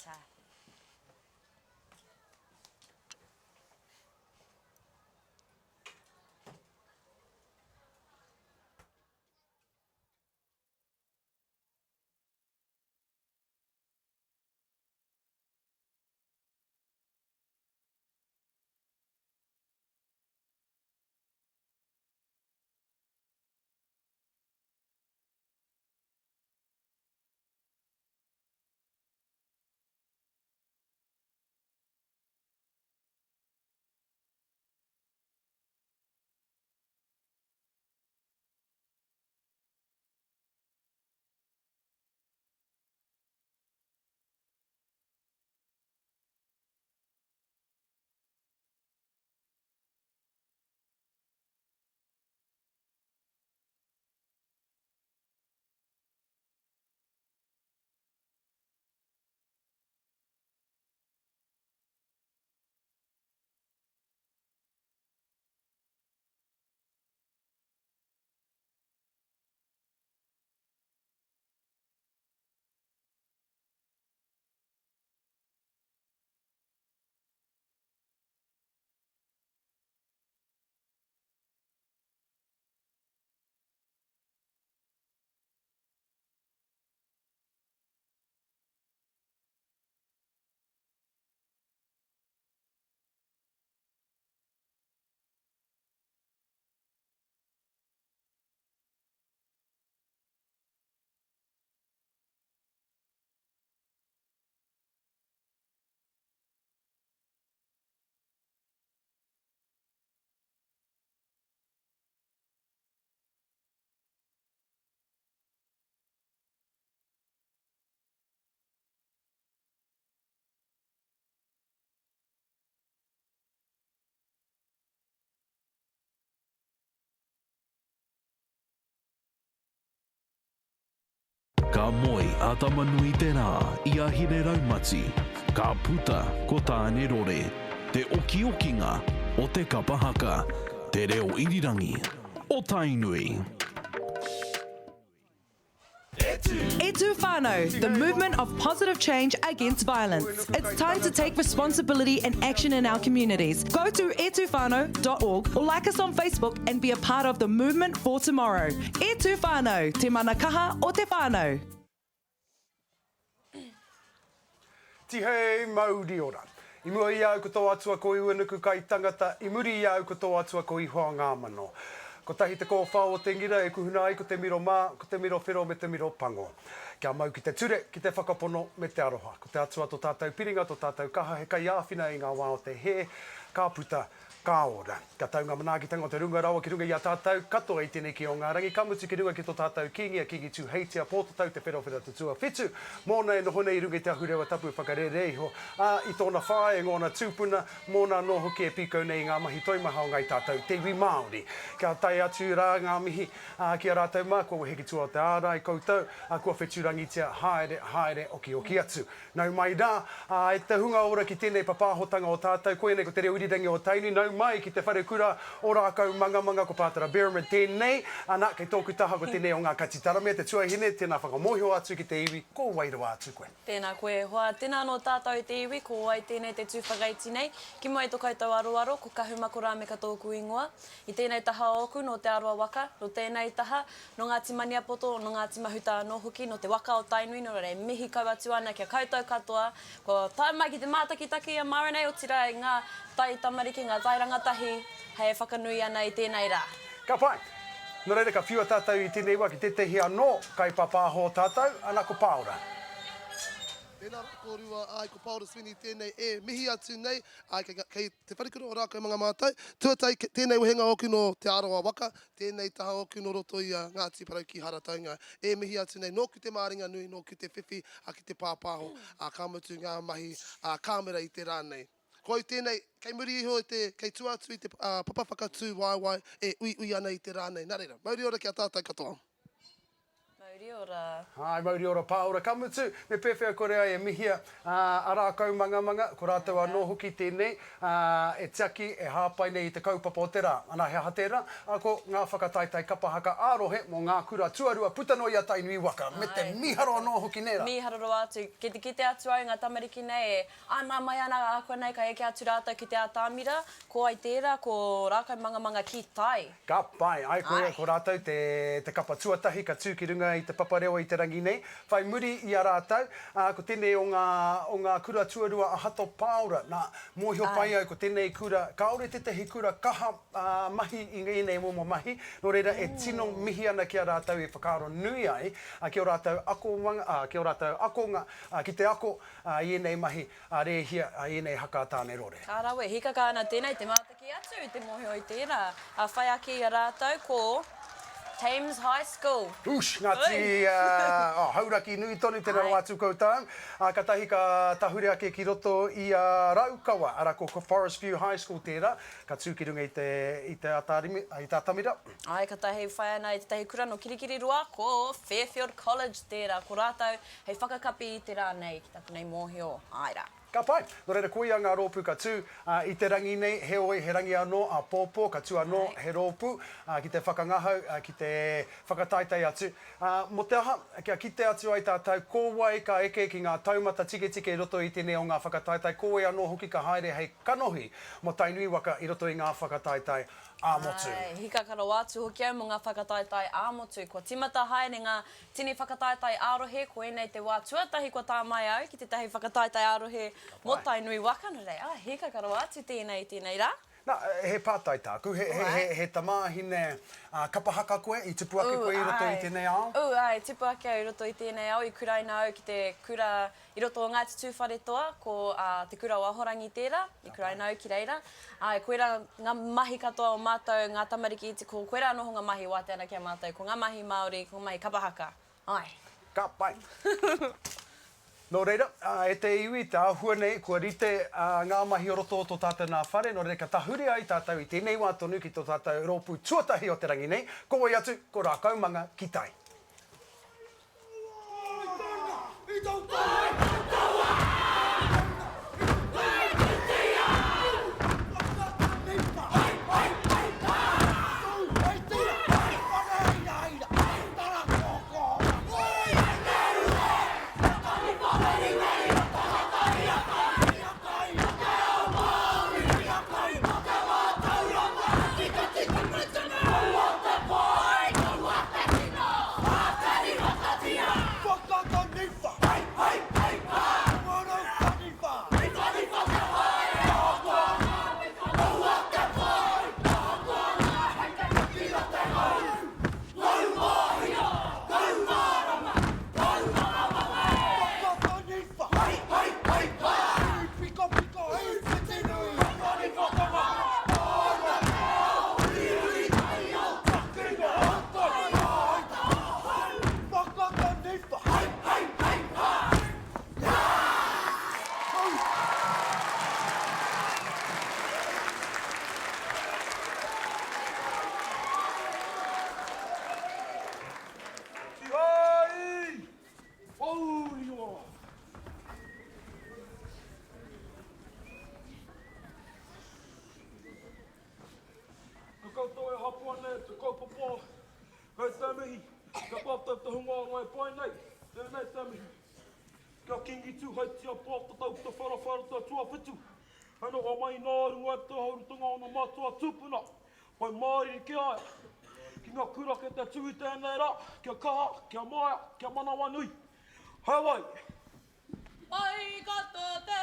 Ta. Ka moe a Tama-nui-te-rā i a Hine-raumati, ka puta ko Tāne-rore, te okiokinga o te kapa haka, te reo irirangi o Tainui. E tū whānau, the movement of positive change against violence. It's time to take responsibility and action in our communities. Go to etuwhānau.org or like us on Facebook and be a part of the movement for tomorrow. E tū whānau, te mana kaha o te whānau. Tihei mauri ora. I mua i a au ko tō Atua ko Uenuku kai tangata, i muri i a au ko tō Atua ko Ihoa ngā mano. Kotahi te kōwhao o te ngira e kuhuna ai ko te miro mā, ko te miro whero me te miro pango. Kia mau ki te ture, ki te whakapono me te aroha. Ko te Atua to tātou piringa, to tātou kaha, he kaiāwhina i ngā wā o te hē, ka puta, ka ora. Kia tau ngā manaakitanga o te runga rawa ki runga i a tātou katoa i tēnei ki o ngā rangi, ka mutu ki runga ki tō tātou Kīngi a Kīngi Tūheitia Pōtatau Te Wherowhero Te Tuawhitu, mōna e noho nei i runga i te ahurewa tapu whakarere iho, ā, i tōna whāea, ngōna tūpuna, mōna anō hoki e pīkau nei i ngā mahi toimaha o Ngāi Tātou, te iwi Māori. Kia tae atu rā ngā mihi, ā, ki a rātou mā, kua wehe ki tua o te ārai koutou, ā, kua whetūrangitia, haere, haere, okioki atu. Nau mai rā, ā, e te hunga ora ki tēnei papāhotanga o tātou, koianei ko te reo irirangi o Tainui, nau mai ki te wharekura o Rākaumangamanga, ko Pātara Behrman tēnei, ana, kei tōku taha ko tēnei o ngā Kati Taramea, te tuahine, tēnā whakamōhio atu ki te iwi, ko wai rawa atu koe. Tēnā koe e hoa, tēnā anō tātou e te iwi, ko wai tēnei te tū whakaiti nei, ki mua i to koutou aroaro, ko Kahumako Rāmeka tōku ingoa. I tēnei taha ōku, nō Te Arawa waka, nō tēnei taha, Nō Ngāti Maniapoto, nō Ngāti Mahuta anō hoki, nō te waka o Tainui, nō reira e mihi kau atu ana ki a koutou katoa, kua tae mai ki te mātakitaki i a Mārinei, otirā i ngā tai tamariki, ngā tai rangatahi hei whakanui ana i tēnei rā. Ka pai! Nō reira ka whiua tātou i tēnei wā ki tētehi anō kaipāpāho o tātou, ana ko Pāora. Tēnā rā kōrua, āe ko Pāora Sweeney tēnei e mihi atu nei, āe kei, kei Te Wharekura o Rākaumanga mātou. Tuatahi, tēnei wehenga ōku nō Te Arawa waka, tēnei taha ōku nō roto i a Ngāti Porou ki Harataunga. E mihi atu nei, nōku te māringa nui, nōku te whiwhi ki te pāpāho, ā, ka mutu ngā mahi kāmera i te rā nei. Ko au tēnei, kei muri iho i te, kei tua atu i te papa whakatū waewae e uiui ana i te rā nei. Nā reira, mauri ora ki a tātou katoa. Mauri ora. Āe, mauri ora Pāora. Ka mutu, me pēwhea kore ai e mihia a Rākaumangamanga, ko rātou anō hoki tēnei e tiaki, e hāpai nei i te kaupapa o te rā. Ana, he aha tērā? Ko ngā whakataetae kapa haka ā-rohe mō ngā kura tuarua puta noa i a Tainui waka. Me te mīharo anō hoki nē rā? Mīharo rawa atu. Kei te kite atu au i ngā tamariki nei e Āna mai ana ākuanei ka eke atu rātou ki te atamira, ko ai tērā, ko Rākaumangamanga ki tai. Ka pai, ai koia ko rātou te te kapa tuatahi ka tū ki runga i te papa reo i te rangi nei. Whai muri i a rātou, ā, ko tēnei o ngā, o ngā kura tuarua a Hato Pāora. Nā, mōhio pai au ko tēnei kura, kāore tētahi kura kaha, ā, mahi i ēnei momo mahi, nō reira e tino mihi ana ki a rātou i whakaaro nui ai, ā, ki ō rātou akomanga, ā, ki ō rātou akonga, ā, ki te ako, Ā, i ēnei mahi a Rēhia, ā, i ēnei haka a Tānerore. Ka rawe, hikaka ana tēnei te mātaki atu i te mōhio i tērā. Ā, whai ake i a rātou ko Thames High School. Oosh, Ngāti, ā, Hauraki nui tonu tēnā rawa atu koutou. Ā, katahi ka tahure ake ki roto i a Raukawa, arā ko Forest View High School tērā, ka tū ki runga i te, i te atarimi, i te atamira. Āe, katahi whai ana i tētahi kura nō Kirikiriroa, ko Fairfield College tērā. Ko rātou Hei whakakapi i te rā nei, ki taku nei mōhio, āe rā. Ka pai. Nō reira, koia ngā rōpū ka tū i te rangi nei, heoi, he rangi anō āpōpō, ka tū anō he rōpū ki te whakangahau, ki te whakataetae atu. Mō te aha, kia kite atu ai tātou ko wai ka eke ki ngā taumata tiketike i roto i tēnei o ngā whakataetae, ko wai anō hoki ka haere hei kanohi mō Tainui waka i roto i ngā whakataetae ā-motu. Āe, hikaka rawa atu hoki au mō ngā whakataetae ā-motu. Kua tīmata haere ngā Tini whakataetae ā-rohe, ko ēnei te wā tuatahi kua tae mai au ki tētahi whakataetae ā-rohe mō Tainui waka, nō reira, ā, hīkaka rawa atu tēnei i tēnei rā. Nā, he pātai tāku, he, he, he, he tamāhine kapa haka koe, i tupu ake koe i roto i tēnei ao? Ū, āe, tupu ake au i roto i tēnei ao, i kuraina au ki te kura i roto o Ngāti Tūwharetoa, ko Te Kura o Ahorangi tērā, i kuraina au ki reira. Āe, koirā ngā mahi katoa o mātou, ngā tamariki iti, ko koirā anō ngā mahi e wātea ana ki a mātou, ko ngā mahi Māori, ko ngā mahi kapa haka. Āe. Ka pai. Nō reira, e te iwi, te āhua nei, kua rite ngā mahi o roto o tō tātou nā whare, nō reira ka tahuri ai tātou i tēnei wā tonu ki tō tātou rōpū tuatahi o te rangi nei, ko wai atu, ko Rākaumanga ki tai. Ko koutou e hapua nei te kaupapa kei te mihi, kia tātou te hunga ora e pai nei, tēnei te mihi. Kia Kingi Tūheitia Pōtatau Te Wherowhero Te Tuawhitu, hei noho mai nā runga i te haurutanga o ngā mātua tūpuna, pai māriri ki a ia, ki ngā kura kei te tū i tēnei rā, kia kaha, kia maia, kia manawanui. Hei wai! Mai katoa te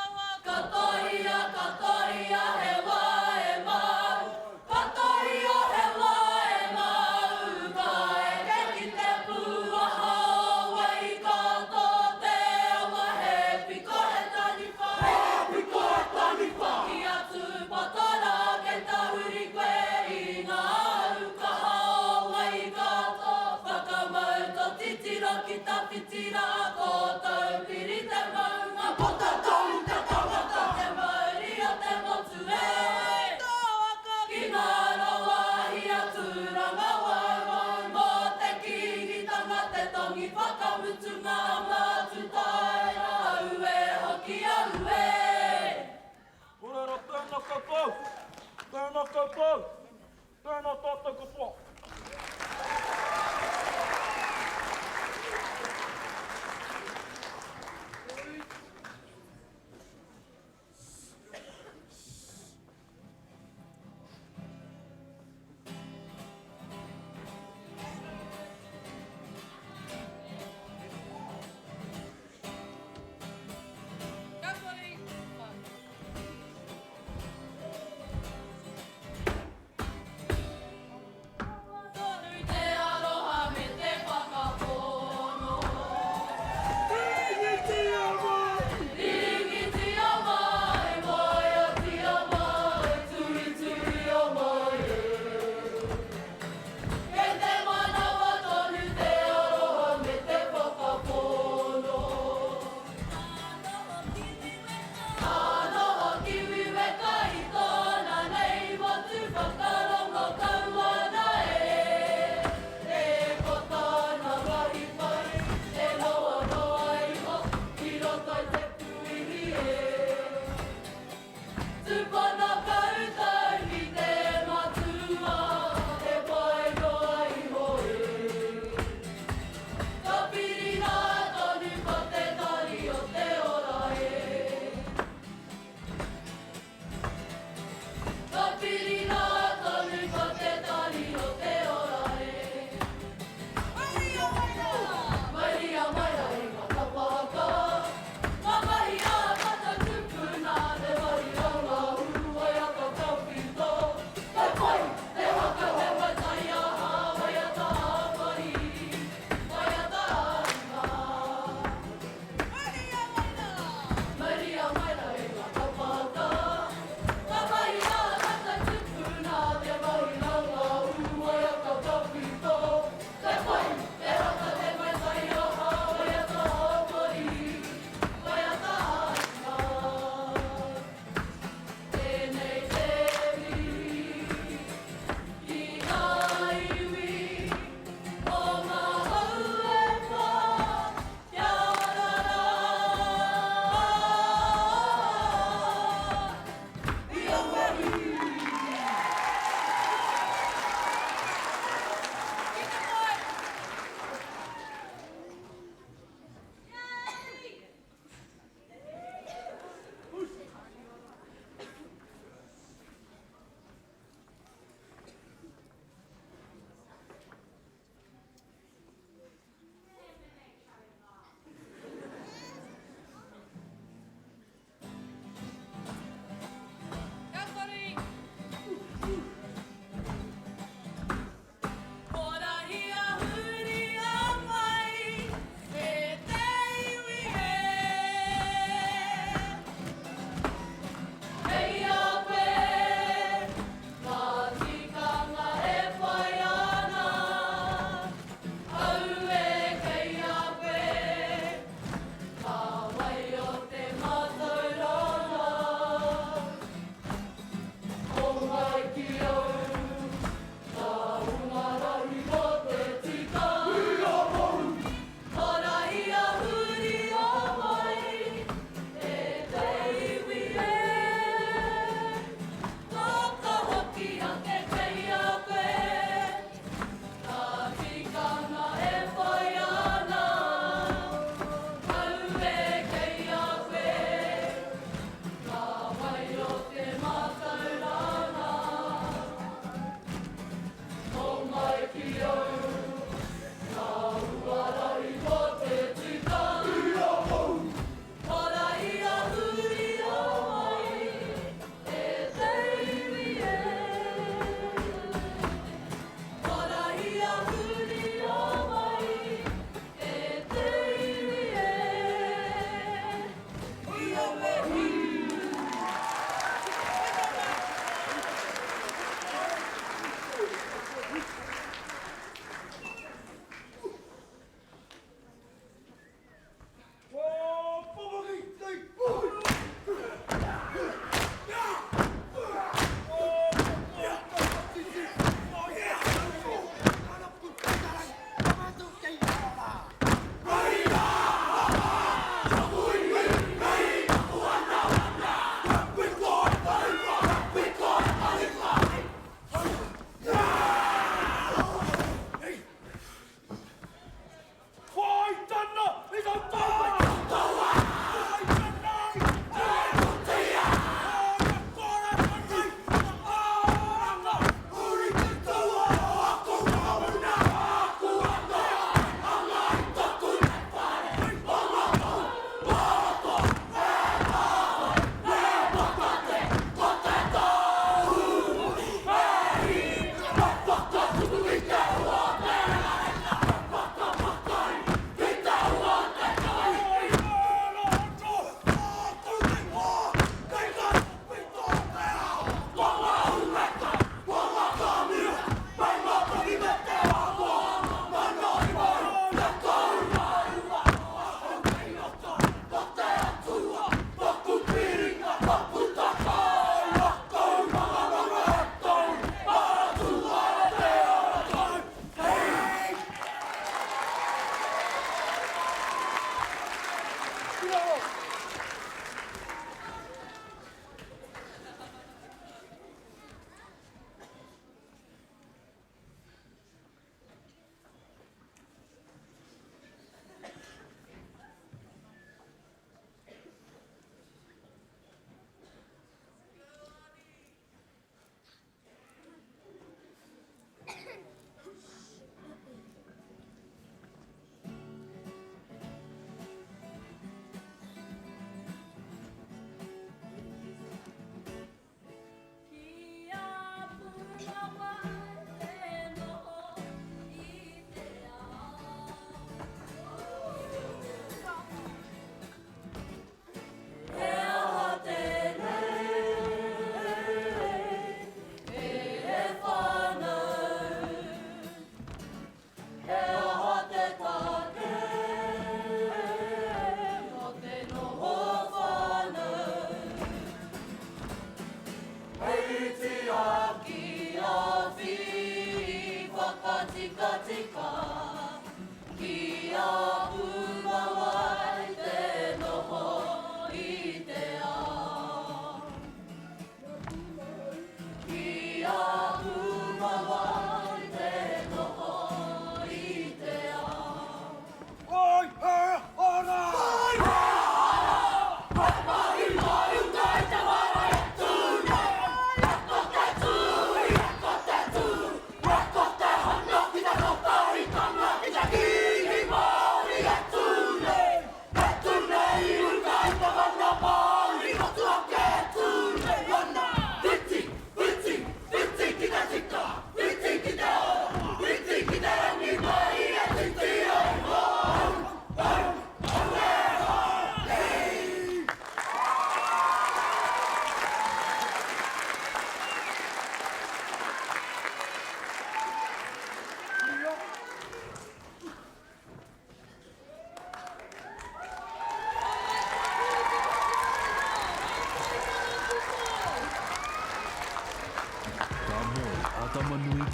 awa. Katoia, katoia he wā e mau. Katoia he wā e mau. Ka eke ki te pūaha o Waikato te awa he piko he taniwha. He piko he taniwha. Ki a Tūpato rā kei tahuri koe i ngā au kaha o Waikato. Whakamau tō titiro ki tawhiti rā ko Taupiri te maunga. Ko Tatou te tangata. Te mauri o te motu e. tangi whakamutunga Matutaera aue hoki aue. Kore ra tēnā koutou, tēnā koutou, tēnā tātou katoa.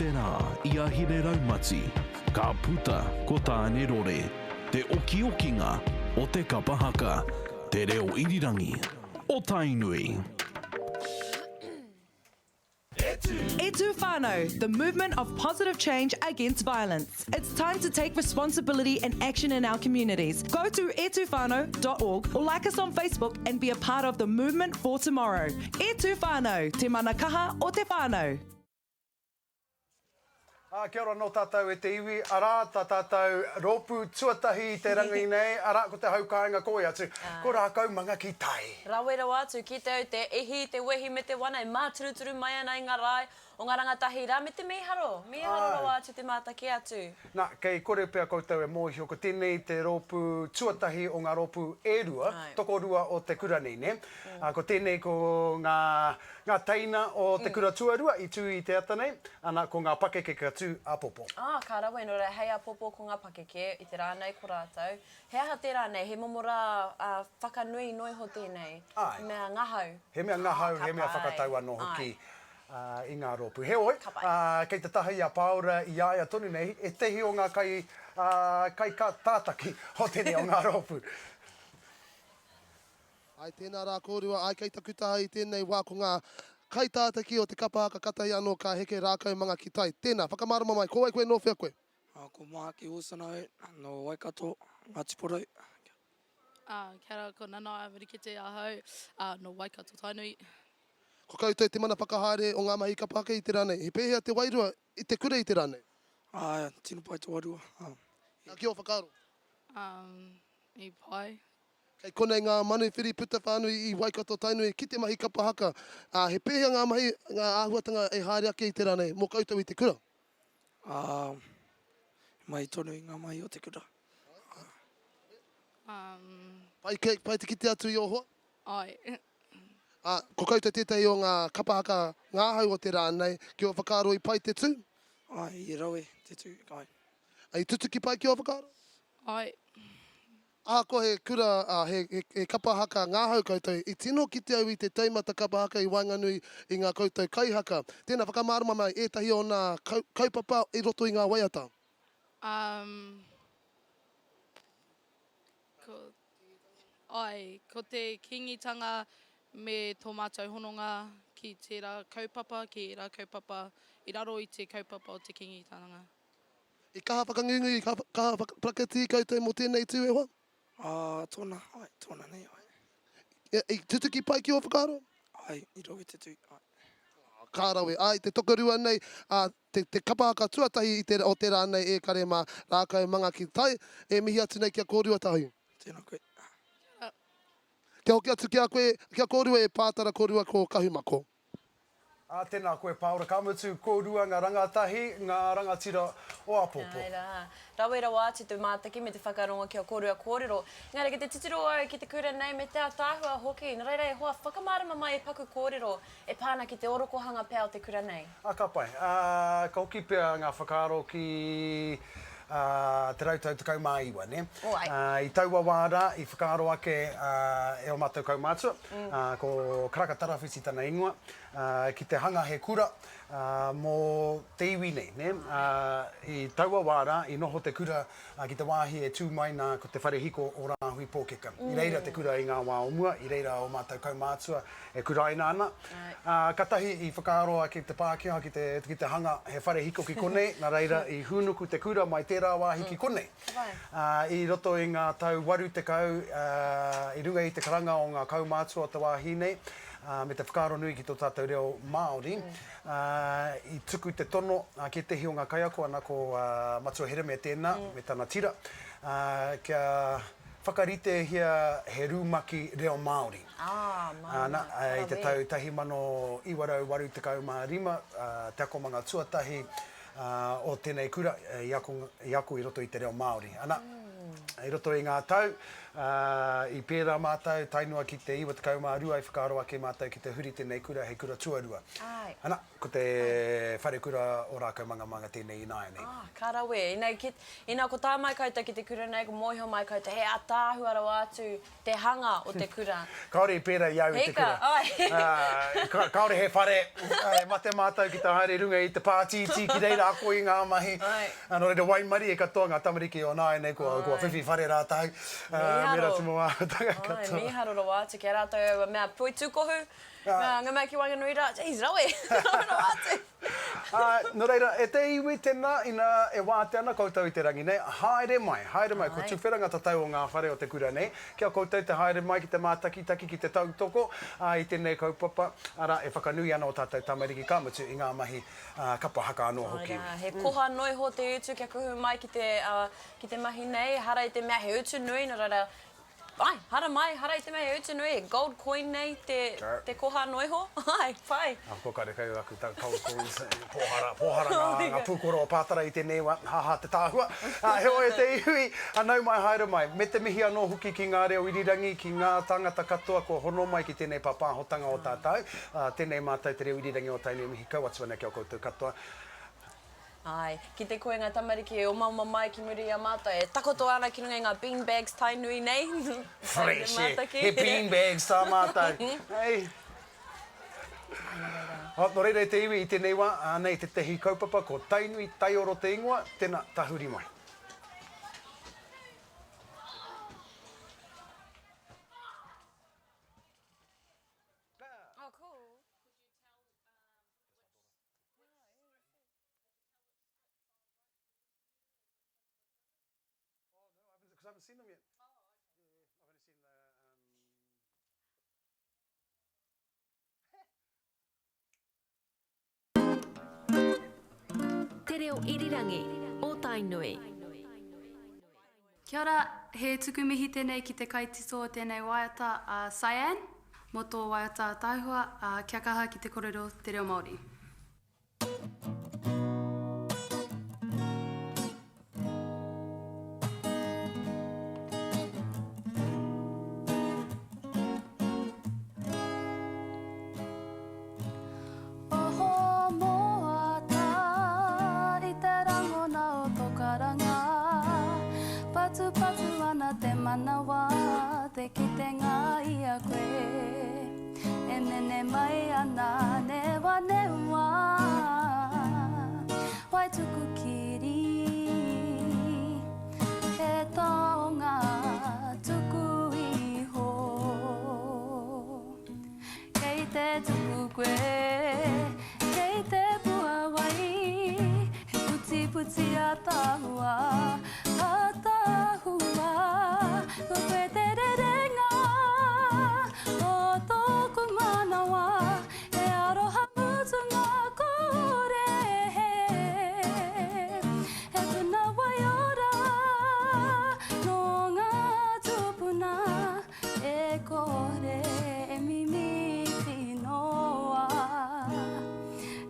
te rā i a Hine Raumati, ka puta ko Tāne Rore, te okiokinga o te kapa haka, te reo irirangi o Tainui. E Tū Whānau, the movement of positive change against violence. It's time to take responsibility and action in our communities. Go to etuwhānau.org or like us on Facebook and be a part of the movement for tomorrow. E Tū Whānau, te mana kaha o te whānau. Ā, kia ora anō tātou e te iwi, arā tā tātou rōpū tuatahi i te rangi nei, arā ko te hau kāinga koi atu, ko Rākaumanga ki tai. Rawe rawa atu ki te au te ihi, te wehi me te wana e māturuturu mai ana i ngā rae o ngā rangatahi rā me te mīharo, mīharo rawa atu te mātaki atu. Nā, kei kore pea koutou e mōhio ko tēnei te rōpū tuatahi o ngā rōpū e rua, tokorua o te kura nei, nē? Ā, ko tēnei ko ngā Ngā teina o te kura tuarua i tū i te ata nei, ana, ko ngā pakeke ka tū āpōpō. Ā, ka rawe, nō reira, hei āpōpō ko ngā pakeke, i te rā nei ko rātou. He aha tērā nei? He momo rā, ā, whakanui noa iho tēnei? Āe. He mea ngahau? He mea ngahau, he mea whakatau anō hoki, ā, i ngā rōpū. Heoi, ā, kei te taha i a Pāora i a ia tonu nei, ētehi o ngā kai, ā, kai tātaki o tēnei o ngā rōpū. Āe, tēnā rā kōrua, āe kei taku taha i tēnei wā ko ngā kaitātaki o te kapa haka katahi anō ka heke rākau manga ki tai. Tēnā, whakamārama mai, ko wai koe, nō whea koe? Ko Māhaki Wilson au, nō Waikato, Ngāti Porou. Kia ora, ko Nanaia Mirikete ahau, nō Waikato Tainui. Ko koutou te mana whakahaere o ngā mahi kapa haka i te rā nei. He pēhea te wairua i te kura i te rā nei? Āe, tino pai te wairua. Nā, ki ō whakaaro? I pai. Kei konei ngā manuwhiri puta whānui i Waikato Tainui ki te mahi kapa haka. Ā, he pēhea ngā mahi, ngā āhuatanga e haere ake i te rā nei mō koutou i te kura? Ā, he mahi tonu i ngā mahi o te kura. Ā. Pai, kei, pai te kite atu i ō hoa? Āe. Ā, ko koutou tētahi o ngā kapa haka ngāhau o te rā nei, ki ō whakaaro i pai te tū? Āe, i rawe te tū, āe. I tutuki pai ki ō whakaaro? Āe. Ahakoa he kura, ā, he, he, he kapa haka ngahau koutou, i tino kite au i te taumata kapa haka i waenganui i ngā koutou kaihaka. Tēnā, whakamārama mai ētahi o nā kau, kaupapa i roto i ngā waiata. Um, ko, āe, ko te Kīngitanga me tō mātou hononga ki tērā kaupapa, ki ērā kaupapa i raro i te kaupapa o te Kīngitanga. I kaha whakangungu, i kaha whakaparaketī koutou mō tēnei tū e hoa? Ā, tōna, āe, tōna nei, āe. I tutuki pai ki ō whakaaro? Āe, i rawe te tū, āe. Ka rawe, āe, te tokorua nei, ā, te, te kapa haka tuatahi i te, o te rā nei e kare mā, rākau manga ki tai, e mihi atu nei ki a kōrua tahi. Tēnā koe. Kia hoki atu ki a koe, ki a kōrua e Pātara kōrua ko Kahumako. Ā, tēnā koe Pāora, ka mutu, kōrua ngā rangatahi, ngā rangatira o āpōpō. Āe rā. Rawe rawa atu te mātaki me te whakarongo ki a kōrua kōrero. Engari ki te titiro au ki te kura nei me te ātaahua hoki. Nā reira e hoa, whakamārama mai e paku kōrero e pā ana ki te orokohanga pea o te kura nei. Ā, ka pai. Ā, ka hoki pea ngā whakaaro ki, ā, te rautau 19, nē? Oh, āe. Ā, i taua wā rā, i whakaaro ake, ā, e ō mātou kaumātua, ā, ko Karaka Tarawhiti tana ingoa, ā, ki te hanga he kura, ā, mō te iwi nei, nē? Ā, i taua wā rā, i noho te kura, ā, ki te wāhi e tū mai nā ko te whare hiko o Rāhui Pōkeka. I reira te kura i ngā wā o mua, i reira ō mātou kaumātua e kuraina ana. Ā, katahi i whakaaro ake te Pākehā ki te, ki te hanga he whare hiko ki konei, nā reira i hūnuku te kura mai tērā wāhi ki konei. Ā, i roto i ngā tau 80, ā, i runga i te karanga o ngā kaumātua o te wāhi nei, ā, me te whakaaro nui ki tō tātou reo Māori, ā, i tuku te tono ki ētehi o ngā kaiako, ana ko Matua Heremia tēnā, me tana tira, ā, kia whakaritehia he rumaki reo Māori. Ana, i te tau 1985, te akomanga tuatahi o tēnei kura i ako, i ako i roto i te reo Māori. Ana, mm. I roto i ngā tau, i pērā mātou tae noa ki te 92 i whakaaro ake mātou ki te huri tēnei kura hei kura tuarua. Ana, ko te wharekura o Rākaumangamanga tēnei ināianei. Ah, ka rawe. Ina, ki, ina ko tā mai koutou ki te kura nei, ko mōhio mai koutou, he ataahua rawa atu te hanga o te kura. Kāore i pērā i au i te kura. Hika, ai. Kāore he whare, e mate mātou ki te haere i runga i te pātītī ki reira ako i ngā mahi. Nō reira waimarie katoa ngā tamariki o nāianei kua whiwhi whare rātou, me rā tūmomo āhuatanga katoa. Ai, mīharo rawa atu ki a rātou aua mea poitūkohu, ngā mea ki waenganui rā, jeez, rawe, rawe rawa atu. Ā, nō reira, e te iwi, tēnā, ina e wātea ana koutou i te rangi nei, haere mai, haere mai, kua tuwhera ngā tatau o ngā whare o te kura nei, ki a koutou te haere mai ki te mātakitaki, ki te tautoko, ā, i tēnei kaupapa, arā, e whakanui ana ō tātou tamariki, ka mutu, i ngā mahi, ā, kapa haka anō hoki. Āe rā, he koha noiho te utu kia kuhu mai ki te, ā, ki te mahi nei, ehara i te mea he utu nui, nō reira, Ai, hara mai, hara i te mea he utu nui, he gold coin nei te, te koha noiho. Ai, pai. Ahakoa karekau aku gold coins, pōhara, pōhara ngā, ngā pūkoro o Pātara i tēnei wā, haha te tāhua. Heoi e te iwi, nau mai haere mai. Me te mihi anō hoki ki ngā reo irirangi, ki ngā tāngata katoa kua hono mai ki tēnei pāpāhotanga o tātou. Tēnei mātou te reo irirangi o Tainui, mihi kau atu ana ki a koutou katoa. Āe, ki te koe ngā tamariki e omaoma mai ki muri i a mātou, e takoto ana ki runga i ngā bean bags Tainui nei. Fresh, e, he bean bags tā mātou. Hei. Oh, nō reira e te iwi, i tēnei wā, anei tētehi kaupapa ko Tainui Taioro te ingoa, tēnā, tahuri mai. Oh, cool. Te Reo Irirangi o Tainui. Kia ora, he tuku mihi tenei ki te kaitito o tenei waiata a Cyan, mo to waiata ataahua, a kia kaha ki te korero te reo Maori. Oho moata i te rangona o to karanga Patupatu ana te manawa te kitenga i a koe E mene mai ana newanewa Waituku kiri He taonga tuku iho. Kei te tuku koe, kei te puawai, he putiputi ataahua, ataahua, ko koe te rerenga o tōku manawa, he aroha mutunga kore, he puna waiora nō ngā tūpuna. E kore e mimiti noa,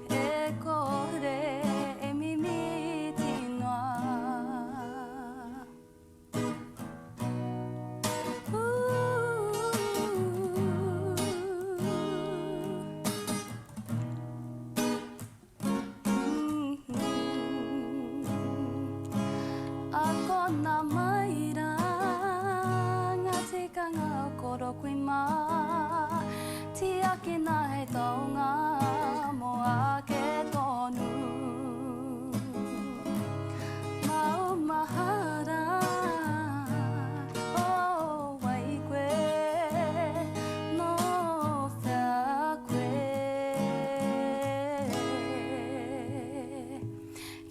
E kore e mimiti noa. Akona mai rā ngā tikanga o koro kui mā, Tiakina hei taonga mō ake tonu. Maumahara, o wai koe, nō whea koe.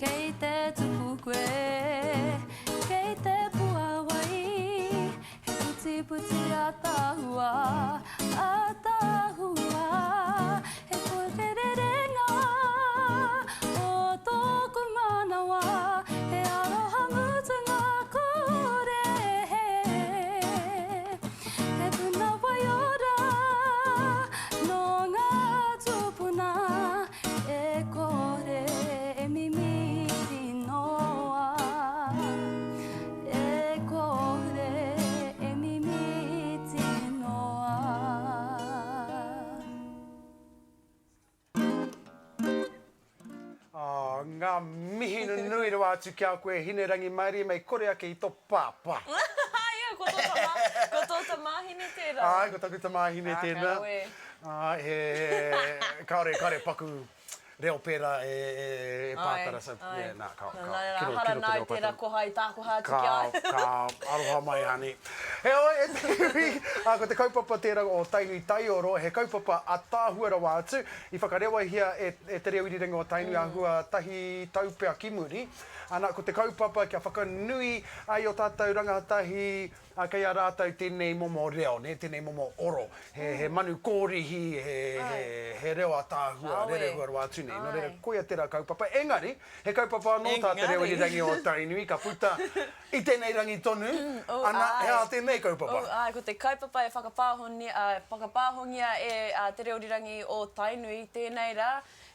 Kei te tupu koe, kei te. Ngā mihi nunui rawa atu ki a koe Hinerangimarie mei kore ake i to pāpā. Ia, ko tō tama, ko tō tamāhine tērā. Āe, ko taku tamāhine tēnā. Ā, ka rawe. Āe, he, he, kāore, kāore paku reo pērā e, e, e pātara, so, yeah, nā, ka, ka, Nā, nā, kiro, hara kiro te nāu reo tērā pātara. koha i tākoha atu ki a au. Ka, ka, aroha mai, honey. Heoi, e te iwi, ā, ko te kaupapa tērā o Tainui Taioro, he kaupapa ataahua rawa atu, i whakarewahia e, e Te Reo Irirangi o Tainui āhua tahi tau pea ki muri. Ana, ko te kaupapa kia whakanui ai o tātou rangatahi, ā, kei a rātou tēnei momo reo, nē, tēnei momo oro. He, he manu kōrihi, he, he, he reo ātaahua, rerehua rawa atu nei. Nō reira, koia tērā kaupapa. Engari, he kaupapa anō tā Te Reo Irirangi o Tainui ka puta i tēnei rangi tonu, ana, he aha tēnei kaupapa? Oh, āe, ko te kaupapa e whakapāhongia e Te Reo Irirangi o Tainui tēnei rā,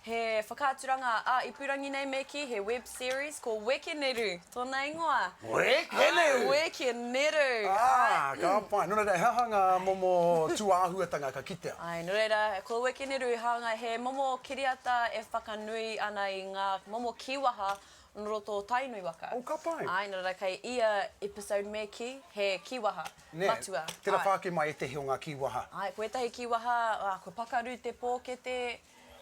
he whakaaturanga ā-ipurangi nei me kī, he web series, ko Wekeneru tōna ingoa. Wekeneru! Wekeneru! Ā, ka pai. Nō reira, he aha ngā momo tūāhuatanga ka kitea? Āe, nō reira, ko Wekeneru hāngai he momo kiriata e whakanui ana i ngā momo kīwaha Nō roto o Tainui waka. Oh, ka pai. Āe, nō reira kei ia episode me kī, he kīwaha Nē, matua. tērā Āe. whāki mai ētehi o ngā kīwaha. Āe, ko ētahi kīwaha, ā, kua pakaru te pōkete,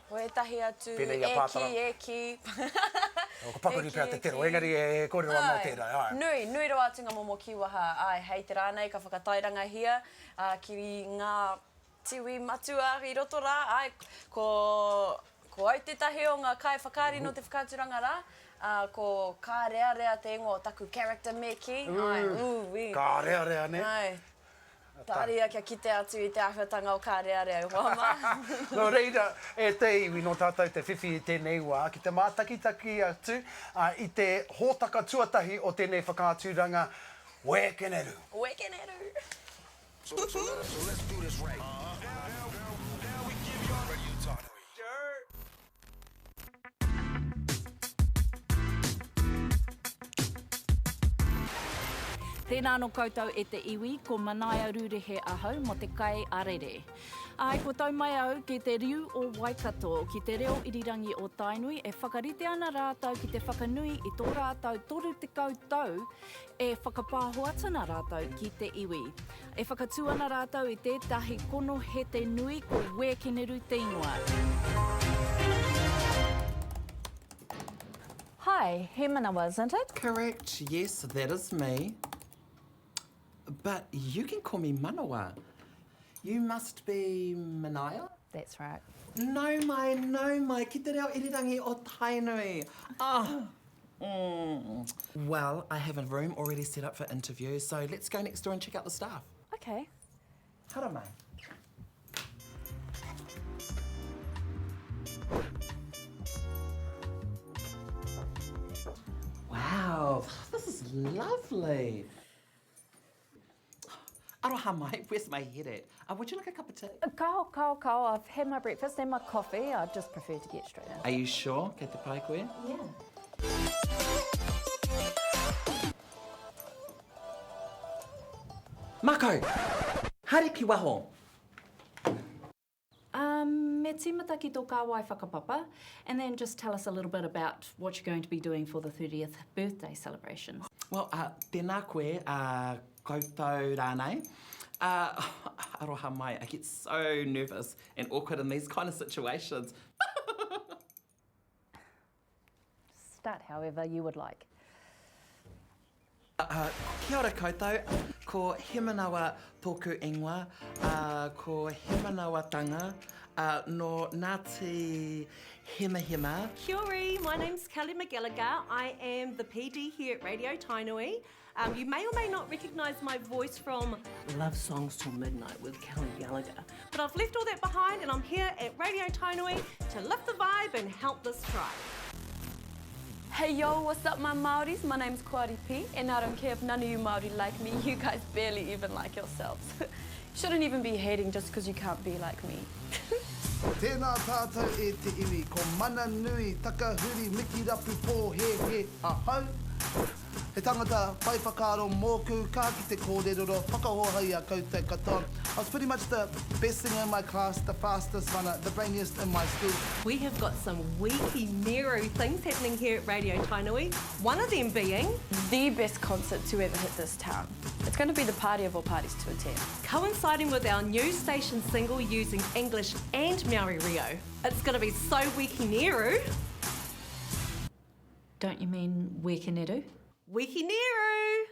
ko ētahi atu, Pēnei i a e Pātara. kī, e kī. Oh, ko pakaru E kī, pea te e tero, kī. engari he kōrero anō Āe, tērā, āe. nui, nui rawa atu ngā momo kīwaha, āe, hei te rā nei ka whakatairangahia, ā, ki ngā Tiwi matua i roto rā, āe, ko, ko au tētahi o ngā kaiwhakaari nō te whakaaturanga rā, ā, ko Kārearea te ingoa o taku character me kī, āe, ū, wī. Kārearea, nē? Āe. Tāria kia kite atu i te āhuatanga o Kārearea e hoa mā. Nō reira, e te iwi, nō tātou te whiwhi i tēnei wā ki te mātakitaki atu i te hōtaka tuatahi o tēnei whakaaturanga, Wekeneru! Wekeneru! Tēnā anō koutou e te iwi, ko Manaia Rurehe ahau mō te kai a Rere. Āe, kua tau mai au ki te riu o Waikato, ki te reo irirangi o Tainui e whakarite ana rātou ki te whakanui i tō rātou 30 tau E whakapāho atu ana rātou ki te iwi. E whakatū ana rātou i tētahi konohete nui ko Wēkeneru te ingoa. Hi, Hemanawa, isn't it? Correct, yes, that is me. But you can call me Manawa. You must be Manaia? That's right. Nau mai, nau mai, ki te reo irirangi o Tainui. Ah, mm. Well, I have a room already set up for interviews, so let's go next door and check out the staff. Okay. Haramai. Wow, this is lovely. Aroha mai, where's my head at? Uh, would you like a cup of tea? Uh, kao, kao, kao, I've had my breakfast and my coffee. I just prefer to get straight in. Are you sure? Kei te pai koe? Yeah. Mako! Haere ki waho! Um, me tīmata ki tō kāwai whakapapa, and then just tell us a little bit about what you're going to be doing for the 30th birthday celebrations. Well, uh, tēnā koe, uh, koutou rānei. Uh, aroha mai, I get so nervous and awkward in these kind of situations. Start however you would like. Uh, kia ora koutou, ko Hemanawa tōku ingoa, uh, ko Hemanawatanga, uh, nō Ngāti Hemahema. Kia ora, my name's Kelly McGallagher. I am the PD here at Radio Tainui. Um, you may or may not recognise my voice from Love Songs Till Midnight with Kelly Gallagher. But I've left all that behind and I'm here at Radio Tainui to lift the vibe and help this tribe. Hey yo, what's up my Māoris? My name's Koari P and I don't care if none of you Māori like me, you guys barely even like yourselves. Shouldn't even be hating just because you can't be like me. Tēnā tātou e te iwi, ko Mana Nui, Takahuri, Mikirapu Pōhēhē ahau. He tangata whai whakaaro mōku, kaha ki te kōreroro, whakahoha i a koutou katoa. I was pretty much the best singer in my class, the fastest runner, the brainiest in my school. We have got some wiki Meru things happening here at Radio Tainui, one of them being... The best concert to ever hit this town. It's going to be the party of all parties to attend. Coinciding with our new station single using English and Maori Rio. It's going to be so wiki Neru. Don't you mean Wekeneru? Wekineru!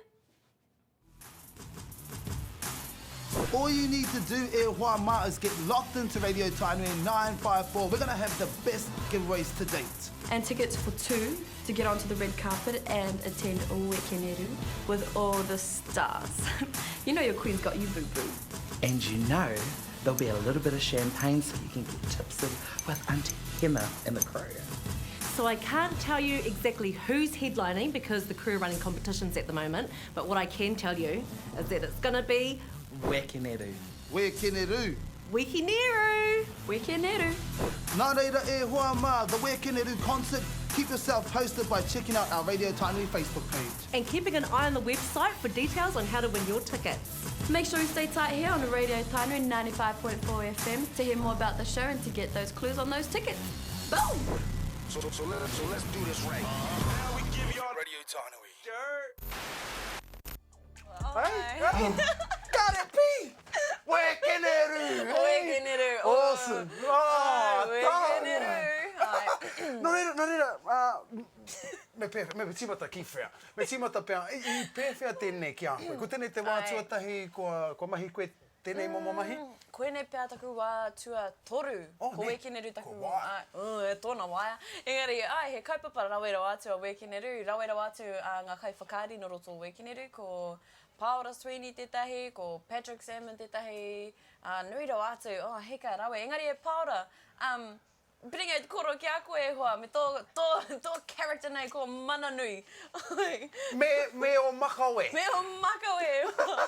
All you need to do, e hoa mā, is get locked into Radio Tainui 954. We're going to have the best giveaways to date. And tickets for two to get onto the red carpet and attend Wekeneru with all the stars. you know your queen's got you, boo-boo. And you know there'll be a little bit of champagne so you can get tipsy with Auntie Emma and the crew. So I can't tell you exactly who's headlining because the crew are running competitions at the moment, but what I can tell you is that it's going to be Wekeneru. Wekeneru. Wekineru. Wekeneru. Nā reira e hoa mā, the Wekeneru concert. Keep yourself posted by checking out our Radio Tainui Facebook page. And keeping an eye on the website for details on how to win your tickets. Make sure you stay tight here on Radio Tainui 95.4 FM to hear more about the show and to get those clues on those tickets. Boom! So, so, so, let, so let's do this right. Now we give y'all Radio Tainui. Hey, hey. Got it, P! Wekeneru! Wekeneru. Awesome. Oh, Wekeneru. Nō reira, nō reira, uh, me pēwhea, me tīmata ki whea? Me tīmata pea, i, i pēwhea tēnei ki a koe? Ko tēnei te wā tuatahi kua, kua mahi koe tēnei momo mahi? Mm, koinei pea taku wā tuatoru. Oh, ko ne. Wekeneru taku Ko waia. Ai, uh, e tōna waia. Engari, ai, he kaupapa rawe rawa atu a Wekeneru, rawe rawa atu a ngā kaiwhakaari nō roto o Wekeneru, ko Pāora Sweeney tētahi, ko Patrick Salmon tētahi, ā, nui rawa atu, oh, heka, rawe. Engari e Pāora, um, Bring it koro ki a koe e hoa, me tō, tō, tō character nei ko Mananui. Me, me o makawe. Me o makawe e hoa.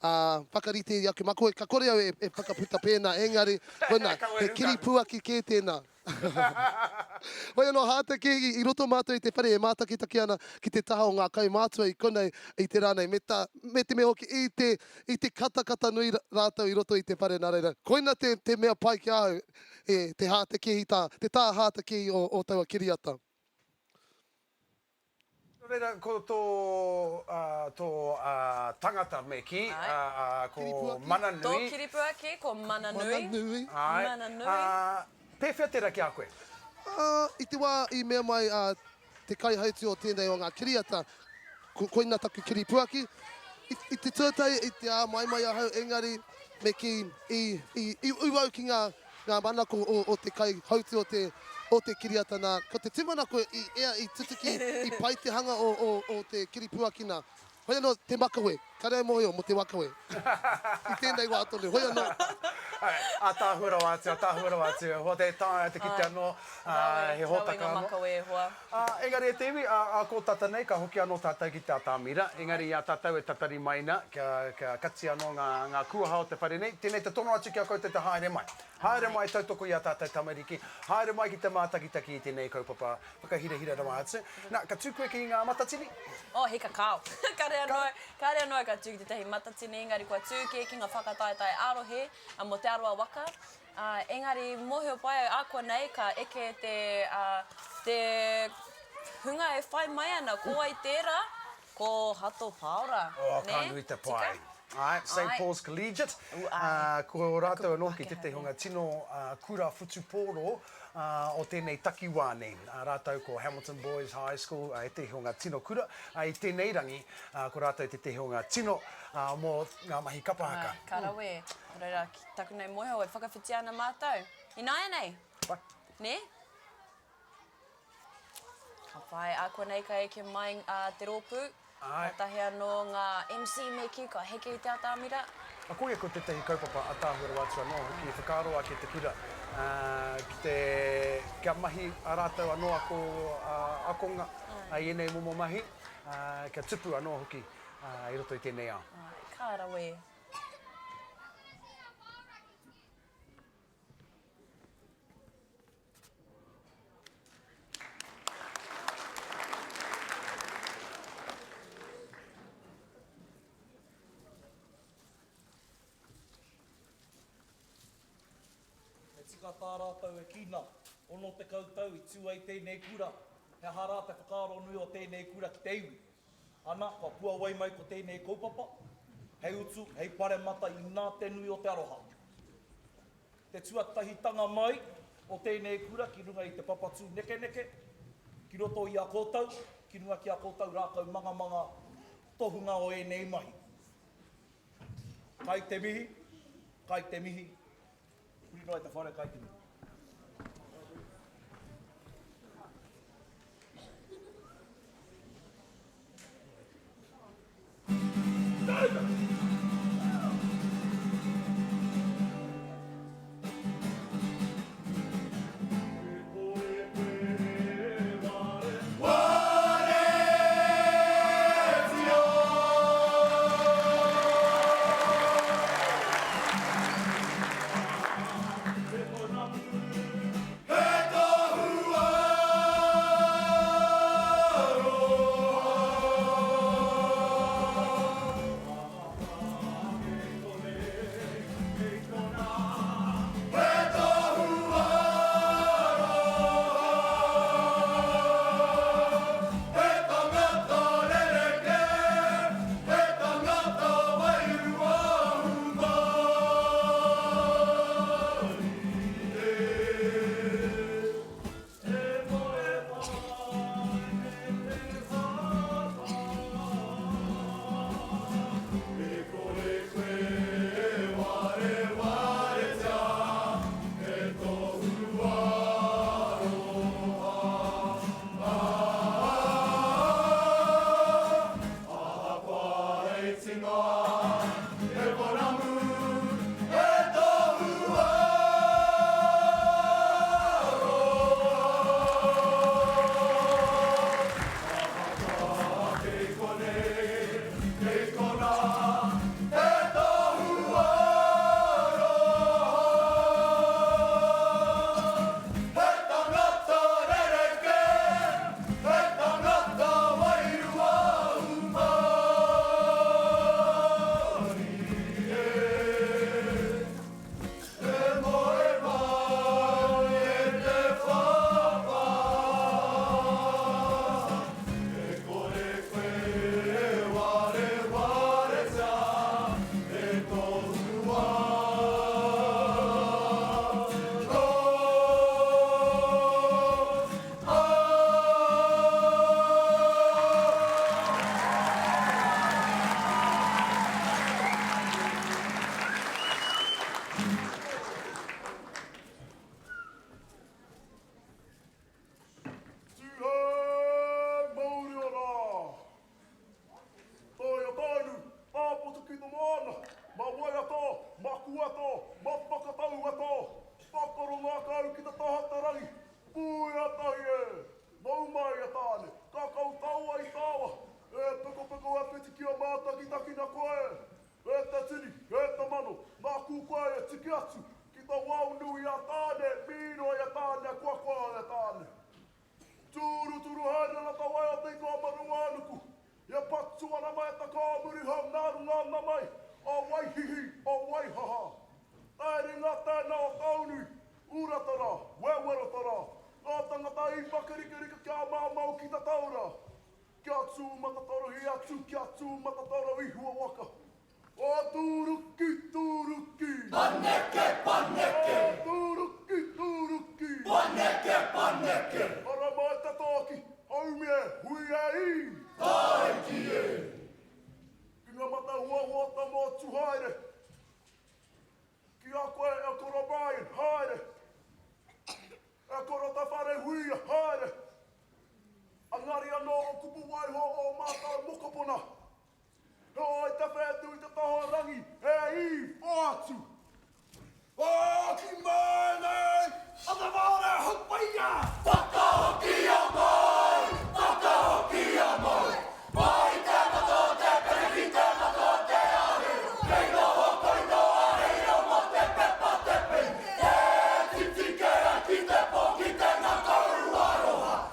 Ā, whakarite i aku makawe, ka kore au e, e whakaputa pēnā, engari, koinā, he kiripuaki kē tēnā. Hoi anō, Hāta Kēhi, i roto mātou i te whare e mātakitaki ana ki te taha o ngā kaumātua i konei i te rā nei, me, tā, me te mea hoki i te, i te katakata nui rātou i roto i te whare nā reira. Koina te, te mea pai ki a au, e, te Hāta Kēhi tā, te tā Hāta Kēhi o, o taua kiriata. Nō reira, ko tō, tō tangata me kī, ko Mananui. Tō kiripuaki, ko Mananui. Mananui. Āe. Mananui. Pēwhea tērā ki a koe? I te wā i mea mai te kaihautū o tēnei o ngā kiriata, koina taku kiripuaki, i te tuatahi i te āmaimai ahau, engari me kī, i ū au ki ngā ngā manako o, o te kaihautu o te, o te kiriata nā. Ko te tūmanako i ea, i tutuki, i pai te hanga o, o, o te kiripuaki nā. Hoi anō te makawe, kare au mōhio mō te wakawe. I tēnei wā tonu, hoi anō. Ātaahua rawa atu, ātaahua rawa atu. Hoa tē taea te kite anō, he hōtaka anō. Rawe ngā makawe e hoa. Ā, engari e te iwi, ā, ā kō tata nei, ka hoki anō tātou ki te atamira, engari i a tātou e tatari mai na, kia, kia kati anō ngā, ngā kuaha o te whare nei, tēnei te tono atu ki a koutou te haere mai. Haere mai tautoko i a tātou tamariki, haere mai ki te mātakitaki i tēnei kaupapa whakahirahira rawa atu. Nā, ka tū koe ki ngā matatini? Oh, hika kāo. Kāre anō, kāre anō ka tū ki tētahi matatini, engari kua tū kē ki ngā whakataetae ā-rohe, ā, mō Te Arawa waka. Ā, engari mōhio pai au ākuanei ka eke te, ā, te hunga e whai mai ana, ko wai tērā? Ko Hato Pāora, Oh, nē? ka nui te pai. Tika? Āe, St Āe. Paul's Collegiate, Ū, ā, āe. ko rātou anō hoki tētahi o ngā tino kura whutupōro o tēnei takiwā nei. Ā, rātou ko Hamilton Boys High School, ā, ētahi o ngā tino kura, ā, i tēnei rangi, ā, ko rātou tētahi o ngā tino, ā, mō ngā mahi kapa haka. Āe, ka rawe. Nō reira, ki taku nei mōhio, e whakawhitia ana mātou. Ināianei! Pai. Nē? Ka pai, ākuanei ka eke mai a te rōpū. Āe. Kātahi anō ngā MC me kī ka heke i te atamira. A koia ko tētahi kaupapa ataahua rawa atu anō hoki i whakaaro ake te kura ki te kia mahi a rātou anō ako akonga i ēnei momo mahi kia tupu anō hoki i roto i tēnei ao. Āe, ka rawe. Tika tā rātou e kī nā, 60 tau i tū ai tēnei kura, he aha rā te whakaaro nui o tēnei kura ki te iwi? Ana, kua puawai mai ko tēnei kaupapa, hei utu, hei paremata inā te nui o te aroha. Te tuatahitanga mai o tēnei kura ki runga i te papatū nekeneke, ki roto i a koutou, ki runga ki a koutou rākau mangamanga tohunga o ēnei mahi. Kai te mihi, kai te mihi, huri noa i te whare kai te mihi. Tūhei mauri ora! Toi o Tainui, tāpotu ki te moana, ma waiata, ma kuata, ma whakatauata, tākaro ngākau ki te taha te rangi, puia tahi e! Nau mai e Tāne, ka kautaua i tāua, e pekopeko e whiti ki a mātakitakina koe, e te tini, e te mano, nāku koe e tiki atu ki te wao nui a Tāne, mīroi e Tāne, koakoa e Tāne. Tūruturu haere ana ta wai o te ika o Manuānuku, e patu ana mai ta kāmuri hau nā runga ana mai o Waihihi, o Waihaha. Tae ringa tēnā o Taunui, Uratara, Wewerotara, ngā tangata i whakarikarika kia māmau ki ta taura, kia tūmatatorohi atu, kia tūmatatoro i Huawaka. O Tūruki, Tūruki! Paneke, paneke! O Tūruki, Tūruki! Paneke, paneke! Ara mai te tāki, haumi e, hui e i! Tāiki e! Ki ngā mata huahua o te motu haere. Ki a koe e koro Brian, haere. E koro te whare huia, haere. Angari anō o kupu waiho o mātou mokopuna. Heoi te whetū i te taha rangi, e i, whātu. Whāki mai nei, a te whare haupaia! Whakahokia mai! Whakahokia mai! Mai te mata o te pere ki te mata o te ahi, Kei noho koutou a reira mo te pepa te pei, E titike ai ki te po ki te ngakau aroha.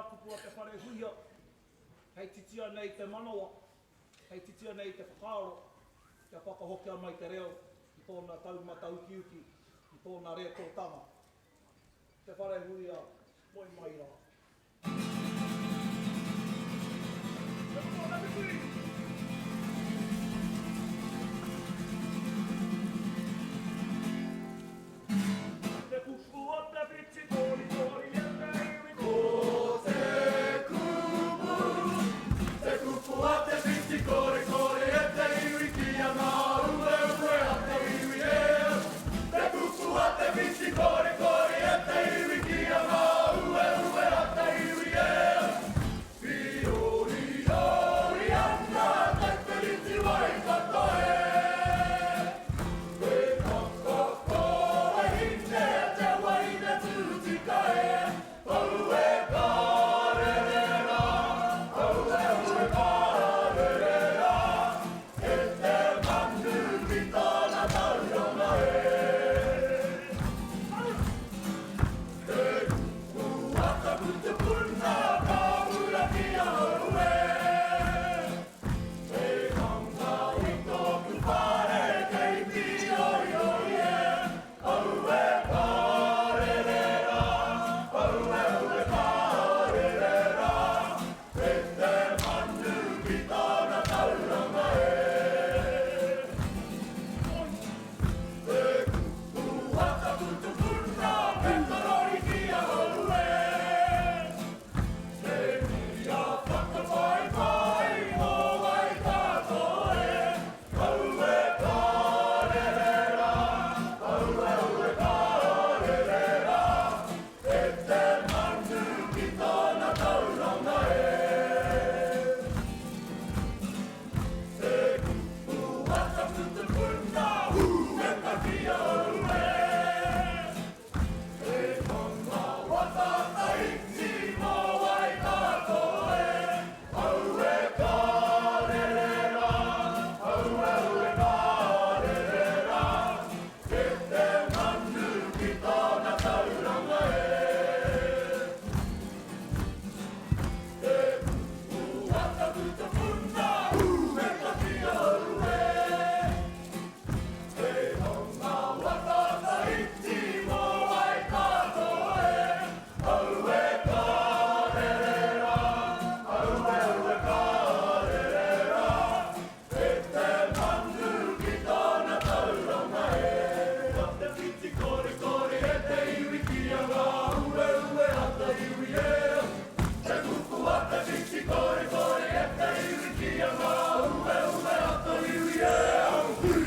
kupu a Te Wharehuia, hei titia nei te manawa, hei titia nei te whakaaro, kia whakahokia mai te reo ki tōna taumata ukiuki, ki tōna rētōtanga. Te Wharehuia, moe mai rā. Te kupu o te whiti korikori e te iwi Ko te kupu, te kupu a te whiti korikori e te iwi Ki a Ngāueue a te iwi e Te kupu a te whiti korikori e te iwi Ki a Ngāueue a te iwi e Whioriori ana kei te riti Waikato e He whakakō e hine te wahine tū tika e Aue ka rere rā, aue aue ka rere rā E te manu ki tōna tauranga e Te kupu a taku tupuna ka hura ki ahau e Hei hanga i tōku whare kei pīoioi e Aue ka rere rā, aue aue ka rere rā E te manu ki tōna tauranga e Te kupu a taku tupuna me karori ki ahau e He mea whakawhaiwhai mō Waikato e Aue ka rere rā, aue aue ka rere rā E te manu ki tōna tauranga e Te kupu a taku tupuna, hūpeka ki au e He whanga wataata iti mō Waikato e Aue ka rere rā, aue aue ka rere rā E te manu ki tōna tauranga e Te kupu a taku tupuna, hūpeka ki au e He hanga wataata iti mō Waikato e Aue ka rere rā, aue aue ka rere rā E te manu ki tōna tauranga e Ko te whiti korikori e te iwi ki a Ngāueue a te iwi e Te kupu a te whiti korikori e te iwi ki a Ngāueue a te iwi e Hui!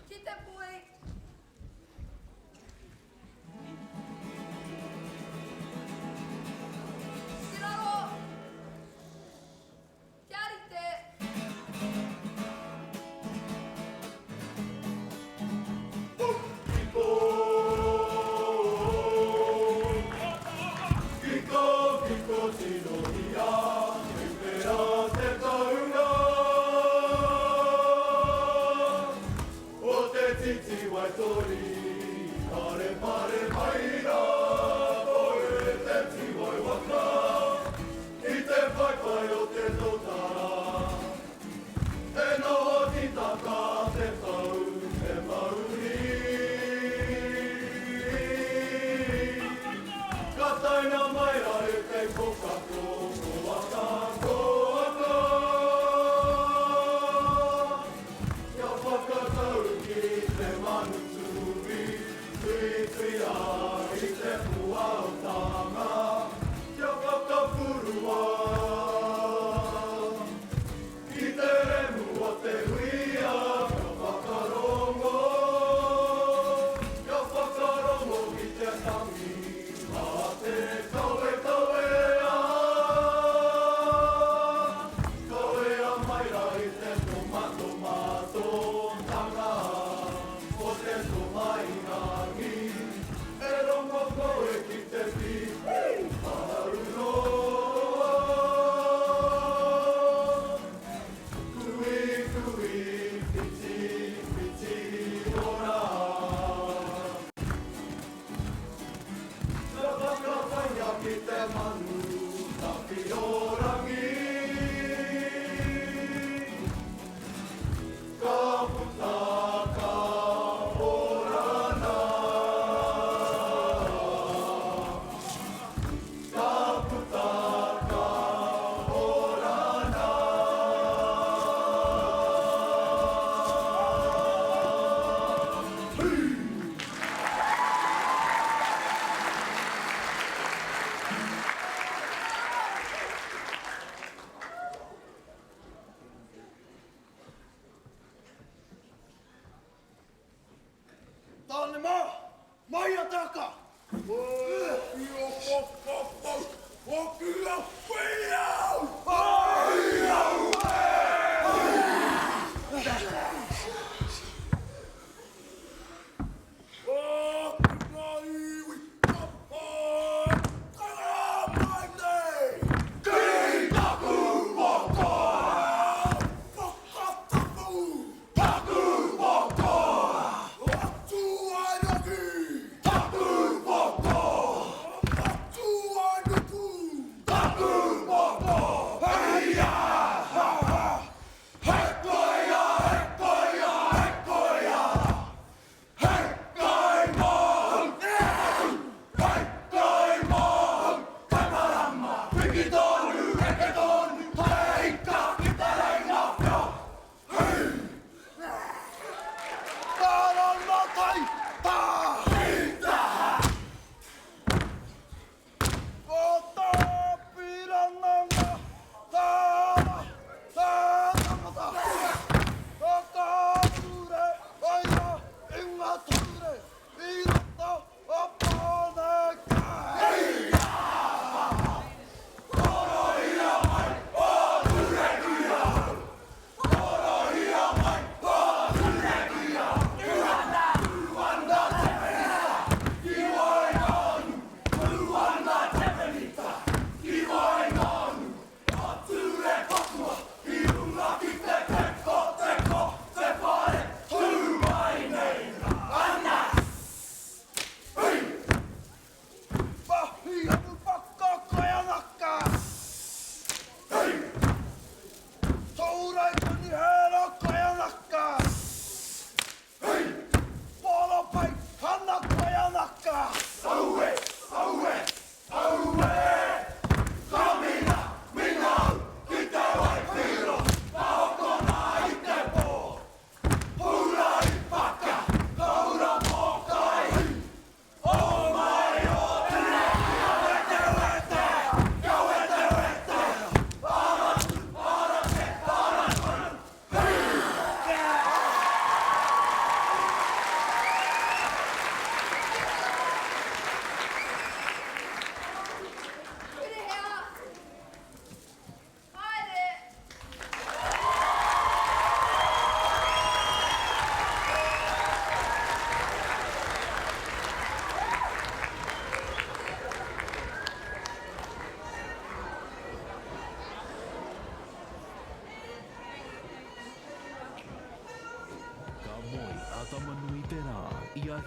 Ki te poi! Ki raro! Kia rite! Kiko, kiko, tirohia, kei whea te taura O te titi waitori, parepare mai rā Koe te tīwai waka, ki te paepae o te totara E noho tītaka te tau, te mauri Ka taina mai rā e kei pokako. Tawhiorangi Ka puta ka ora nā Ka puta ka ora nā. Tāne mā, mai a te aka! Hoki o whakapau, hoki o whiau! Ai au e! Hoki ngā iwi, ka pai, ka mai nei! Ki taku waka! Whakatapu! Taku waka! Atu ai rangi! Taku waka! Atu ai nuku! Taku waka! Hei a ha ha! Hei koia, hei koia, hei koia! Hei kai māhau! Hei kai māhau! Kai marama! Piki tonu, heke tonu, hei ka ki te reinga whio! Tarana tai ta! Ko tā Pirana nga tara tā tangata. Ko kā ture aia i nga ture i roto o Pōneke. Korohia mai o Turekuia! Korohia mai o Turekuia! Tuana! Tuana te Minita! Ki waenganui! Tuana te Minita! Ki waenganui! A Turepatua i runga ki te teko teko te whare tū mai nei rā! Ana! Hui! Mahi anu whakakoe anaka! Hei! Tōurai tonu hera koe anaka! Hei! Poropai hana koe anaka! Aue! Aue! Aue! Ka mina, mina au ki te waipiro, ka hokona i te pō. Hura i whaka, ka hura mōkai. Hurihea! Haere! Ka moe a Tama-nui-te-rā i a.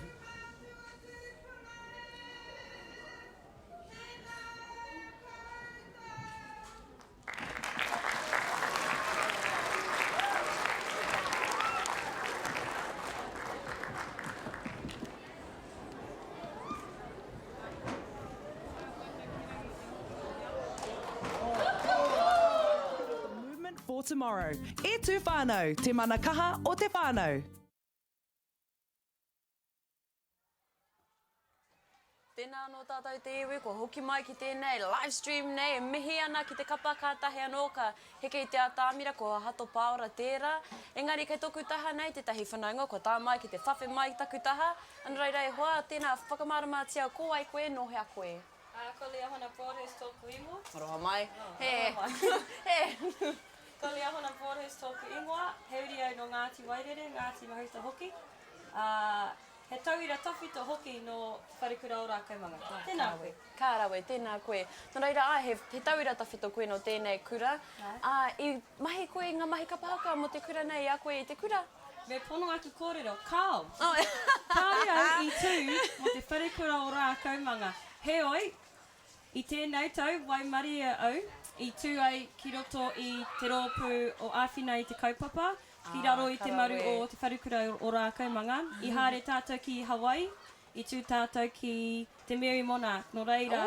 Movement for tomorrow. E tū whānau, te mana kaha o te whānau. Tēnā anō tātou te iwi, kua hoki mai ki tēnei live stream nei e mihi ana ki te kapa kātahi anō ka heke i te atamira ko Hato Pāora tērā. Engari kei tōku taha nei tētahi whanaunga kua tae mai ki te whawhe mai i taku taha. Nō reira e hoa, tēnā whakamāramatia ko wai koe, nō hea koe? Ko Liahona Broadhurst tōku ingoa. Aroha mai. He. He. Ko Liahona Broadhurst tōku ingoa, he uri au nō Ngāti Wairere, Ngāti Mahuta hoki. Ā, he tauira tawhito hoki nō Te Wharekura o Rākaumanga. Tēnā koe. Ka rawe, tēnā koe. Nō reira, āe, he, he tauira tawhito koe nō tēnei kura. Ā, i mahi koe i ngā mahi kapa haka mō te kura nei i a koe i te kura? Me pono aku kōrero, kāo! Kāore au i tū mō Te Wharekura o Rākaumanga. Heoi, I tēnei tau, waimarie au i tū ai ki roto i te rōpū o Āwhina i te Kaupapa, ki raro i te maru o Te Wharekura o Rākaumanga. I haere tātou ki Hawaii, i tū tātou ki te Merrie Monarch, nō reira,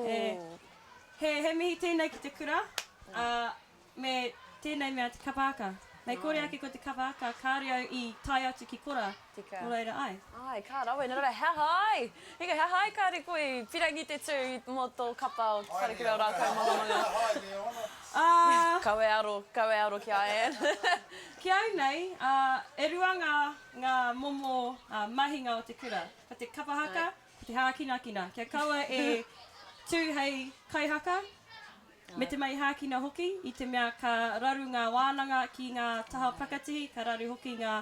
he, he, he mihi tēnei ki te kura, ā, me tēnei mea te kapa haka. Mei kore ake ko te kapa haka, kāore au i tae atu ki kora. Tika. Nō reira, āe. Āe, ka rawe. Nō reira, he aha ai? Hika, he aha ai kāore koe i pirangi te tū mō tō kapa o Te Wharekura o Rākaumangamanga? Ā. Kawe aro, kawe aro ki a Ann. Ki au nei, ā, e rua ngā, ngā momo mahinga o te kura. Ko te kapa haka, ko te hākinakina. Kia kaua e tū hei kaihaka, Me te mahi hākina hoki, i te mea ka raru ngā wānanga ki ngā taha pakatihi, ka raru hoki ngā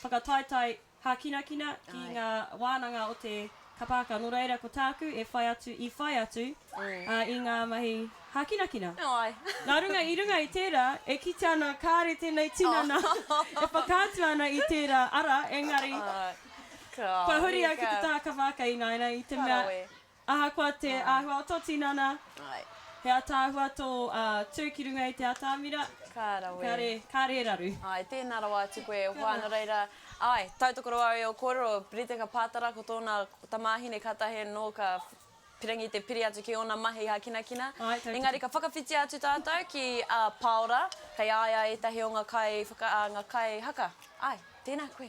whakataetae hākinakina ki ngā wānanga o te kapa haka. Nō reira, ko tāku e whai atu, i whai atu i ngā mahi hākinakina. Nā runga, i runga i tērā, e kite ana kāre tēnei tinana e whakaatu ana i tērā ara, engari kua huri au ki te taha kapa haka ināianei, i te mea Ahakoa te āhua o tō tinana, he ataahua tō tū ki runga i te atamira, kāre, kāre e raru. Āe, tēnā rawa atu koe e hoa, nō reira, āe, tautoko rawa au i ō kōrero, rite ka pātara ko tōna tamāhine kātahi anō ka pirangi te piri atu ki ōna mahi hākinakina. Engari ka whakawhitia atu tātou ki a Pāora, kei a ia ētahi o ngā kai whaka, ngā kai haka. Āe. Tēnā koe.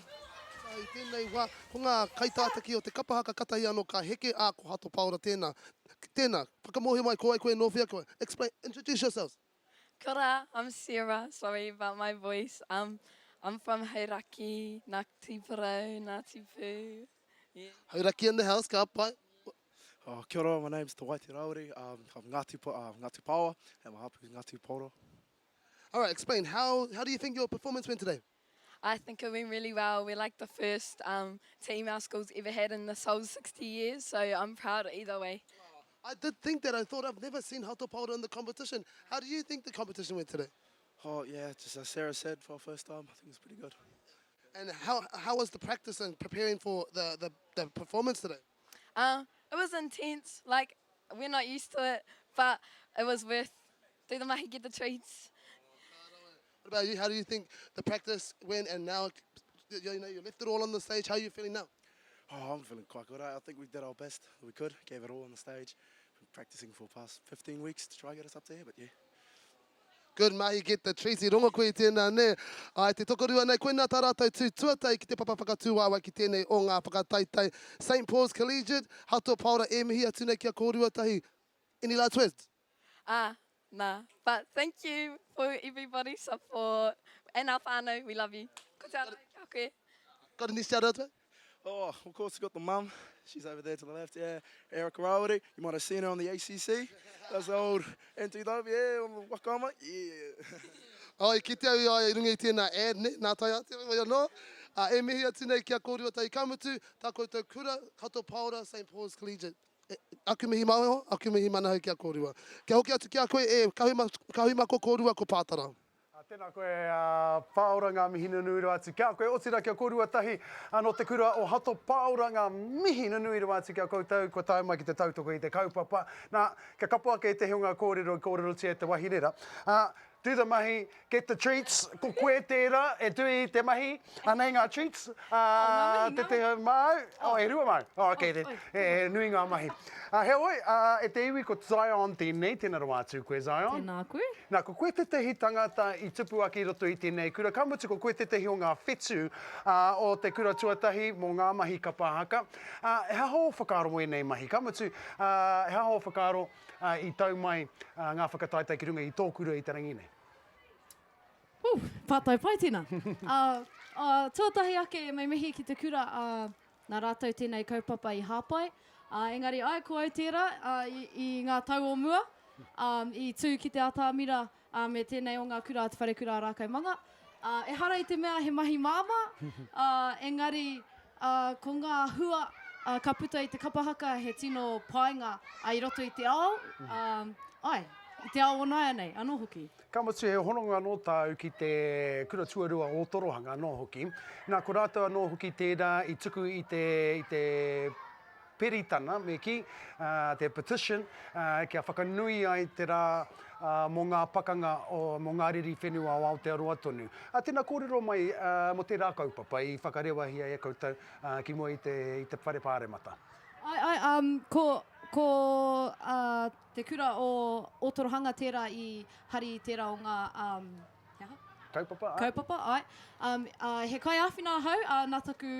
I tēnei wā, ko ngā kaitātaki o te kapa haka katahi anō ka heke, ā, ko Hato Paora tēnā. Tēnā, whakamōhio mai ko wai koe, nō whea koe. Explain, introduce yourselves. Kia ora, I'm Sarah, sorry about my voice, um, I'm from Hauraki, Ngāti Porou, Ngāti Pū, yeah. Hauraki in the house, ka pai. Oh, kia ora, my name's Te Waite Rawiri, um, I'm Ngāti, uh, Ngāti Paoa, and my hapu is Ngāti Paora. Alright, explain, how, how do you think your performance went today? I think it went really well. We're like the first um, team our school's ever had in this whole 60 years, so I'm proud either way. I did think that. I thought I've never seen Hato Paora in the competition. How do you think the competition went today? Oh, yeah, just as Sarah said, for our first time, I think it's pretty good. And how, how was the practice and preparing for the, the, the performance today? Uh, it was intense. Like, we're not used to it, but it was worth do the mahi, get the treats. What about you? How do you think the practice went and now, you know, you left it all on the stage. How are you feeling now? Oh, I'm feeling quite good. I think we did our best that we could. Gave it all on the stage. Been practicing for the past 15 weeks to try and get us up to here, but yeah. Good mahi get the trees i rongo koe i tēnā nē. Ai, te tokorua nei, koinā tā rātou tū tuatahi ki te papa whakatūwaewae ki tēnei o ngā whakataetae St Paul's Collegiate, Hato Paora e mihi atu nei ki a kōrua tahi. Any last words? Ah, nah. But thank you for everybody's support and our whānau, we love you. Ko te aroha ki a koe. Got any shout outs mate? Oh, of course we got the mum. She's over there to the left, yeah. Erica Rawiri. You might have seen her on the ACC. That's the old NTW, yeah, on the Wakama, yeah. Oh, i kite au i a ia i runga i tēnā ad, ne? Nā tae atu, wai anō. Uh, e mihi atu nei ki a kōrua tahi. Ka mutu, tā koutou kura, Hato Paora, St Paul's Collegiate. Aku mihi maueho, aku mihi manahau ki a kōrua. Kia hoki atu ki a koe e Kahuimako kōrua ko Pātara. Tēnā koe a Pāora ngā mihi nunui rawa atu ki a koe, otirā ki a kōrua tahi nō te kura o Hato Pāora ngā mihi nunui rawa atu ki a koutou kua tae mai ki te tautoko i te kaupapa. Nā, kia kapo ake ētehi o ngā kōrero i kōrerotia e te wahine rā. Do the mahi, get the treats, ko koe tērā e tui i te mahi, anei ngā treats, ā, te te māu, oh, e rua māu, oh, okay, oh, e, e nui ngā mahi. Uh, heoi, uh, e te iwi ko Zion tēnei, tēnā rawa atu koe Zion. Tēnā koe. Nā, ko koe tētehi tangata i tupu ake i roto i tēnei kura, ka mutu ko koe tētehi o ngā whetū uh, o te kura tuatahi mō ngā mahi kapa haka. Uh, he aha ō whakaaro mō ēnei mahi? Ka mutu, uh, he aha ō whakaaro ā, i tau mai ngā whakataetae ki runga i tō kura i te rangi nei. Woo, pātai pai tēnā. Ā, ā, tuatahi ake me mihi ki te kura, ā, nā rātou tēnei kaupapa i hāpai. Ā, engari āe, ko au tērā, ā, i, i ngā tau o mua, ā, i tū ki te atamira, ā, me tēnei o ngā kura a Te Wharekura a Rākaimanga. Ā, ehara i te mea he mahi māmā, ā, engari, ā, ko ngā hua, ā, ka puta i te kapa haka he tino painga, ā, i roto i te ao, ā, āe, i te ao o nāianei anō hoki. Ka mutu he hononga anō tāu ki te Kura Tuarua o Torohanga anō hoki. Nā, ko rātou anō hoki tērā i tuku i te, i te. peritana, me kī, te petition, kia whakanui ai te rā mō ngā pakanga, mō ngā riri whenua o Aotearoa tonu. Tēnā kōrero mai mō tērā kaupapa i whakarewahia e koutou ki mua i te, i te Whare Pāremata. Āe, āe, um, ko, ko uh, te kura o Ōtorohanga tērā i hari i tērā o ngā, um, he aha? Kaupapa, āe. Kaupapa, āe. Um, uh, he kaiāwhina ahau, uh, nā taku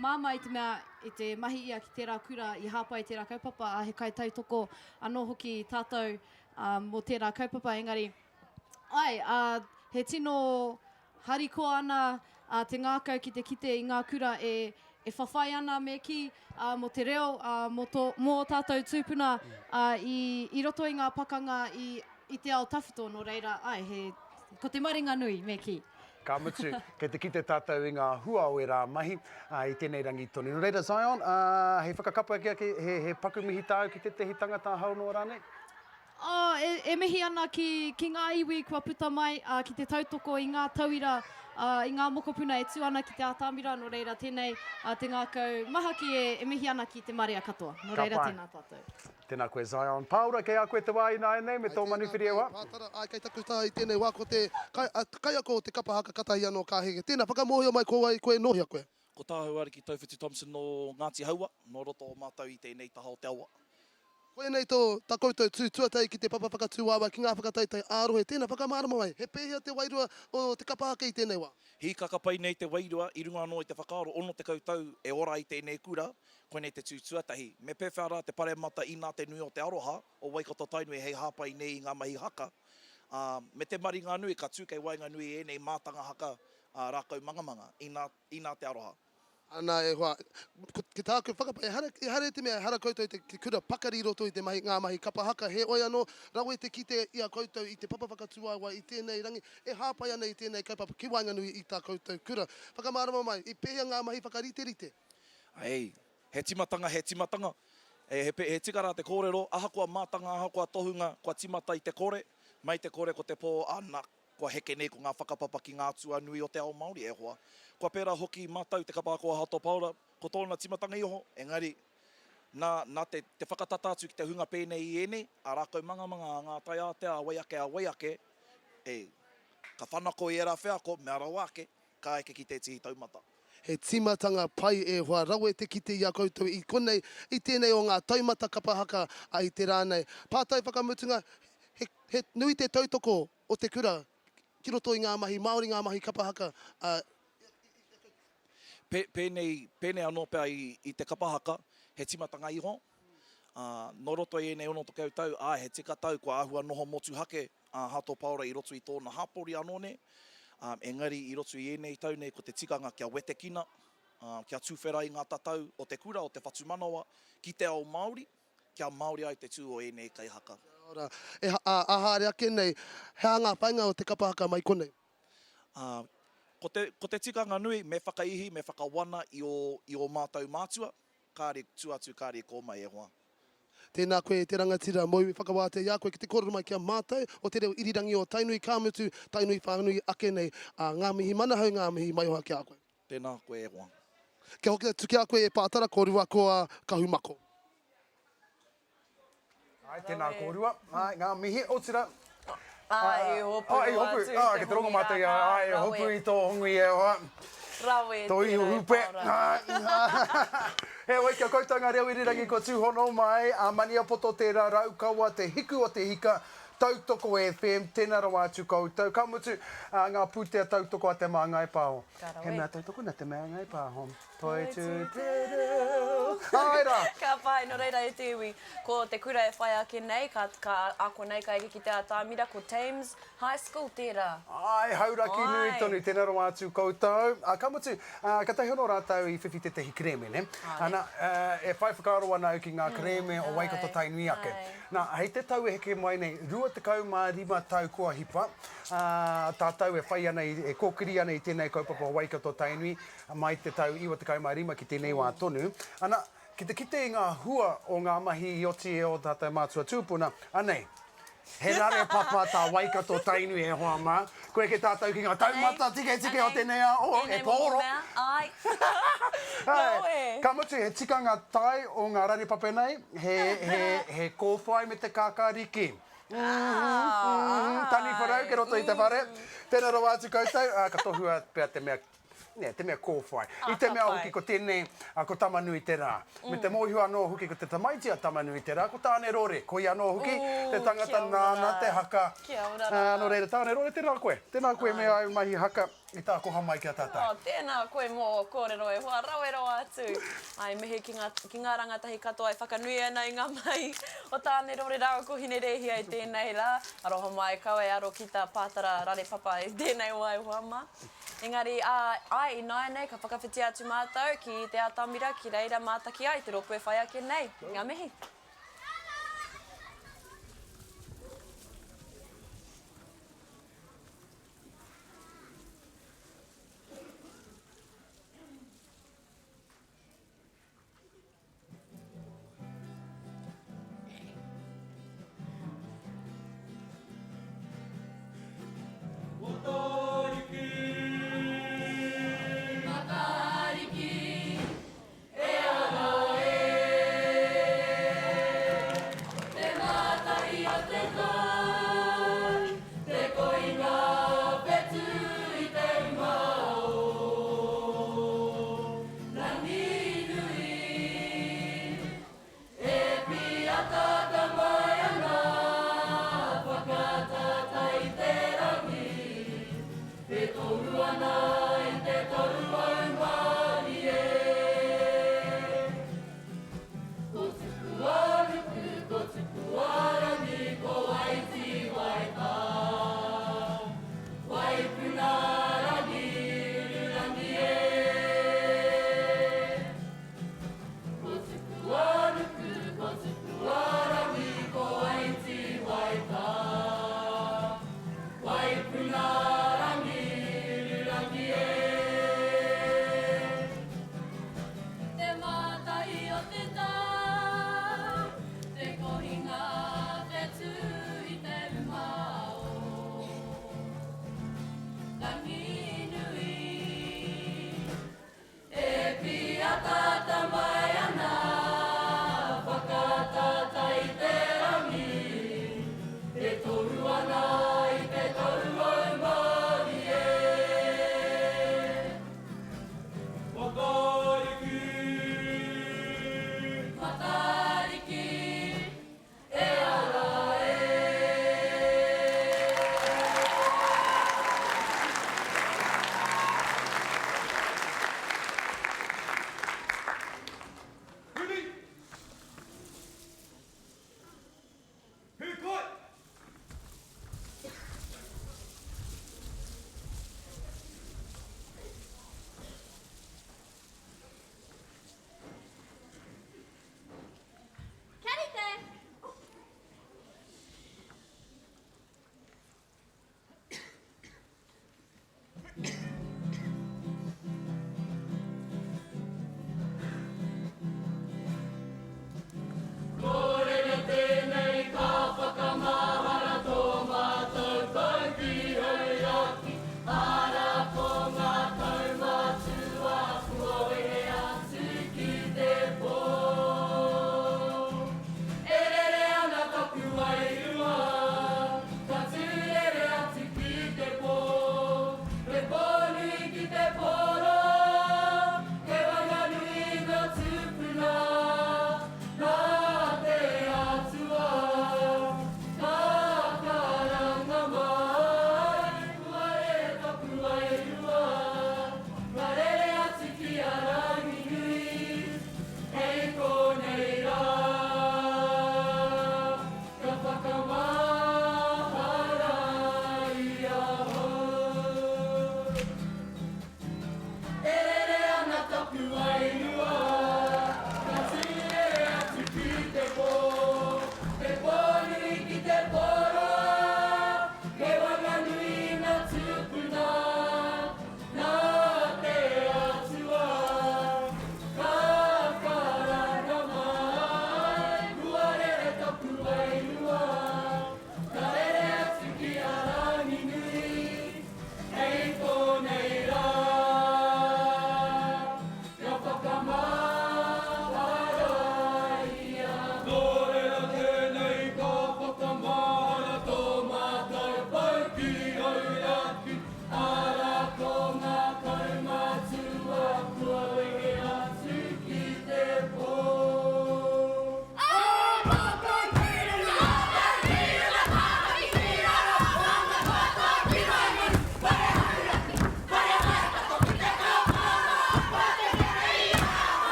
māmā i te mea i te mahi ia ki tērā kura i hāpai i tērā kaupapa, ā, he kaitautoko anō hoki tātou um, mō tērā kaupapa, engari, āe, uh, he tino Harikoa ana te ngākau ki te kite i ngā kura e whawhai ana me kī, mō te reo, mō tō, mō ō tātou tūpuna i roto i ngā pakanga i te ao tawhito, nō reira, āe, he, ko te maringa nui me kī. Ka mutu, kei te kite tātou i ngā hua o ērā mahi i tēnei rangi tonu. Nō reira, Zion, hei whakakapu ake ake, he paku mihi tāu ki tētehi tangata hau noa rānei? Ā, e, e mihi ana ki, ki ngā iwi kua puta mai, ā, ki te tautoko i ngā tauira, ā, i ngā mokopuna e tū ana ki te atamira, nō reira tēnei, ā, te ngākau mahaki e, e mihi ana ki te marea katoa. Nō Ka reira pai. tēnā tātou. Tēnā koe Zion. Pāora, kei a koe te wā ināianei me tō manuwhiri e wā. Pātara, āe, kei taku taha i tēnei wā ko te kai, ā, kaiako o te kapa haka katahi anō ka heke. Tēnā, whakamōhio mai ko wai koe, nō hea koe? Ko Tāhau Ariki Tauwhiti Thompson nō Ngāti Haua, nō roto o mātou i tēnei taha o te awa. Koinei tō tā koutou tū tuatahi ki te papa whakatū waewae ki ngā whakataetae ā-rohe. Tēnā, whakamārama mai, he pēhea te wairua o te kapa haka i tēnei wā? Hīkaka pai nei te wairua i runga anō i te whakaaro 60 tau e ora ai tēnei kura, koinei te tū tuatahi. Me pēwhea rā te paremata inā te nui o te aroha o Waikato-Tainui hei hāpai nei i ngā mahi haka, ā, me te maringanui ka tū kei waenganui i ēnei mātanga haka ā, rākau mangamanga, inā, inā te aroha. Ana e hoa, ko, ki tāku whakapae, ehara, ehara i te mea ehara koutou i te, te kura pakari i roto i te mahi, ngā mahi kapa haka, heoi anō, rawe te kite i a koutou i te papa whakatūwaewae i tēnei rangi, e hāpai ana i tēnei kaupapa ki waenganui i tā koutou kura. Whakamārama mai, i pēhea ngā mahi whakariterite? Hei, he timatanga, he timatanga. E, he, he tika rā te kōrero, ahakoa mātanga, ahakoa tohunga, kua timata i te kore, mai te kore ko te pō, ana, Kua heke nei ko ngā whakapapa ki ngā atua nui o te ao Māori, e hoa. Kua pērā hoki mātou te kapa ako a Hato Paora, ko tōna timatanga iho, engari, nā, nā te, te whakatata atu ki te hunga pēnei i ēnei, a rākau mangamanga, a ngā tai ātea, a wai ake, a wai ake, e, ka whanako i ērā wheako, mea rawa ake, ka eke ki te tihi taumata. He tīmatanga pai e hoa rawe te kite i a koutou i konei, i tēnei o ngā taumata kapa haka a i te rā nei. Pātai whakamutunga, he, he nui te tautoko o te kura ki roto i ngā mahi Māori, ngā mahi kapa haka, ā, Pē, pēnei, pēnei anō pea i, i te kapa haka, he tīmatanga iho, ā, nō roto i ēnei 60 tau, āe, he tika tau, kua āhua noho motuhake a Hato Paora i roto i tōna hapori anō nei, ā, engari i roto i ēnei tau nei ko te tikanga kia wetekina, ā, kia tuwhera i ngā tatau o te kura, o te whatumanawa, ki te ao Māori, kia Māori ai te tū o ēnei kaihaka. Kia ora. E, ā, ā haere ake nei, he aha ngā whāinga o te kapa haka mai konei? Ā, ko te, ko te tikanga nui, me whakaihi, me whakawana i ō, i ō mātou mātua, kāre tua atu, kāre i kō mai e hoa. Tēnā koe e te rangatira, mōu i whakawātea i a koe ki te kōrero mai ki a mātou o te reo irirangi o Tainui ka mutu, Tainui whānui ake nei. Ā, ngā mihi manahau, ngā mihi maioha ki a koe. Tēnā koe e hoa. Kia hoki atu ki a koe e Pātara, kōrua ko a Kahumako. Āe, tēnā kōrua. Āe, ngā mihi. Otirā, Āe, e hopu Āe, e noa hopu. atu i Āe, te ki te rongo hongi mātou i a, rā, ka āe, e hopu rawe. i tō hongi e hoa. Rawe Tō tērā ihu e hūpē. Paora. Heoi, kia koutou ngā reo irirangi kua tūhono mai, a Maniapoto tērā, Raukawa, te hiku o te hika, Tautoko FM, tēnā rawa atu koutou. Ka mutu, ā, ngā pūtea tautoko a Te Māngai Pāho. Ka rawe. He mea tautoko nā Te Māngai Pāho. Toitū te reo. Āe rā! Ka pai, nō reira e te iwi, ko te kura e whai ake nei, ka, ka ako nei, ka eke ki te atamira, ko Thames High School tērā. Āe, hauraki nui Āe. tonu, tēnā rawa atu koutou. Ā, ka mutu, ā, katahi anō rātou i whiwhi tētahi kerēme, nē? Āe. Ana, ā, e whai whakaaro ana au ki ngā kerēme o Waikato Tainui ake. Āe. Nā, hei te tau e heke mai nei, 25 tau kua hipa, ā, tātou e whai ana, e kōkiri ana i tēnei kaupapa o Waikato Tainui, mai te tau 95 ki tēnei wā tonu, ana, ki te kite i ngā hua o ngā mahi i oti e ō tātou mātua tūpuna, anei. He rare papa tā Waikato Tainui e hoa mā. Koe ke tātou ki ngā taumata tiketike o tēnei ao, oh, e pōro. Ai. Ai. Ka mutu, he tikanga tae o ngā rarepapa nei, he, he, he kōwhai me te kākāriki. Mm -hmm, mm, taniwha rau ke roto i te whare. Tēnā rawa atu koutou, ka tohua pea te mea Nē, te mea kōwhai. I te mea hoki ko tēnei, ko Tamanui-te-rā. Me te mōhio anō hoki ko te tamaiti a Tamanui-te-rā, ko Tāne-rore. Koia anō hoki te tangata nāna te haka. Kia ora rā. Nō reira, Tāne-rore, tēnā koe. Tēnā koe me āu mahi haka i tākoha mai ki a tātou. Oh, tēnā koe mō ō kōrero e hoa, rawe rawa atu. Ai, mihi ki ngā, ki ngā rangatahi katoa e whakanui ana i ngā mahi o Tāne-rore rāua ko Hine-rēhia i tēnei rā. Aroha mai, kaua e aro ki tā Pātara Rarepapa i tēnei wā e hoa mā. Engari, ā, āe, ināianei ka whakawhiti atu mātou ki te atamira ki reira mātaki ai te rōpū e whai ake nei. Ngā mihi. Matariki, e ara e.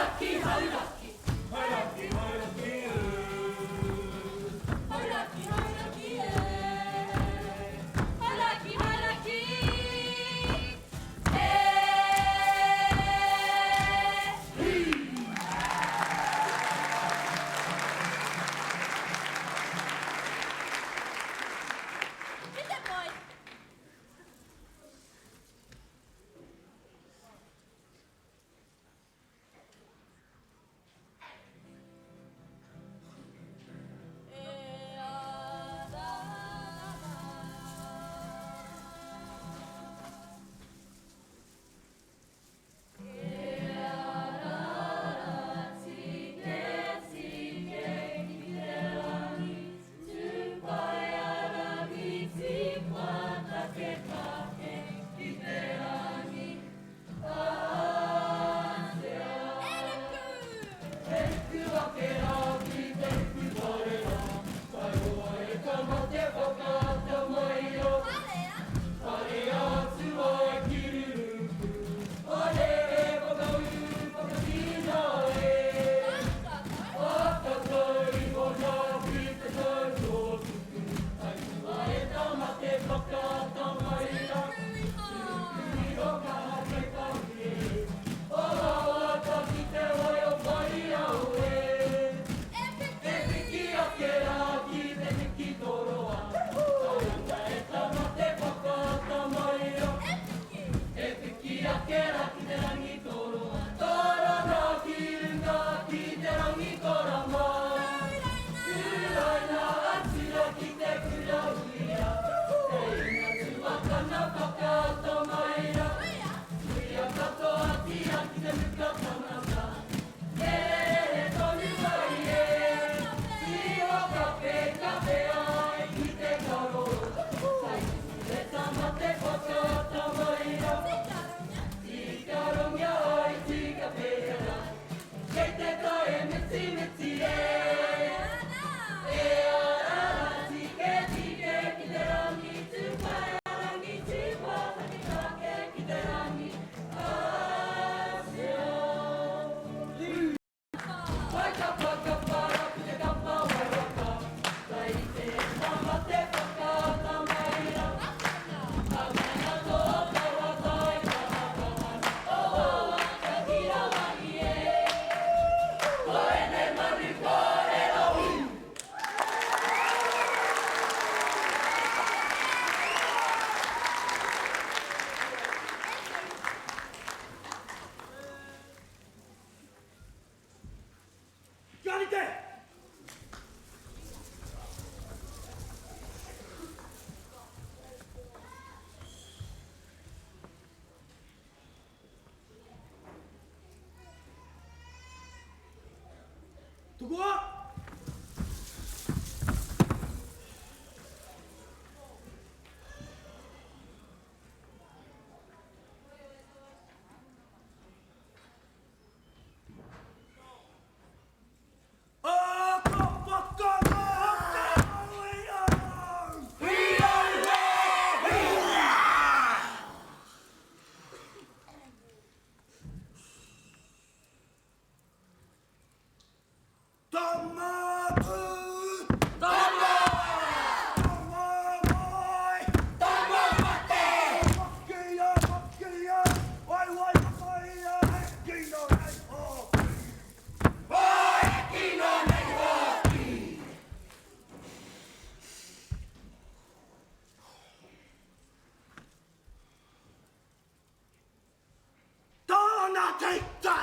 Hauraki, Hauraki. Hauraki, Hauraki e. Hauraki, Hauraki e. Hauraki, Hauraki e. Ki te pai. Kia rite! Tukua! Tōna teita!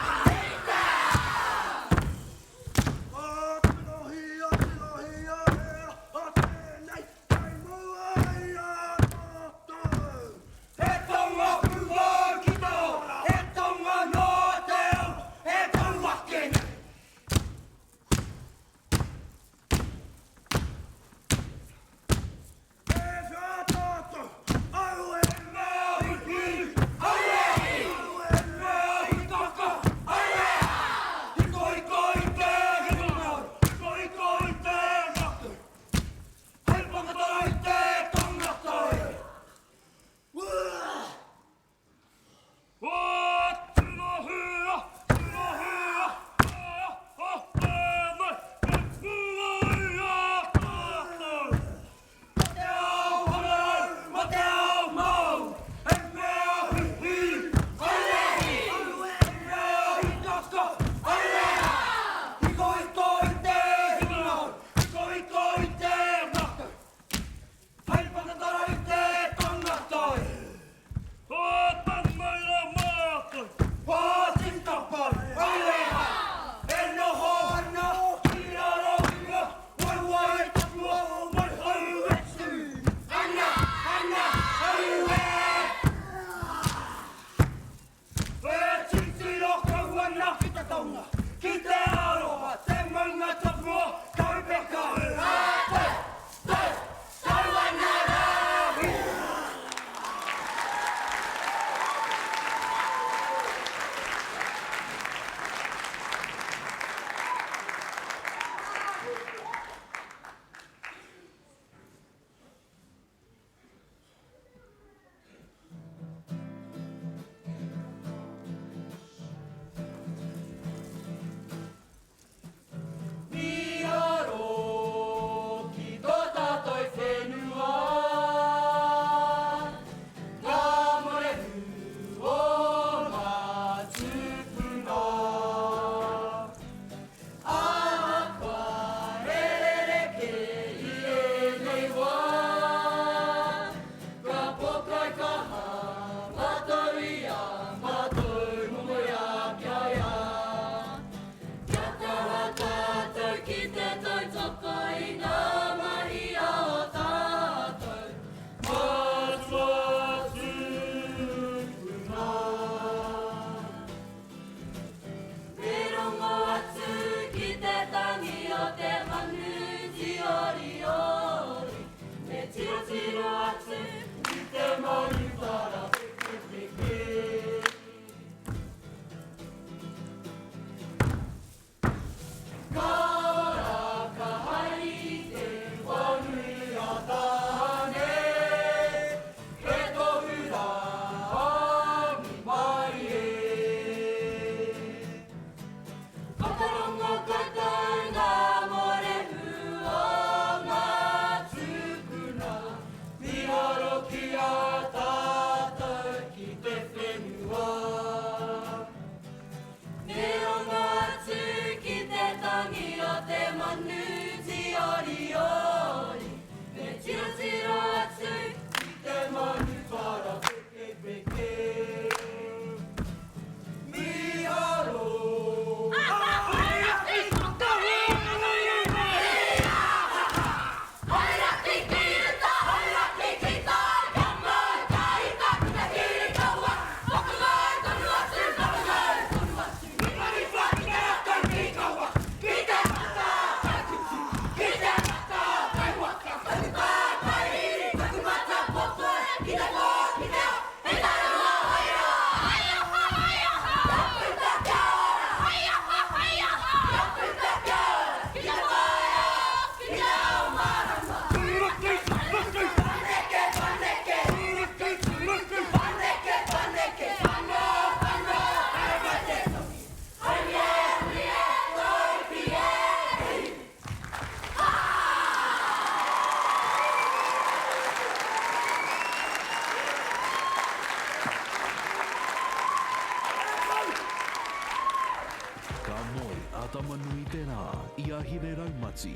Ka moe a Tama-nui-te-rā i a Hine-raumati,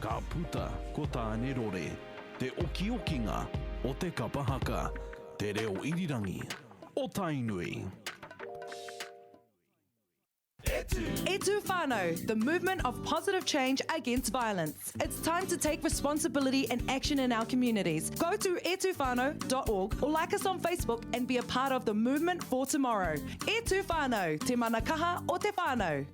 ka puta ko Tāne-rore, te okiokinga o te kapa haka, te reo irirangi o Tainui. E Tū Whānau, the movement of positive change against violence. It's time to take responsibility and action in our communities. Go to etuwhanau.org or like us on Facebook and be a part of the movement for tomorrow. E Tū Whānau, te mana kaha o te whānau.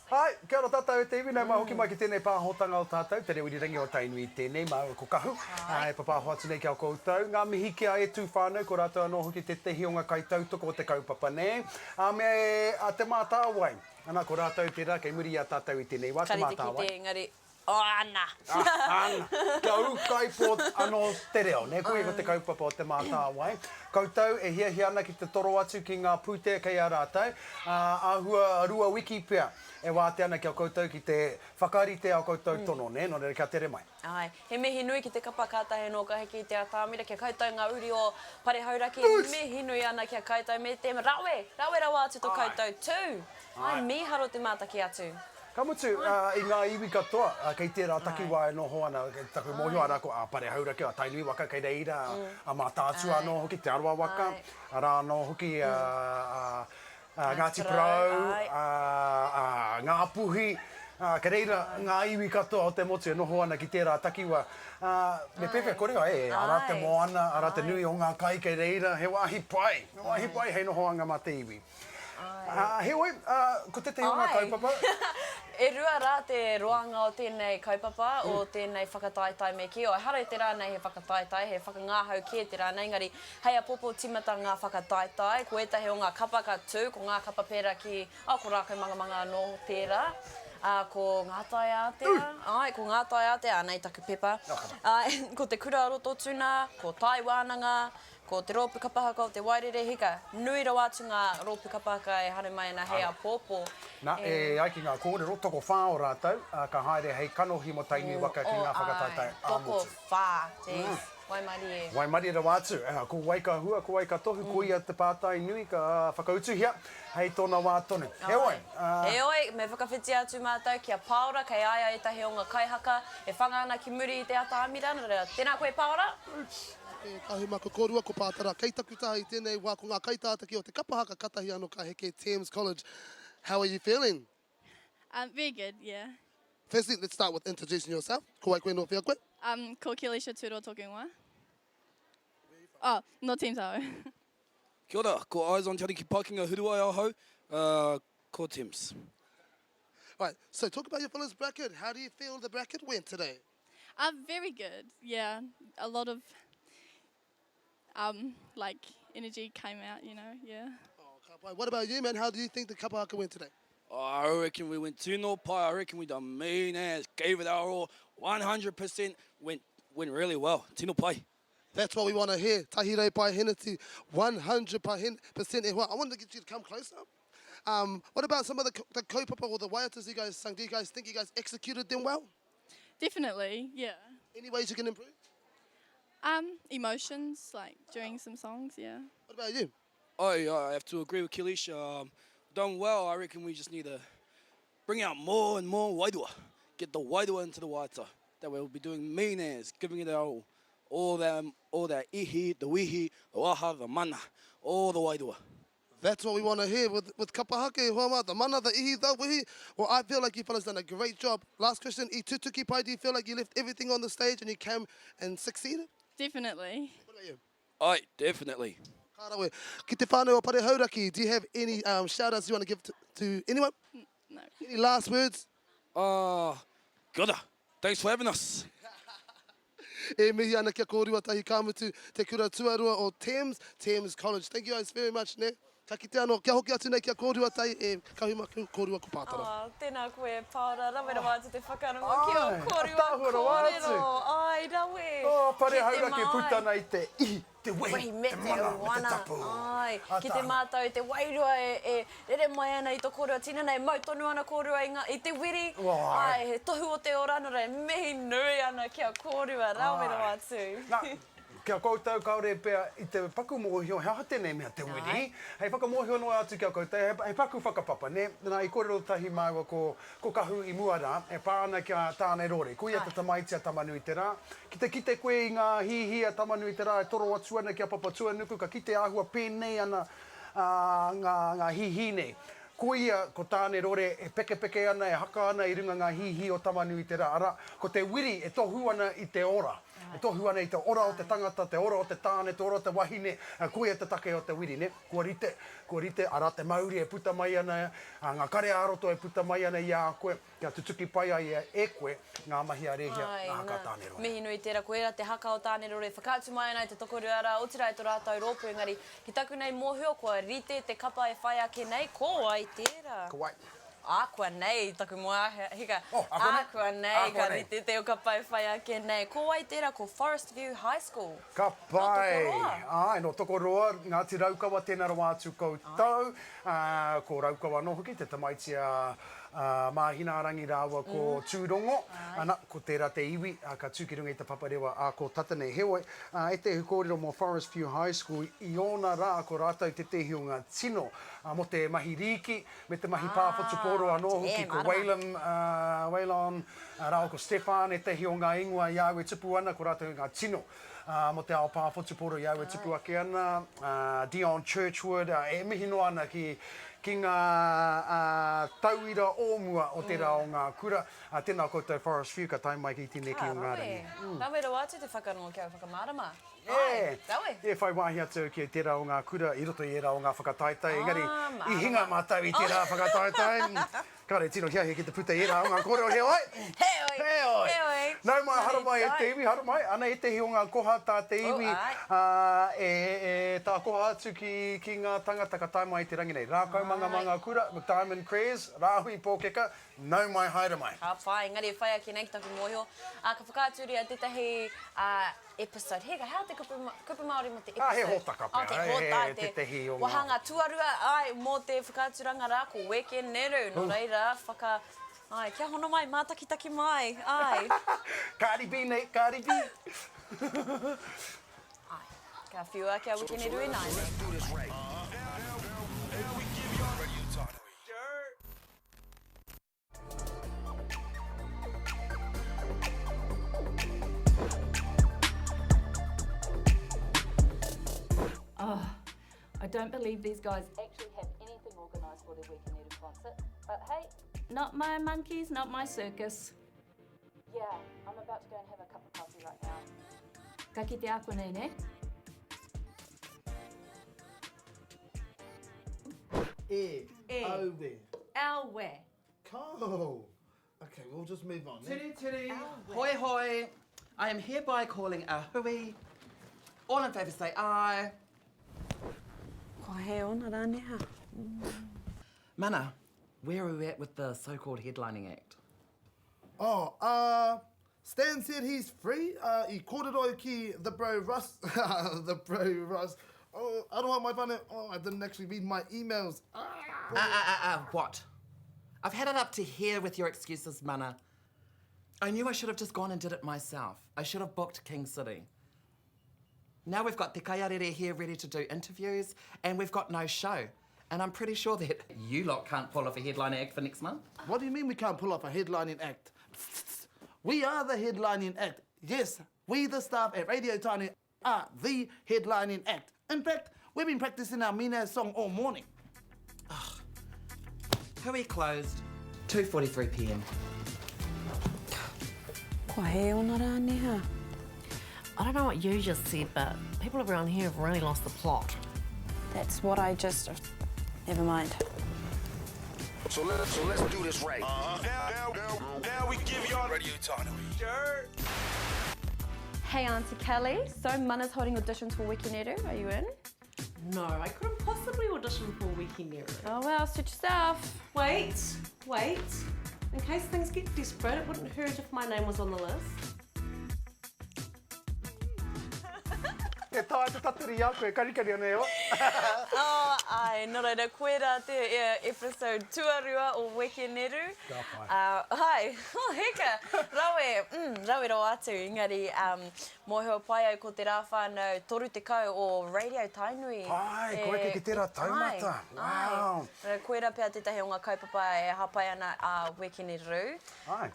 Hai, kia ora tātou e te iwi, nau mai hoki mai ki tēnei pāhotanga o tātou, Te Reo Irirangi o Tainui tēnei, māua ko Kahu, e papāho atu nei ki a koutou. Ngā mihi ki a E Tū Whānau, ko rātou anō hoki tētehi o ngā kaitautoko o te kaupapa nei, ā, me a Te Mātāwai, ana, ko rātou tērā kei muri i a tātou i tēnei wā, Ka Te rite ki Mātāwai. te engari, oh, ana! Ana, kia ūkaipō anō te reo, nē, koia ko te kaupapa o Te Mātāwai. Koutou e hiahia ana ki te toro atu ki ngā pūtea kei a rātou, ā, āhua rua wiki pea e wātea ana ki a koutou ki te whakarite ā koutou tono, nē, nō reira kia tere mai. Āe, he mihi nui ki te kapa kātahi anō ka heke i te atamira kia koutou ngā uri o Pare Hauraki e mihi nui ana ki a koutou me te rawe, rawe rawa atu to koutou tū! Āe, mīharo te mātaki atu. Ka mutu, i ngā iwi katoa kei tērā takiwā e noho ana, kei taku mōhio arā ko Pare Hauraki, a Tainui waka kei reira, a Mātaatua anō hoki, Te Arawa waka, arā anō hoki a Ngāti Porou, a Ngāpuhi, kei reira ngā iwi katoa o te motu e noho ana ki tērā takiwā. Me pēwhea kore ai, e, arā te moana, arā te nui o ngā kai kei reira, he wāhi pai, he wāhi pai hei nohoanga mā te iwi. Heoi, ko tētehi o ngā kaupapa. E rua rā te roanga o tēnei kaupapa, o tēnei whakataetae me kī, ehara i te rā nei he whakataetae, he whakangahau kē te rā nei, engari hei apopo tīmata ngā whakataetae, ko ētahi o ngā kapa ka tū, ko ngā kapa pērā ki, oh, ko Rākaumangamanga anō tērā, ā, ko Ngā Tai Ātea, āe, ko Ngā Tai Ātea, anei taku pepa, āe, ko Te Kura o Rototuna, ko Tai Wānanga, Ko te rōpū kapa haka o Te Wairere Hika, nui rawa atu ngā rōpū kapa haka e haere mai ana hei āpōpō. Na, e ai ki ngā kōrero, tokowhā o rātou ka haere hei kanohi mō Tainui waka ki ngā whakataetae ā-motu. Tokowhā, jeez, waimarie. Waimarie rawa atu. Ko wai ka hua, ko wai ka tohu, koia te pātai nui ka whakautuhia hei tōna wā tonu. Heoi, Heoi, me whakawhiti atu mātou ki a Pāora, kei a ia ētahi o ngā kaihaka e whanga ana ki muri i te atamira, nō reira, tēnā koe Pāora! E Kahu ma ko korua ko Pātara. Kei taku taha i tenei wa ko nga kaitātaki o te kapa haka katahi ano ka heke Thames College. How are you feeling? Um, very good, yeah. Firstly, let's start with introducing yourself. Ko wai koe, no whea koe? Um, ko Kelisha Turo toku ingoa. Oh, no Thames ahau. Kia ora, ko Eyes on Te Ariki Pakinga Huruai ahau, uh, ko Thames. Right, so talk about your fellas bracket. How do you feel the bracket went today? Uh, very good, yeah. A lot of um, like energy came out, you know, yeah. Oh, ka pai. What about you, man? How do you think the kapa haka went today? Oh, I reckon we went tino pai. I reckon we done mean ass, gave it our all, 100% went, went really well. Tino pai. That's what we want to hear. Tahirei pai heneti, 100% e hoa. I wanted to get you to come closer. Um, what about some of the, the kaupapa or the waiatas you guys sung? Do you guys think you guys executed them well? Definitely, yeah. Any ways you can improve? Um, emotions, like during some songs, yeah. What about you? Oh, yeah, I have to agree with Kilisha. Um, done well. I reckon we just need to bring out more and more wairua. Get the wairua into the waiata. That way we'll be doing mean as, giving it our all. All that, all that ihi, the wehi, the waha, the mana, all the wairua. That's what we want to hear with, with kapa haka e hoa mā, the mana, the ihi, the wehi. Well, I feel like you fellas done a great job. Last question, i tutuki pai, do you feel like you left everything on the stage and you came and succeeded? Definitely. What about you? Ai, definitely. Ka rawe. Ki te whānau o Pare Hauraki, do you have any um, shout-outs you want to give to, to anyone? No. Any last words? Uh, kia ora. Thanks for having us. E mihi ana kia kōrua tahi ka mutu te kura tuarua o Thames, Thames College. Thank you guys very much, ne? Ka kite anō, kia hoki atu nei kia kōrua tahi e Kahuma kōrua ko Pātara. Oh, tēnā koe, Pāora, rawe rawa atu te whakarongo ki ō Āe, kōrua ataahua rawa atu. kōrero. Āe, rawe. Oh, pare Ki te hauraki e māi. puta ana i te ihi, te wehi, Wehi me te te mana, me te wana. tapu. Āe, ki te Ataahua. mātau, te wairua e, e rere mai ana i tō kōrua tinana, e mau tonu ana kōrua i ngā, i te wiri. Āe. Āe, he tohu o te ora, nō reira, mihi nui ana ki a kōrua, rawe Āe. rawa atu. Nā, Ki a koutou kāore pea i te paku mōhio he aha tēnei mea te wiri, hei whakamōhio noa atu ki a koutou, he, he paku whakapapa, nē? Nā, i kōrero tahi māua ko, ko Kahu i mua rā, e pā ana ki a Tāne Rore, ko ia te tamaiti a Tamanui-te-rā. Ki te kite koe i ngā hīhī a Tamanui-te-rā e toro atu ana ki a Papatuanuku, ka kite āhua pēnei ana, ā, ngā, ngā hīhī nei. Koia, ko Tāne Rore e pekepeke ana, e haka ana i runga ngā hīhī o Tamanui-te-rā, arā, ko te wiri e tohu ana i te ora. E tohu ana i te ora o te tangata, te ora o te tāne, te ora o te wahine, koia te take o te wiri, nē? Kua rite, kua rite, arā te mauri e puta mai ana, ngā kare ā-roto e puta mai ana i a koe, kia tutuki pai ai e koe ngā mahi a Rēhia, ngā haka a Tānerore. Mihi nui tērā, koirā te haka o Tānerore, whakaatu mai ana i te tokorua rā, otirā i to rātou rōpū, engari ki taku nei mōhio kua rite te kapa e whai ake nei, ko wai tērā? Ko wai? Ākuanei taku moa, hika. Oh, ākuanei? Ākuanei, ka rite te kapa e whai ake nei. Ko wai tērā? Ko Forest View High School. Ka pai. Nō Tokoroa. Āe, nō Tokoroa, Ngāti Raukawa, tēnā rawa atu koutou. Ā, ko Raukawa anō hoki te tamaiti a Māhinaarangi rāua ko Tūrongo. Ana, ko tērā te iwi, ka tū ki runga i te paparewa ā kō tata nei. Heoi, ētehi kōrero mō Forest View High School, i ōna rā ko rātou tētehi o ngā tino mō te mahi rīki, Me te mahi pā whutupōro anō hoki, ko Waylon, Waylon, rāua ko Stefan ētahi o ngā ingoa i a au e tupu ana, ko rātou ngā tino mō te ao pā whutupōro i a au e tupu ake ana, Dion Churchwood, e mihi noa ana ki, ki ngā tauira o mua o tērā o ngā kura. Tēnā koutou Forest View, ka tae mai ki tēneki o ngā rangi. Ka rawe. Rawe rawa atu te whakarongo ki au whakamārama. Āe, rawe. E whai wāhi atu au ki tērā o ngā kura i roto i ērā o ngā whakataetae, engari i hinga mātou i tērā whakataetae. Kāore tino hiahia ki te puta i ērā o ngā kōrero, heoi! Heoi! Heoi! Heoi! Nau mai, haramai e te iwi, haramai. Ana ētehi o ngā koha tā te iwi e tā koha atu ki ngā tangata ka tae mai i te rangi nei. Rākaumanga mā ngā kura, McDiamond Cres, Rāhui Pōkeka, nau mai haere mai. Ka whai, engari e whai ake nei ki taku mōhio, ka whakaaturia tētahi Episode. He aha te kupu, kupu Māori mō te episode? Ah, he hōtaka pea. Oh, te hōtaka, he, te tētehi o ngā. Wāhanga tuarua, āe, mō te whakaaturanga rā, ko Weke Neru. Nō reira, whaka, āe, kia hono mai, mātakitaki mai, āe. Cardi B nei, Cardi B. Āe, ka whiua ki a Weke Neru ināianei. Ka pai. Oh, I don't believe these guys actually have anything organised for their Weekeneru concert. But hey, not my monkeys, not my circus. Yeah, I'm about to go and have a cup of coffee right now. Ka kite a konei, ne? E. E. Aue. Aue. Cool. Okay, we'll just move on. Tiri tiri, hoi hoi. I am hereby calling a hui. All in favour say aye. Kua he ona rā neha. Mana, where are we at with the so-called headlining act? Oh, uh, Stan said he's free. Uh, i kōrero au ki the bro Russ. the bro Russ. Oh, aroha mai whānau. Oh, I didn't actually read my emails. Ah! Ah, ah, ah, ah, what? I've had it up to here with your excuses, Mana. I knew I should have just gone and did it myself. I should have booked King City. Now we've got Te Kaiarere here ready to do interviews, and we've got no show. And I'm pretty sure that you lot can't pull off a headline act for next month. What do you mean we can't pull off a headlining act? We are the headlining act. Yes, we the staff at Radio Tiny are the headlining act. In fact, we've been practicing our Mina song all morning. Ugh. Hui closed, 2.43pm. Kua he ona rā neha. I don't know what you just said, but people around here have really lost the plot. That's what I just... Never mind. So, let, so let's do this right. Uh-huh. Now, now, now we give y'all Radio Tainui. Sure. Hey, Auntie Kelly. So Mana's holding auditions for Wikineru. Are you in? No, I couldn't possibly audition for Wikineru. Oh well, suit yourself. Wait, wait. In case things get desperate, it wouldn't hurt if my name was on the list. E taea te tatari i a koe, karikari ana e hoa. Oh, āe, nō reira, koirā te episode tuarua o Wekeneru. Ka pai. Āe, oh heka, rawe, mm, rawe rawa atu, engari mōhio pai au ko te rā whānau 30 o Radio Tainui. Āe, kua eke ki tērā taumata, wow. Āe, koirā pea tētahi o ngā kaupapa e hāpai ana a Wekeneru. Āe.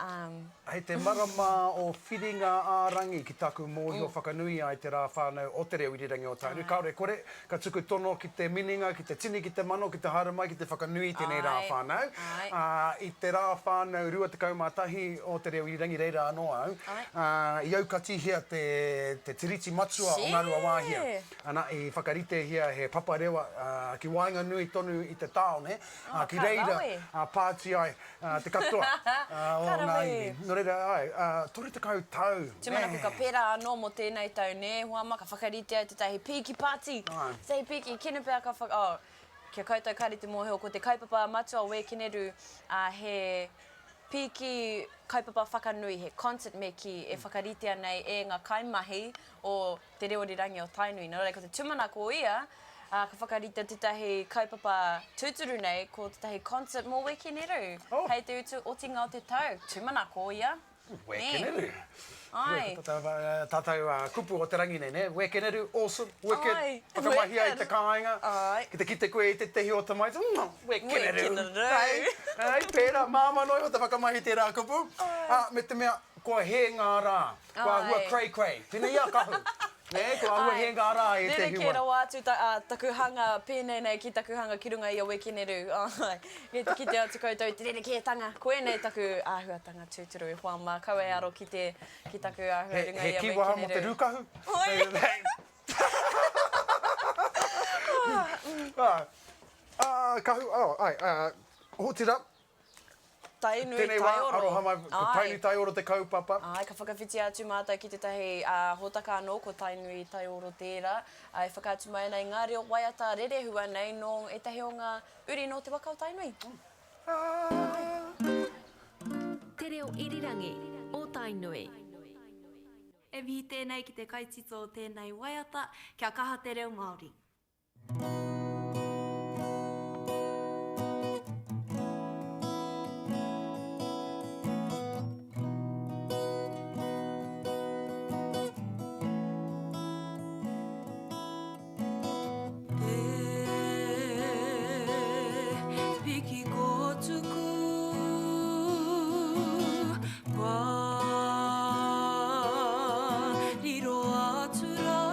Hei te marama o Whiringa-ā-rangi ki taku mōhio whakanui ai te rā whānau o Te Reo Irirangi o Tainui. Kāore e kore, ka tuku tono ki te minenga, ki te tini, ki te mano, ki te haere mai ki te whakanui i tēnei rā whānau. Ā, i te rā whānau 21 o Te Reo Irirangi reira anō au, ā, i aukatihia te, te tiriti matua o Ngāruawāhia. Ana, i whakaritehia he paparewa, ā, ki waenganui tonu i te tāone, ā, ki reira, ā, pāti ai te katoa o ngā iwi. Nō reira, āe, 30 tau. Tūmanako ka pērā anō mō tēnei tau, nē, hoa mā, ka whakaritea tētahi pīki pāti, tētahi pīki kino pea ka whaka, oh, kia koutou kāre te mōhio, ko te kaupapa matua o Wēkeneru, he pīki kaupapa whakanui, he concert me kī, e whakaritea nei e ngā kaimahi o Te Reo Irirangi o Tainui. Nō reira, ko te tūmanako ia, ā, ka whakaritea tētahi kaupapa tūturu nei, ko tētahi concert mō Wekeneru. Oh. Hei te utu otinga o te tau. Tūmanako ia. Wekeneru. Ai. Tātou kupu o te rangi nei, nē? Wekeneru, awesome, wicked. Ai. Whakamahia i te kāinga. Ai. Ki te kite koe i tētehi o tamaiti, mm, wekeneru. Wekeneru. Hei, hei, pērā, māmā noa iho te whakamahi tērā kupu. Ai. Me te mea, kua hē ngā rā. Kua āhua cray cray. Pēnei i a Kahu. Nē, kua āhua hē ngā rā e te hiwa. Rerekē rawa atu taku hanga pēnei nei ki taku hanga ki runga i a Wekeneru. Āe, kei te kite atu koutou i te rerekētanga. Koinei taku āhuatanga tūturu e hoa mā. Kaua e aro ki te, ki taku āhua i runga i a Wekeneru. He kīwaha mō te rūkahu? Oi! Kahu, oh, āe, otirā, Tainui Tēnei wā, Taioro. aroha mai, ko Āe. Tainui Taioro te kaupapa. Āe, ka whakawhiti atu mātou ki tētahi hōtaka anō, ko Tainui Taioro tērā, e whakaatu mai ana i ngā reo waiata rerehua nei nō ētahi o ngā uri nō te waka o Tainui. Te Reo Irirangi o Tainui. E mihi tēnei ki te kaitito o tēnei waiata, kia kaha te reo Māori. Piki kōtuku Wā riro atu rā.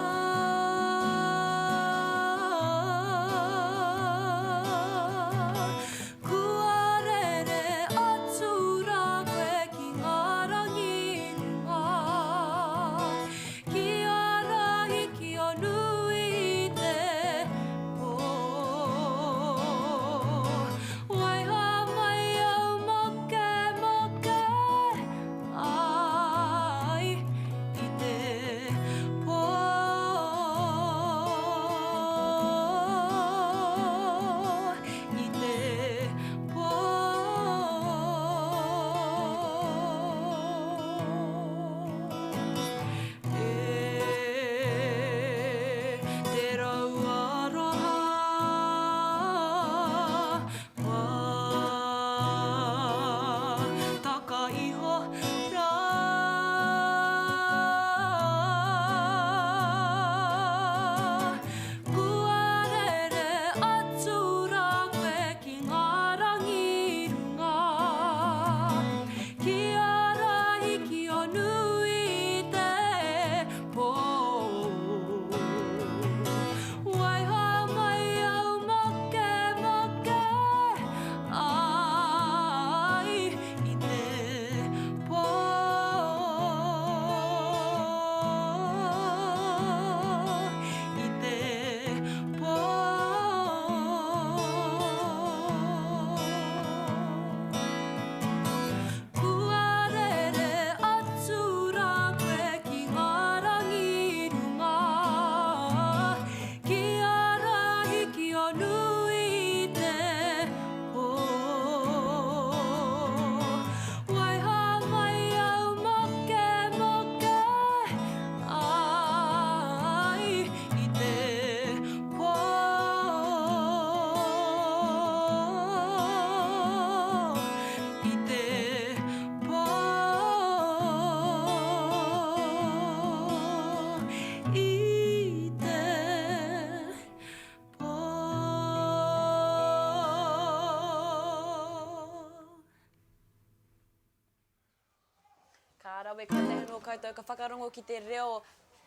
Ka rawe kātahi anō koutou ka whakarongo ki te reo,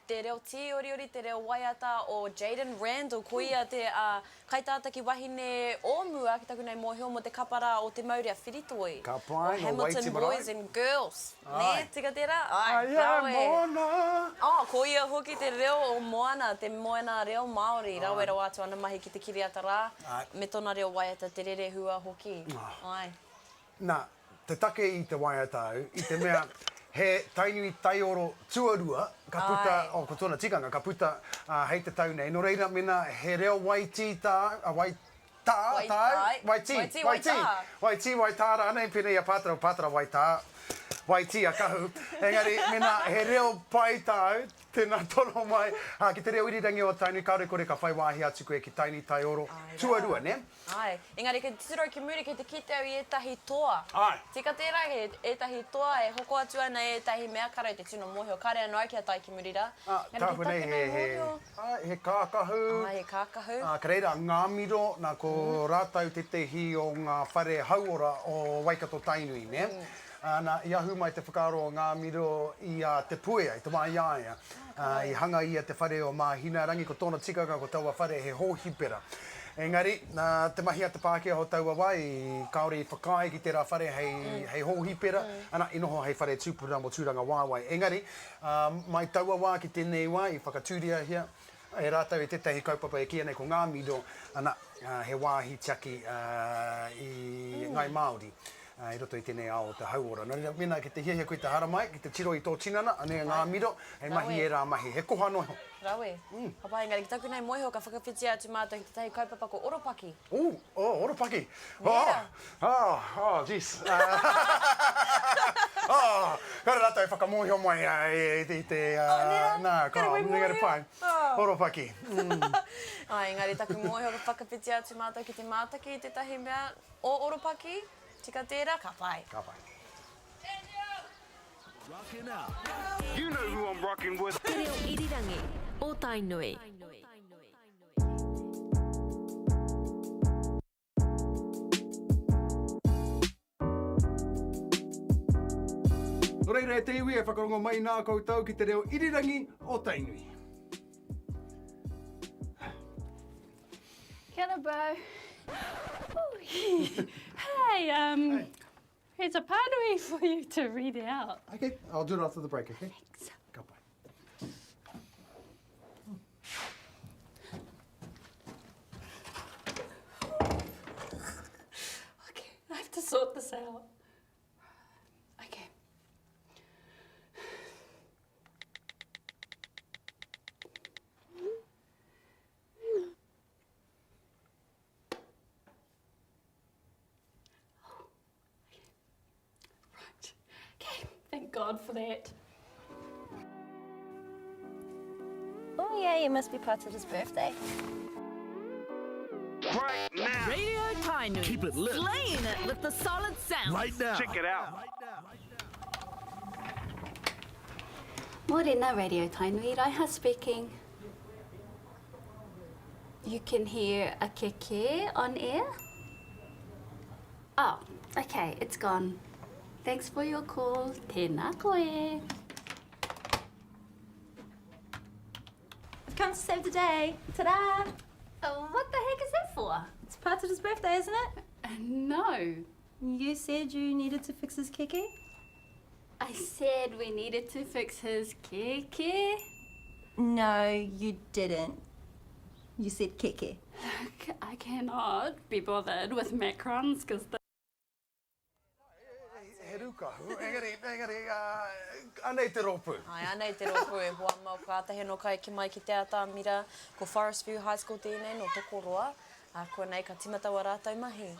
te reo tīoriori, te reo waiata o Jayden Randall, ko ia te kaitātaki wahine o mua, ki taku nei mōhio, mō te kapa rā o Te Maurea Whiritoi, Ka o pai, nō Hamilton Waiti marae. Boys and Girls. Nē, Āe. tika tērā? Āe, Ai a rawe. Moana! Oh, ko ia hoki te reo o Moana, te moana reo Māori, rawe rawa atu ana mahi ki te kiriata rā, Āe. me tōna reo waiata, te rerehua hoki. Āe. Nā, te take i te waiata au, i te mea he Tainui Taioro tuarua ka puta, Āe. oh, ko tōna tikanga, ka puta hei te tau nei. Nō reira, mēnā he reo waitī tā, a, wai, tā, Wai, tāu? āe. Waitī, Waitī, waitī, waitā. waitī, waitā rānei, pēnei i a Pātara, Pātara waitā, waitī a Kahu. Engari, mēnā he reo pai tāu, tēnā tono mai, ā, ki te reo irirangi o Tainui, kāore kore ka whai wāhi atu koe ki Tainui Taioro Āe rā. tuarua, nē? Āe, engari kei te titiro ki muri, kei te kite au i ētahi toa. Āe. Tika tērā, he ētahi toa e hoko atu ana i ētahi mea, kāre te tino mōhio, kāre anō au kia tae ki muri rā. Ā, Engari tāku ki nei taku he, nei he, mōhio. āe, he kākahu. Āe, he kākahu. Ā, ka reira, ngā miro, nā, ko rātou tētehi o ngā whare hauora o Waikato-Tainui, nē? Ā, nā, i ahu mai te whakaaro o ngā miro i a Te Puea, i te wā i a ia. Ā, i hanga ia te whare o Māhinārangi, ko tōna tikanga ko taua whare he hōhipera. Engari, nā te mahi a te Pākehā o taua wā, i, kāore i whakaae ki tērā whare hei, hei hōhipera, ana, i noho hei whare tūpuna mō Tūrangawaewae. Engari, ā, mai taua wā ki tēnei wā, i whakatūriahia e rātou i tētahi kaupapa e kīia nei ko Ngā Miro, ana, he wāhi tiaki i Ngāi Māori i roto i tēnei ao o te hauora. Nō reira, mēnā ki te hiahia koe te haramai, ki te tiro i tō tinana, anei ngā miro, hei mahi ērā mahi. He koha noa iho. Rawe. Ka pai, engari ki taku nei moeho ka whakawhiti atu mātou ki tētahi kaupapa ko Oropaki. Ooh, oh, Oropaki. Nē rā. Oh, oh, oh, jeez. Oh, kāore rātou e whakamōhio mai i te, Oh, nē rā? nā, Kāore ka, wai engari mōhio. pai. Oh. Oropaki. Āe, engari taku mōhio ka whakawhiti atu mātou ki te mātaki i tētahi mea o Oropaki, tika tērā, ka pai. Ka pai. You know who I'm rocking with. Te reo irirangi o Tainui. Nō reira e te iwi e whakarongo mai nā koutou ki te reo irirangi o Tainui. Kia ora bro. Hey, um, hey. Here's a pānui for you to read out. Okay, I'll do it after the break, okay? Thanks. Ka pai. Okay, I have to sort this out. Okay. Right. Okay, thank God for that. Oh yeah, it must be part of his birthday. Right now. Radio Tainui. Keep it lit. Slaying it with the solid sound. Right now. Check it out. Morena Radio Tainui, Raiha speaking. You can hear a keke on air? Oh, okay, it's gone. Thanks for your call. Tēnā koe. I've come to save the day. Ta-da! Oh, what the heck is that for? It's part of his birthday, isn't it? No. You said you needed to fix his keke? I said we needed to fix his keke. No, you didn't. You said keke. Look, I cannot be bothered with macrons because the He rūkahu, engari, engari, anei te rōpū. Āe, anei te rōpū e hoa mau kātahi anō ka eke mai ki te atamira. Ko Forest View High School tēnei nō Tokoroa, ā, konei ka timata wā rātou mahi.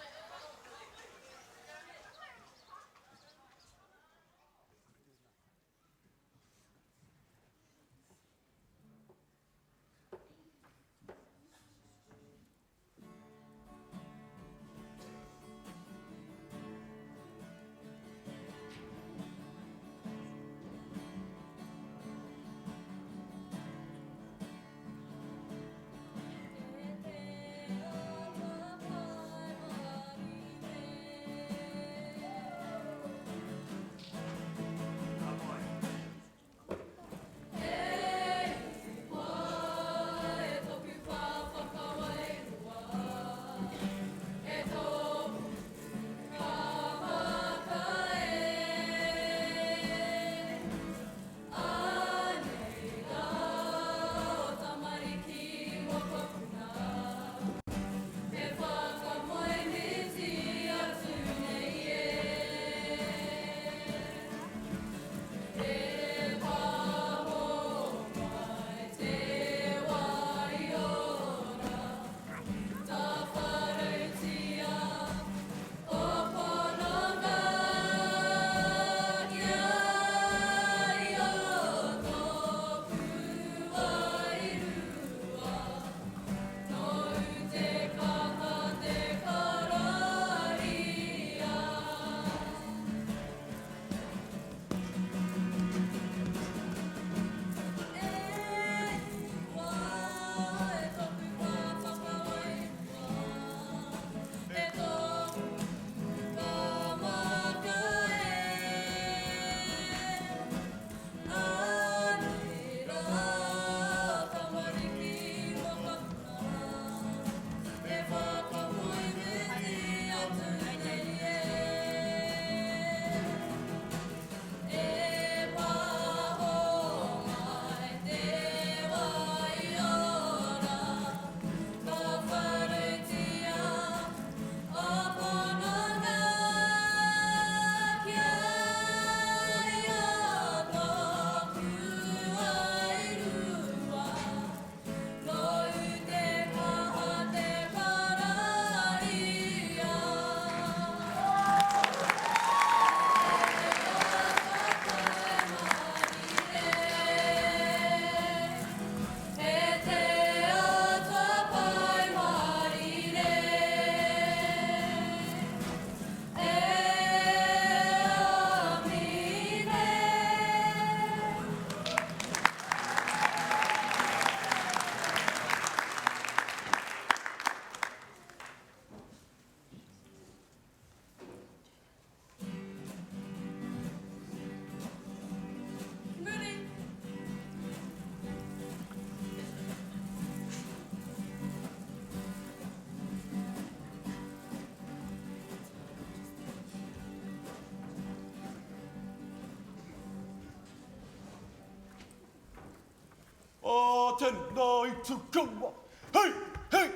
Ā, tēnā i tukua! Hei! Hei!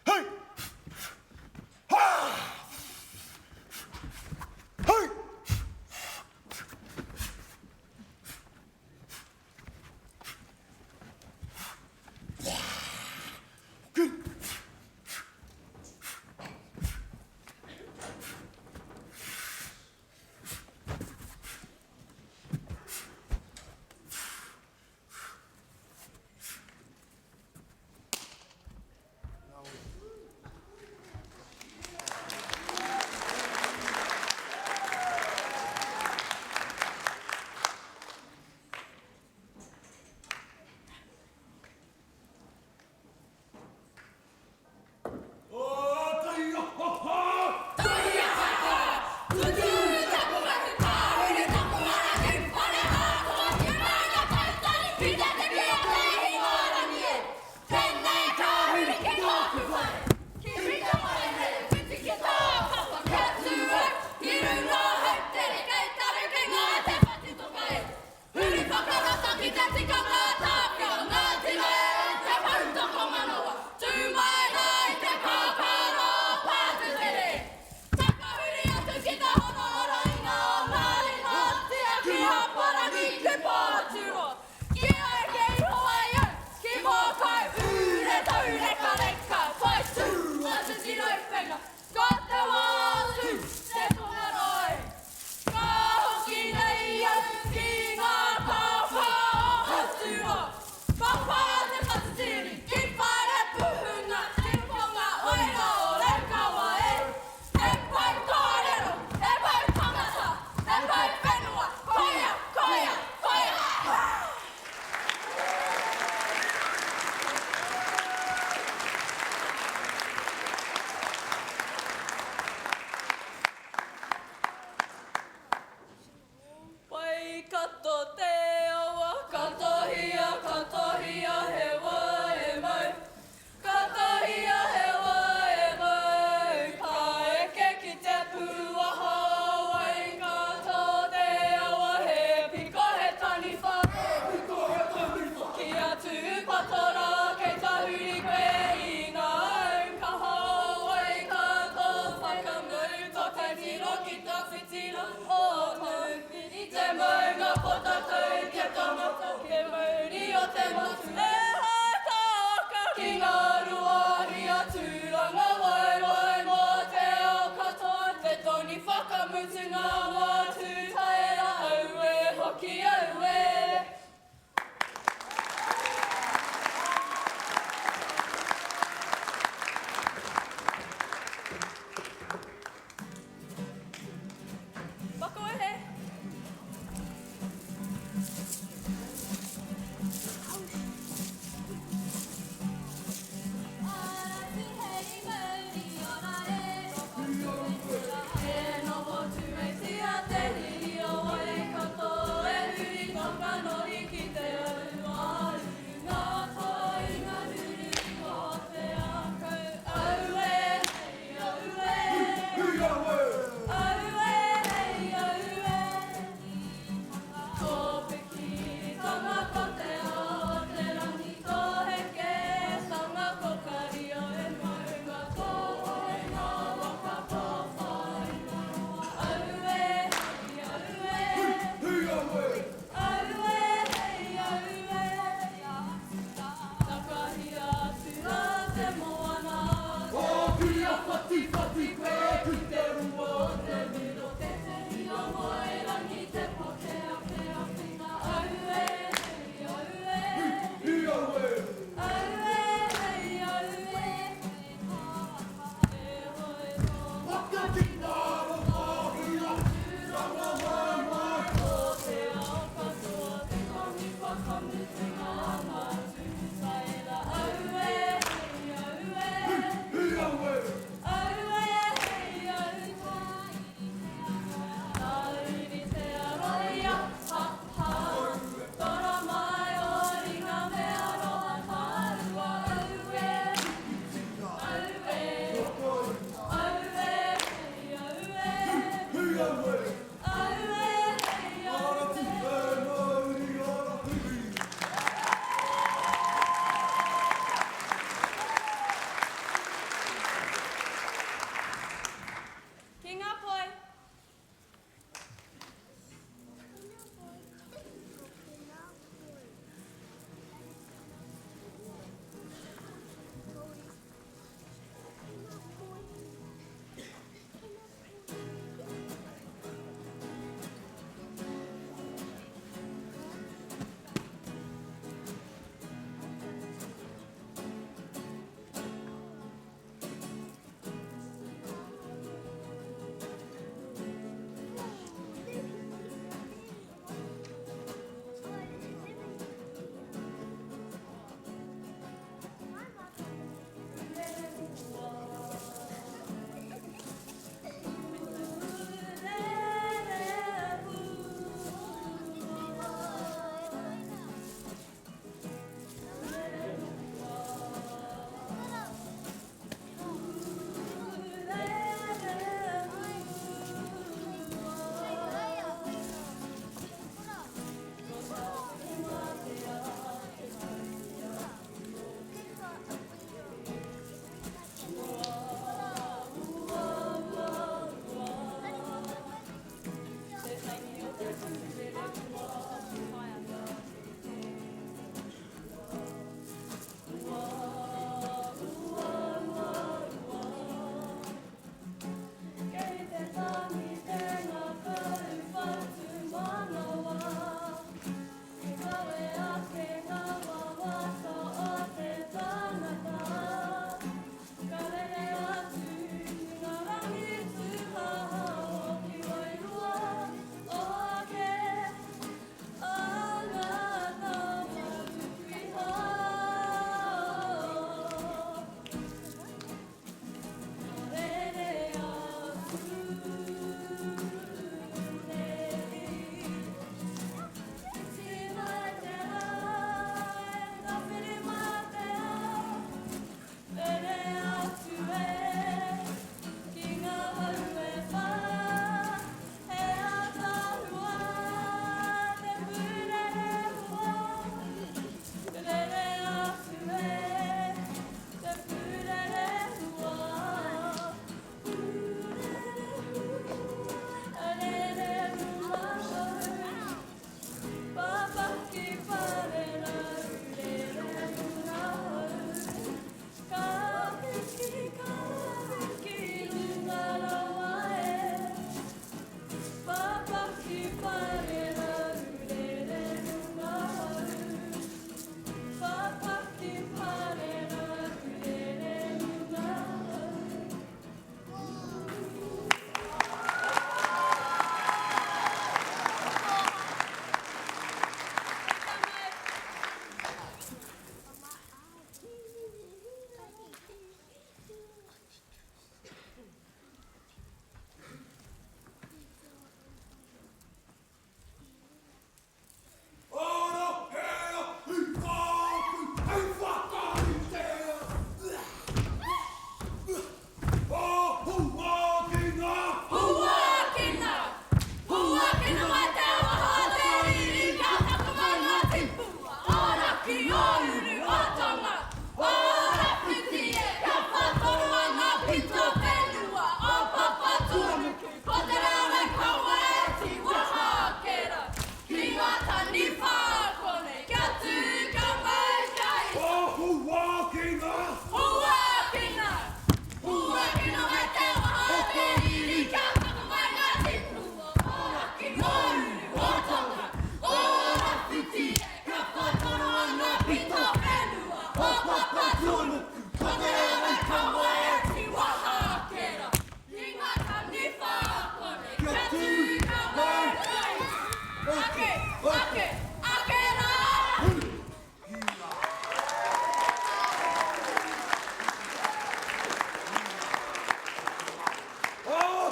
Hei! Ha! Hei! Good. Huri whakarata ki te tikanga tāwhiao, ngā tira e te poutokomanawa, tū mai rā i te kākaro pātutere. Takahuri atu ki te hono ora i ngā rāringa tiaki hāparangi ki Pōtūroa. Ki a eke iho ai au, ki Mōkai ure taurekareka, whai tū atu ki Rauwhenga, ko te wā tū te tongaroa e. Ka hoki nei au ki ngā kāwhā o Hoturoa. Papa te whatitiri ki Wharepuhunga, ki Ponga oira o Raukawa e. He pou kōrero, he pou tangata, he pou whenua, koia, koia, koia.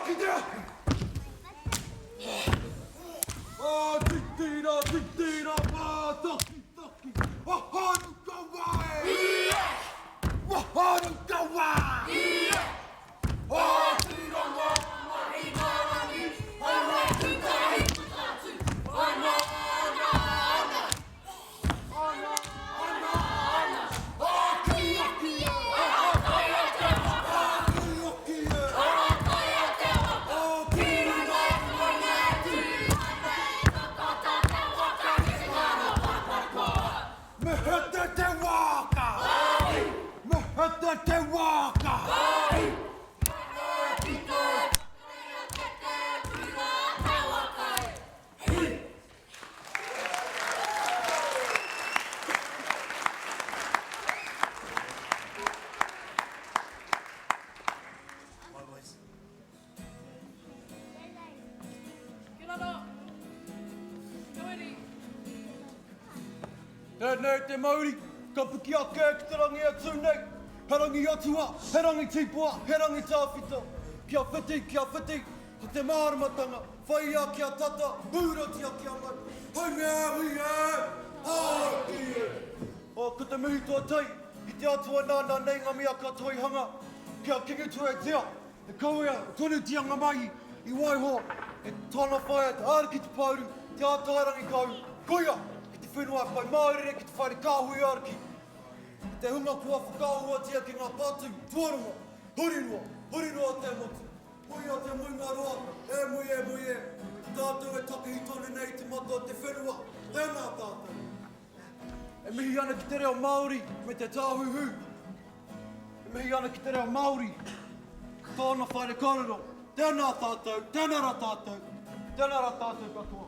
ki te ahi! Ah, titira, titira, mātakitaki, wahanu ka wā e! Wahanu ka wā! Ah, tiranga, mahingarangi, ana tutahi tutatu, ana, ana, ana. Ana, ana, ana, aki, aki e! Aki, aki e! Aki runga Me hete te waka! Me hete te waka! Tēnei te mauri, ka piki ake ki te rangi e tū nei, he rangi atua, he rangi tīpua, he rangi tāwhito. Kia whiti, kia whiti, ko te māramatanga, whaiia kia tata, pūrotia kia mau. Haumia e hui e, hāki e! Ko te mihi tuatahi ki te Atua nāna nei ngā mea katoa i hanga, kia Kingi Turetia, e kawea tonutia ngā mahi i waiho e tana whaea te Ariki Te Pauru, Te Ātairangikaahu, koia ki te whenua e whai mārire ki te whare kāhui ariki, ki te hunga kua whakaahuatia ki ngā pātū tuarongo, huri noa, huri noa te motu. Koia te muinga roa, e mui e mui e, tātou e takahi tonu nei i te mata o te whenua, tēnā tātou. E mihi ana ki te reo Māori me te tāhuhu. E mihi ana ki te reo Māori, tōna whare kōrero. Tēnā tātou, tēnā rā tātou, tēnā rā tātou katoa.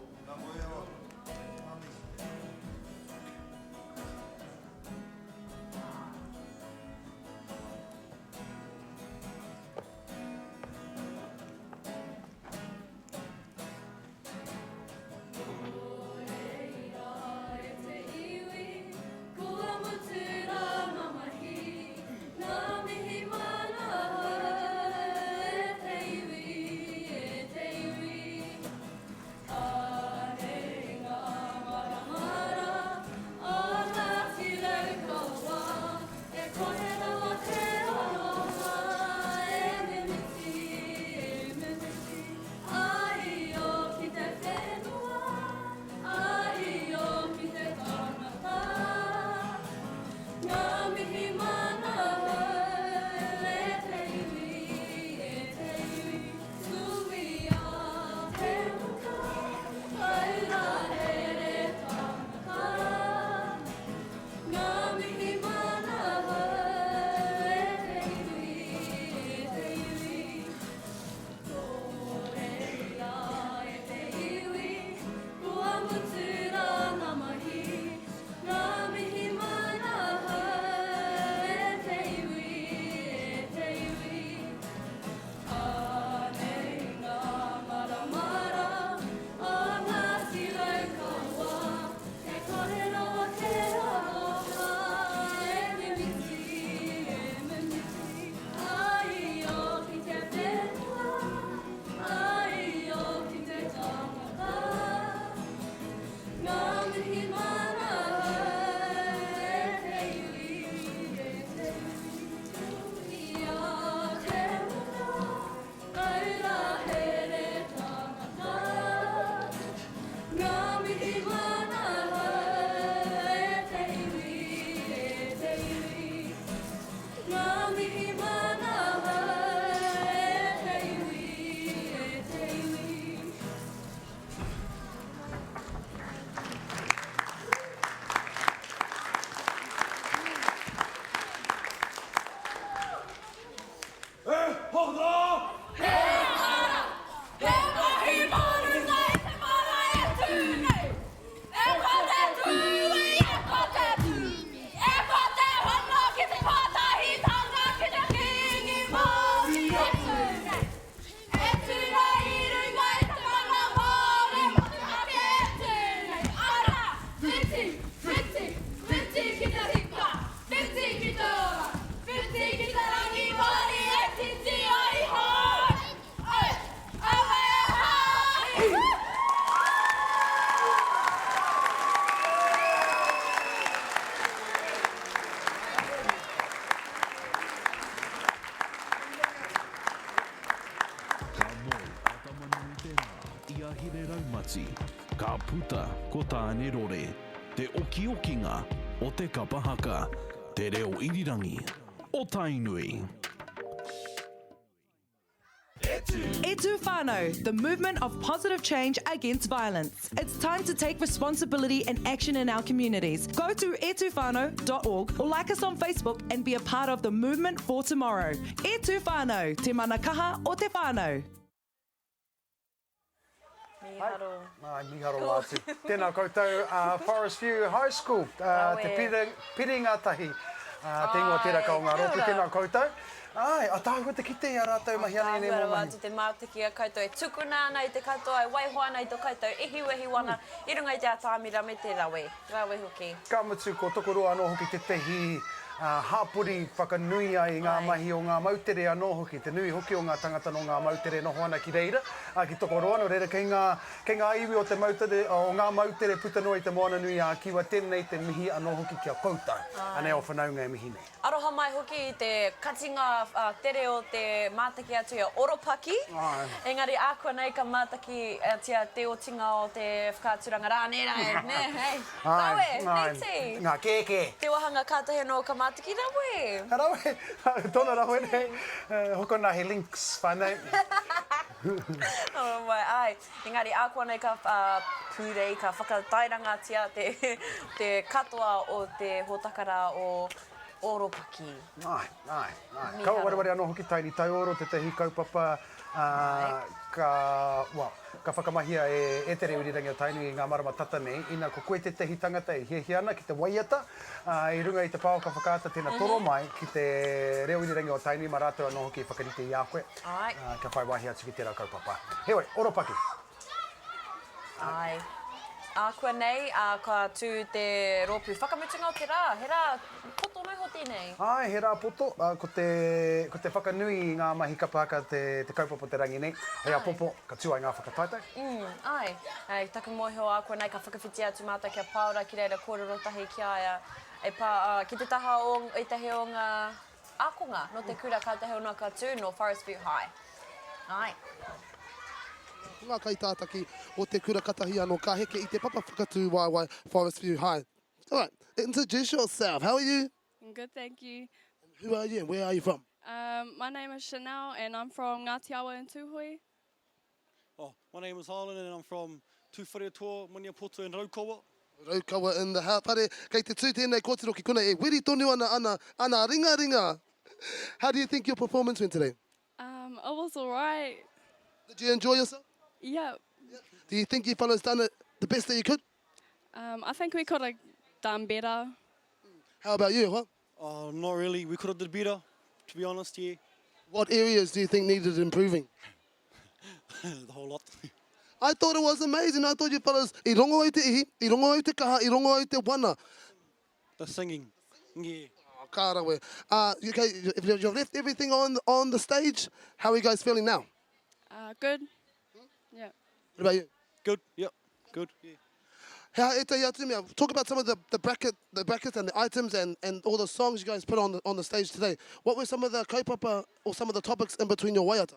Hine-raumati, ka puta ko Tāne-rore, te okiokinga o te kapa haka, te reo irirangi o Tainui. E Tū Whānau, the movement of positive change against violence. It's time to take responsibility and action in our communities. Go to etuwhānau.org or like us on Facebook and be a part of the movement for tomorrow. E Tū Whānau, te mana kaha o te whānau. Mīharo. Ai, mīharo rawa atu. Tēnā koutou, uh, Forest View High School, uh, te piri, piringa tahi, uh, te ingoa tērā ka o ngā rōpū, tēnā koutou. Ai, ataahua te kite i a rātou mahi ana i ēnei Ataahua momo rawa mahi. atu te mātaki a koutou e tukuna ana i te katoa, e waiho ana i to koutou ihiwehi wana i runga i te atamira me te rawe, rawe hoki. Ka mutu, ko Tokoroa anō hoki tētehi hapori whakanui ai i ngā mahi o ngā moutere anō hoki, te nui hoki o ngā tangata nō ngā moutere e noho ana ki reira, ā, ki Tokoroa, nō reira kei ngā, kei ngā iwi o te moutere, o ngā moutere puta noa i Te Moananui-a-Kiwa, tēnei te mihi anō hoki ki a koutou. Anei ō whanaunga e mihi nei. Aroha mai hoki i te katinga tere o te mātaki atu i a Oropaki. Engari ākuanei ka mātakitia te otinga o te whakaaturanga rā, nē rā, nē, hei. Rawe, Neti! Ngā kēkē. Te wāhanga kātahi anō ka mātaki, rawe! Rawe, tōna rawe nei, hokona he links whānau. Oh my, āe. Engari ākuanei ka pūrei, ka whakatairangatia te katoa o te hōtaka rā o Oropaki. Āe, āe, āe. Kaua wareware anō hoki Taini Tauoro tētahi kaupapa ka, well, ka whakamahia e Te Reo Irirangi o Tainui i ngā marama tata nei. Ina ko koe tētahi tangata e hiahia ana ki te waiata i runga i te pāoka whakaata tēnā toro mai ki te Reo Irirangi o Tainui mā rātou anō hoki e whakarite i a koe. Āe. Kia whai wāhi atu ki tērā kaupapa. Heoi, Oropaki. Āe. Ākuanei, ā, ka tū te rōpū whakamutunga o te rā. He rā poto noa iho tēnei. Āe, he rā poto. Ā, ko te, ko te whakanui i ngā mahi kapa haka te, te kaupapa o te rangi nei. Hei āpōpō, ka tū ai ngā whakataetae. Mm, āe. Ā, taku mōhio ākuanei ka whakawhiti atu mātou ki a Pāora ki reira kōrero tahi ki a ia e pā, ā, ki te taha o ētahi o ngā Ākonga nō te kura kātahi anō ka tū nō Forest View High. Āe. Ko ngā kaitātaki o te kura katahi anō ka heke i te papa whakatū waewae Forest View High. Alright, introduce yourself. How are you? I'm good, thank you. And who are you and where are you from? Um, my name is Chanel and I'm from Ngāti Awa in Tūhoe. Oh, my name is Harlan and I'm from Tūwharetoa, Maniapoto and Raukawa. Raukawa in the house. Whare, kei te tū tēnei kōtiro ki konei e wiri tonu ana ana, ana ringaringa. How do you think your performance went today? Um, it was alright. Did you enjoy yourself? Yeah. Do you think you fellas done it the best that you could? Um, I think we could have done better. How about you, huh? Oh, not really. We could have did better, to be honest, yeah. What areas do you think needed improving? the whole lot. I thought it was amazing. I thought you fellas, i rongo au te ihi, i rongo au te kaha, i rongo au te wana. The singing, yeah. Oh, ka rawe. Uh, okay, if you've left everything on, on the stage, how are you guys feeling now? Uh, good. Yeah. What about you? Good, yep, good, yeah. He aha ētahi atu mea? Talk about some of the, the, bracket, the brackets and the items and, and all the songs you guys put on the, on the stage today. What were some of the kaupapa or some of the topics in between your waiata?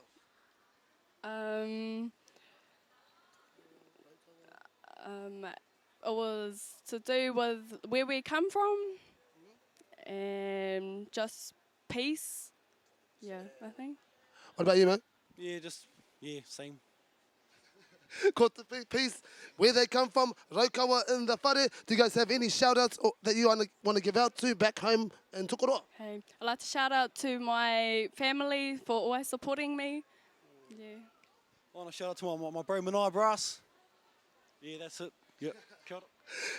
Um, um, it was to do with where we come from and just peace. Yeah, I think. What about you, mate? Yeah, just, yeah, same. Ko te peace, where they come from, Raukawa in the whare. Do you guys have any shout outs or, that you want to, want to give out to back home in Tokoroa? Hey, I'd like to shout out to my family for always supporting me. Yeah. I want to shout out to my, my, my bro Manaia Brass. Yeah, that's it. Yep. Kia ora.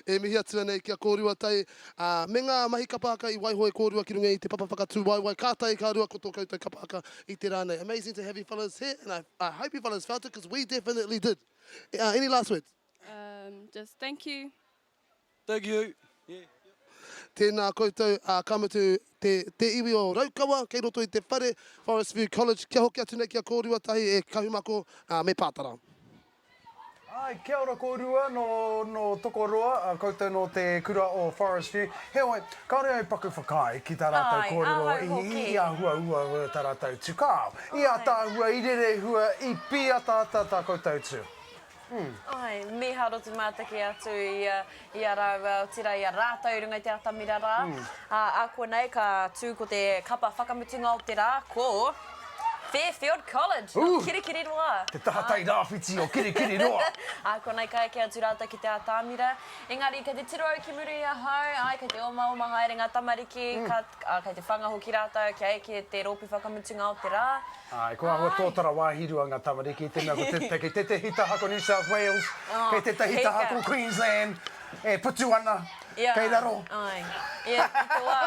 E mihi atu ana ki a kōrua tai, ā, me ngā mahi kapa haka i waiho e kōrua ki runga i te papa whakatū waewae, ka tae ka rua ko tō koutou kapa haka i te rā nei. Amazing to have you fellas here and I, I hope you fellas felt it because we definitely did. Uh, any last words? Um, just thank you. Thank you. Yeah. Tēnā koutou, ā, ka mutu te, te iwi o Raukawa kei roto i te whare, Forest View College, kia hoki atu nei ki a kōrua tahi e Kahumako, ā, me Pātara. Āe, kia ora kōrua nō, nō Tokoroa, a koutou nō te kura o Forest View. Heoi, kāore au paku whakaae ki tā rātou Āe, kōrero ahau i, hoki. i āhua uaua tā rātou tū. Kāo, i ātaahua, i rerehua, i pīataata tā koutou tū. Ai, mīharo te mātaki atu i a, i a rāua, otirā i a rātou i runga i te atamira rā. Mm. Ā, ā konei ka tū ko te kapa whakamutunga o te rā, ko Fairfield College, nō Kirikiriroa. Te taha tai rāwhiti o Kirikiriroa. Ā konei ka eke atu rātou ki te atamira. Engari, kei te tiro au ki muri i ahau, āe, kei te omaoma haere ngā tamariki, mm. ka, ā, kei te whanga hoki rātou kia eke te rōpū whakamutunga o te rā. Āe, kua āhua tōtara wāhirua ngā tamariki, te mea ko te, kei tētehi taha ko New South Wales, kei tētehi taha ko Queensland, e putu ana, kei raro. Āe. Ia, i te wā,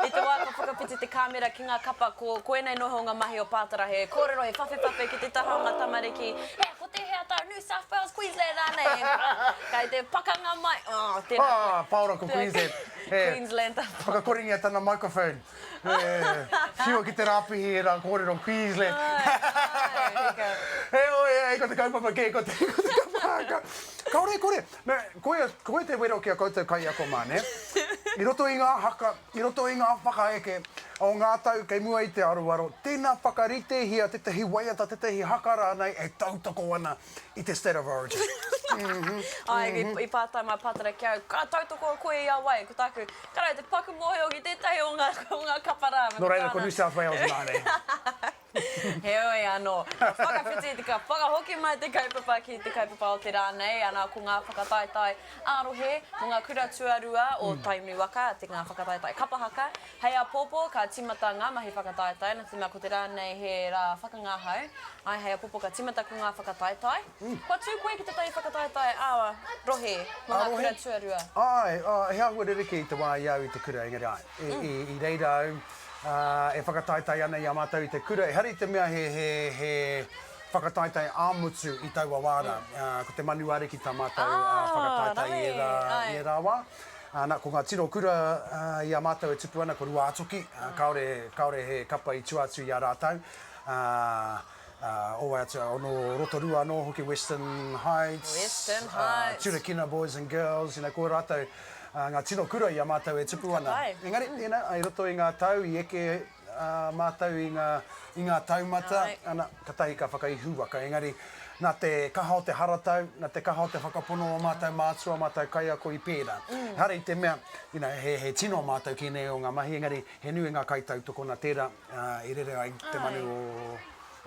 i te wā ka whakawhiti te kāmera ki ngā kapa, ko, ko ēnei noho ngā mahi o Pātara, he kōrero, he whawhewhawhe ki te taha o ngā tamariki, he, ko tēhea tau, New South Wales, Queensland rānei, kei te pakanga mai, oh, tēnā koe. Ah, Paora ko Queensland. Queensland tā Paora. Whakakorengia tana microphone. Whiua ki te rāpihi e rā kōrero Queensland. Heoi, ei, ko te kaupapa kē, ko te, ko te kapa haka. Kāore e kore, me, koia, koia te wero ki a koutou kaiako mā, nē? I roto i ngā haka, i roto i ngā whakaeke o ngā tau kei mua i te aroaro, tēnā whakaritehia tētahi waiata, tētahi haka rānei e tautoko ana i te State of Origin. Āe, i pātai mai Pātara ki au, ka tautoko koe i a wai? Ko tāku, ka rau te paku mōhio ki tētahi o ngā, o ngā kapa rā. Nō reira, ko New South Wales rānei. Heoi anō, ka whakawhiti, ka whakahoki mai te kaupapa ki te kaupapa o te rā nei, ana ko ngā whakataetae ā-rohe mō ngā kura tuarua o Tainui waka, te ngā whakataetae kapa haka. Hei āpōpō ka tīmata ngā mahi whakataetae, nā te mea ko te rā nei he rā whakangahau. Āe, hei āpōpō ka tīmata ko ngā whakataetae. Kua tū koe ki tētahi whakataetae ā-rohe mō ngā kura tuarua? Āe, he āhua rerekē i te wā i a au i te kura, engari āe, i reira au e whakataetae ana i a mātou i te kura. Ehara i te mea he whakataetae ā-motu i taua wā rā. Ko te Manu Ariki tā mātou whakataetae i ērā wā. Ana, ko ngā tino kura i a mātou e tupu ana, ko Ruātoki, kāore, kāore he kapa i tua atu i a rātou. O wai atu, nō Rotorua anō hoki, Western Heights, Western Heights. Turakina Boys and Girls, you know, ko rātou ngā tino kura i a mātou e tupu ana. Ka pai. Engari, you know, i roto i ngā tau i eke mātou i ngā, i ngā taumata, ana, katahi ka whakaihuwaka. Engari, nā te kaha o te haratau, nā te kaha o te whakapono o mātou mātua, mātou kaiako i pērā. Ehara i te mea, you know, he, he tino mātou ki ēnei o ngā mahi, engari he nui ngā kaitautoko nā tērā i rere ai te manu o,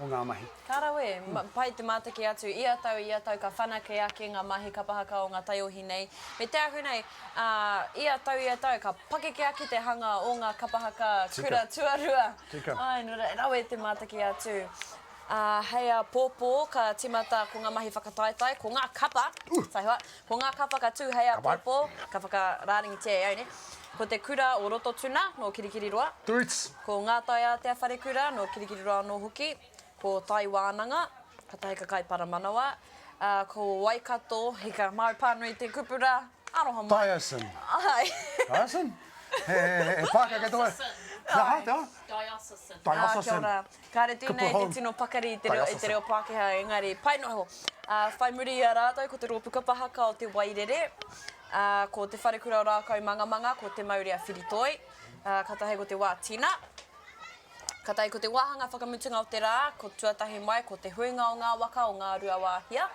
o ngā mahi. Ka rawe, pai te mātaki atu, ia tau, ia tau ka whanake ake ngā mahi kapa haka o ngā taiohi nei. Me te ahu nei, ā, ia tau, ia tau, ka pakeke ake te hanga o ngā kapa haka kura tuarua. Tika. Āe, nō reira, rawe te mātaki atu. Ā, hei āpōpō ka tīmata ko ngā mahi whakataetae, ko ngā kapa, taihoa, ko ngā kapa ka tū hei āpōpō, ka whakarārangitia e au, nē. Ko te kura o Rototuna, nō Kirikiriroa. Toots. Ko Ngā Taiātea Wharekura, nō Kirikiriroa anō hoki. Ko Tai Wānanga, ka tahi ka kai paramanawa. Ā, ko Waikato, hika, māu pānui te kupu rā, aroha mai. Diocesan. Āe. Diocesan? He, he, he Pākehā kei te wai. He aha te aha? Diocesan. Diocesan. Ā, kia ora. Kāre tēnei te tino pakari i te reo, i te reo Pākehā, engari pai noa iho. Ā, whai muri i a rātou ko te rōpū kapa haka o Te Wairere, ā, ko Te Wharekura o Rākaumangamanga, ko Te Maurea Whiritoi, ā, ka tahi ko Te Wā Tina. Ka tae ko te wāhanga whakamutunga o te rā, ko tuatahi mai ko te huinga o ngā waka o Ngāruawāhia,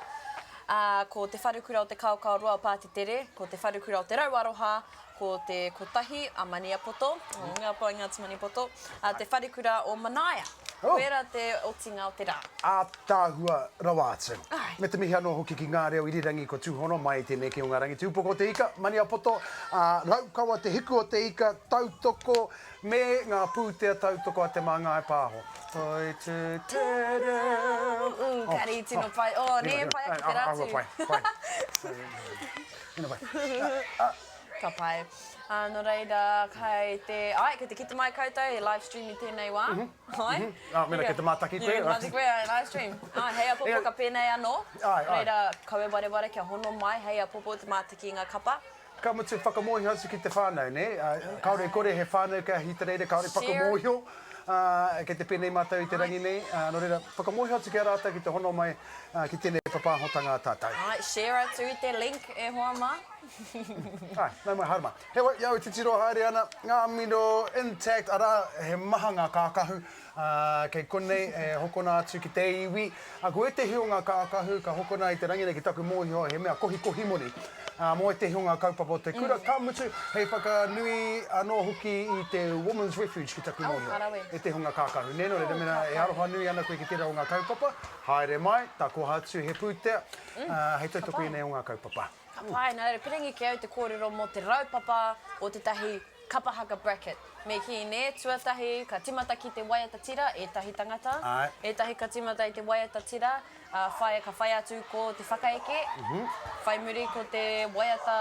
ā, ko Te Wharekura o Te Kaokaoroa o Pātetere, ko Te Wharekura o Te Rauaroha, ko Te Kotahi a Maniapoto, o Ngā Pae Ngāti Maniapoto, ā, Te Wharekura o Manaia. Koirā te otinga o te rā. Ātaahua rawa atu. Me te mihi anō hoki ki ngā reo irirangi kua tūhono mai i tēnei ki o ngā rangi tūpoko o te ika, Maniapoto, ā, Raukawa te hiku o te ika, tautoko, Me ngā pūtea tautoko a Te Māngai Pāho. Toitū te reo. Ū, kari tino pai. Oh, nē, pai ake te rā atu. Āhua pai, pai. Tino pai. Ka pai. Ā, nō reira, kei te, āe, kei te kite mai koutou he live stream i tēnei wā. Āe. Ā, mēnā kei te mātaki koe. Kei te mātaki koe, āe, live stream. Āe, hei apopo ka pēnei anō. Āe, āe. Nō reira, kaua wareware kia hono mai, hei apopo te mātaki i ngā kapa. Ka mutu, whakamōhio atu ki te whānau, nē? Kāore e kore he whānau kei a Hītereira, kāore whakamōhio, kei te pēnei mātou i te rangi nei. Nō reira, whakamōhio atu ki a rātou ki te hono mai ki tēnei papāhotanga a tātou. Āe, share atu i te link e hoa mā. Āe, nau mai, haere mai. Heoi, i au e titiro haere ana, ngā miro intact, arā, he maha ngā kākahu. Ā, kei konei e hokona atu ki te iwi. Ā, ko ētehi o ngā kākahu ka hokona i te rangi nei ki taku mōhio he mea kohikohi moni, ā, mō ētehi o ngā kaupapa o te kura, ka mutu hei whakanui anō hoki i te Women's Refuge ki taku mōhio, ētehi o ngā kākahu. Nē, nō reira, mēnā e aroha nui ana koe ki tērā o ngā kaupapa, haere mai, takoha atu he pūtea, ā, hei tautoko i ēnei o ngā kaupapa. Ka pai, nā reira, pirangi ki au te kōrero mō te raupapa o tētahi Kapa haka bracket. Me kī, nē, tuatahi ka timata ki te waiata tira ētahi tangata, ētahi ka timata i te waiata tira, ā, whāia ka whai atu ko te whakaeke, whai muri ko te waiata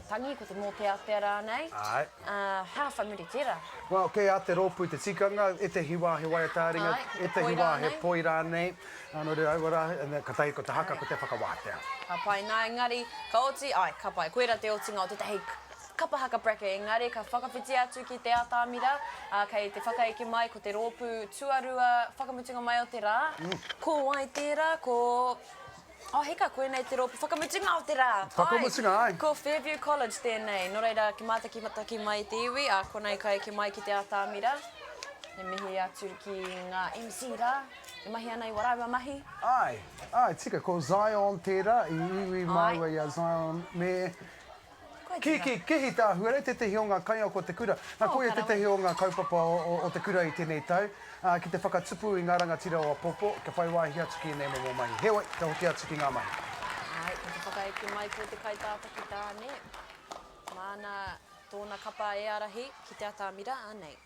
tangi, ko te mōteatea rānei, ā, hā, whai muri tērā. Well, kei a te rōpū te tikanga, ētahi wā he waiata-ā-ringa, ētahi wā he poi rānei, ā, nō reira aua rā, katahi ko te haka, ko te whakawātea. Ka pai nā, engari, ka oti, āe, ka pai, koirā te otinga o tētahi Kapa haka bracket engari ka whakawhiti atu ki te atamira, ā, kei te whakaeke mai ko te rōpū tuarua whakamutunga mai o te rā. Ko wai tērā? Ko, oh heka, koinei te rōpū whakamutunga o te rā! Whakamutunga, āe. Ko Fairview College tēnei. Nō reira, ki mātakitaki mai te iwi, ā, konei ka eke mai ki te atamira. E mihi atu ki ngā MC rā e mahi ana i wā rāua mahi. Āe, āe, tika, ko Zion tērā, i uiui māua i a Zion me Kiki, Kihi Tāhuere, tētehi o ngā kaiako o te kura. Nā, koia tētehi o ngā kaupapa o te kura i tēnei tau, ki te whakatupu i ngā rangatira o apopo, kia whai wāhi atu ki ēnei momo mahi. Heoi, kia hoki atu ki ngā mahi. Āe, ko te whakaeke mai ko te kaitātaki tāne, māna tōna kapa e ārahi ki te atamira, anei.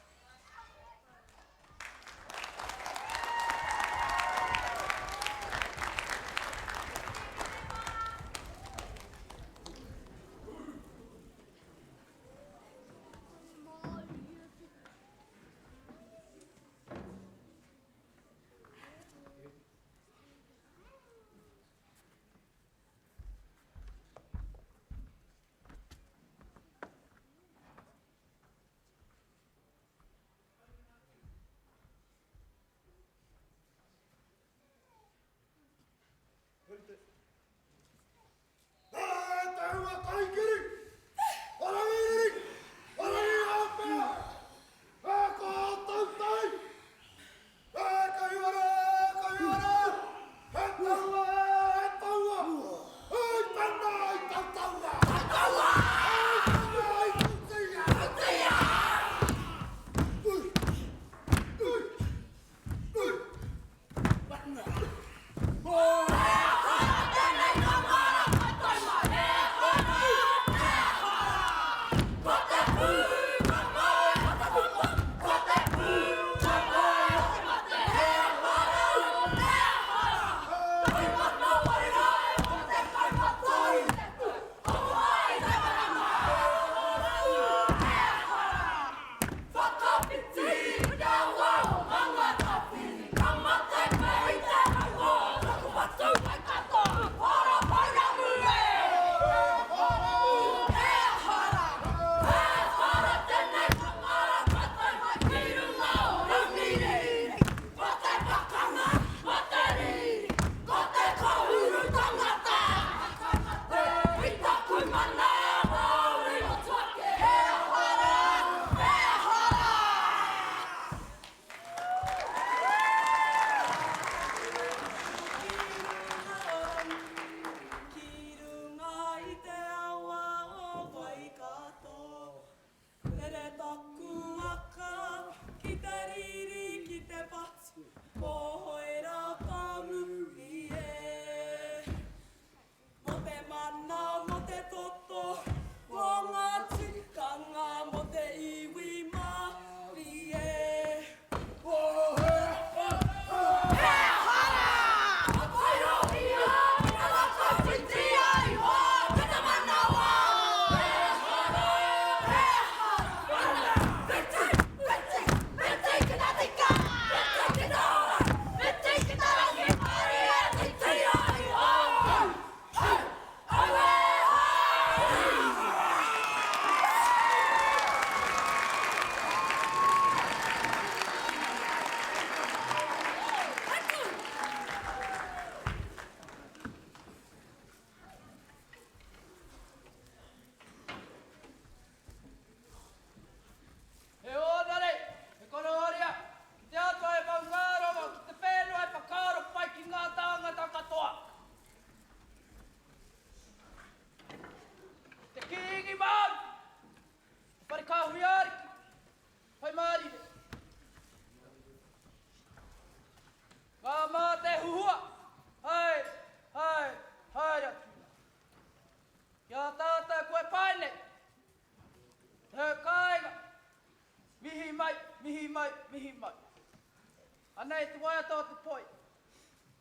Tēnei te waiata o te poi.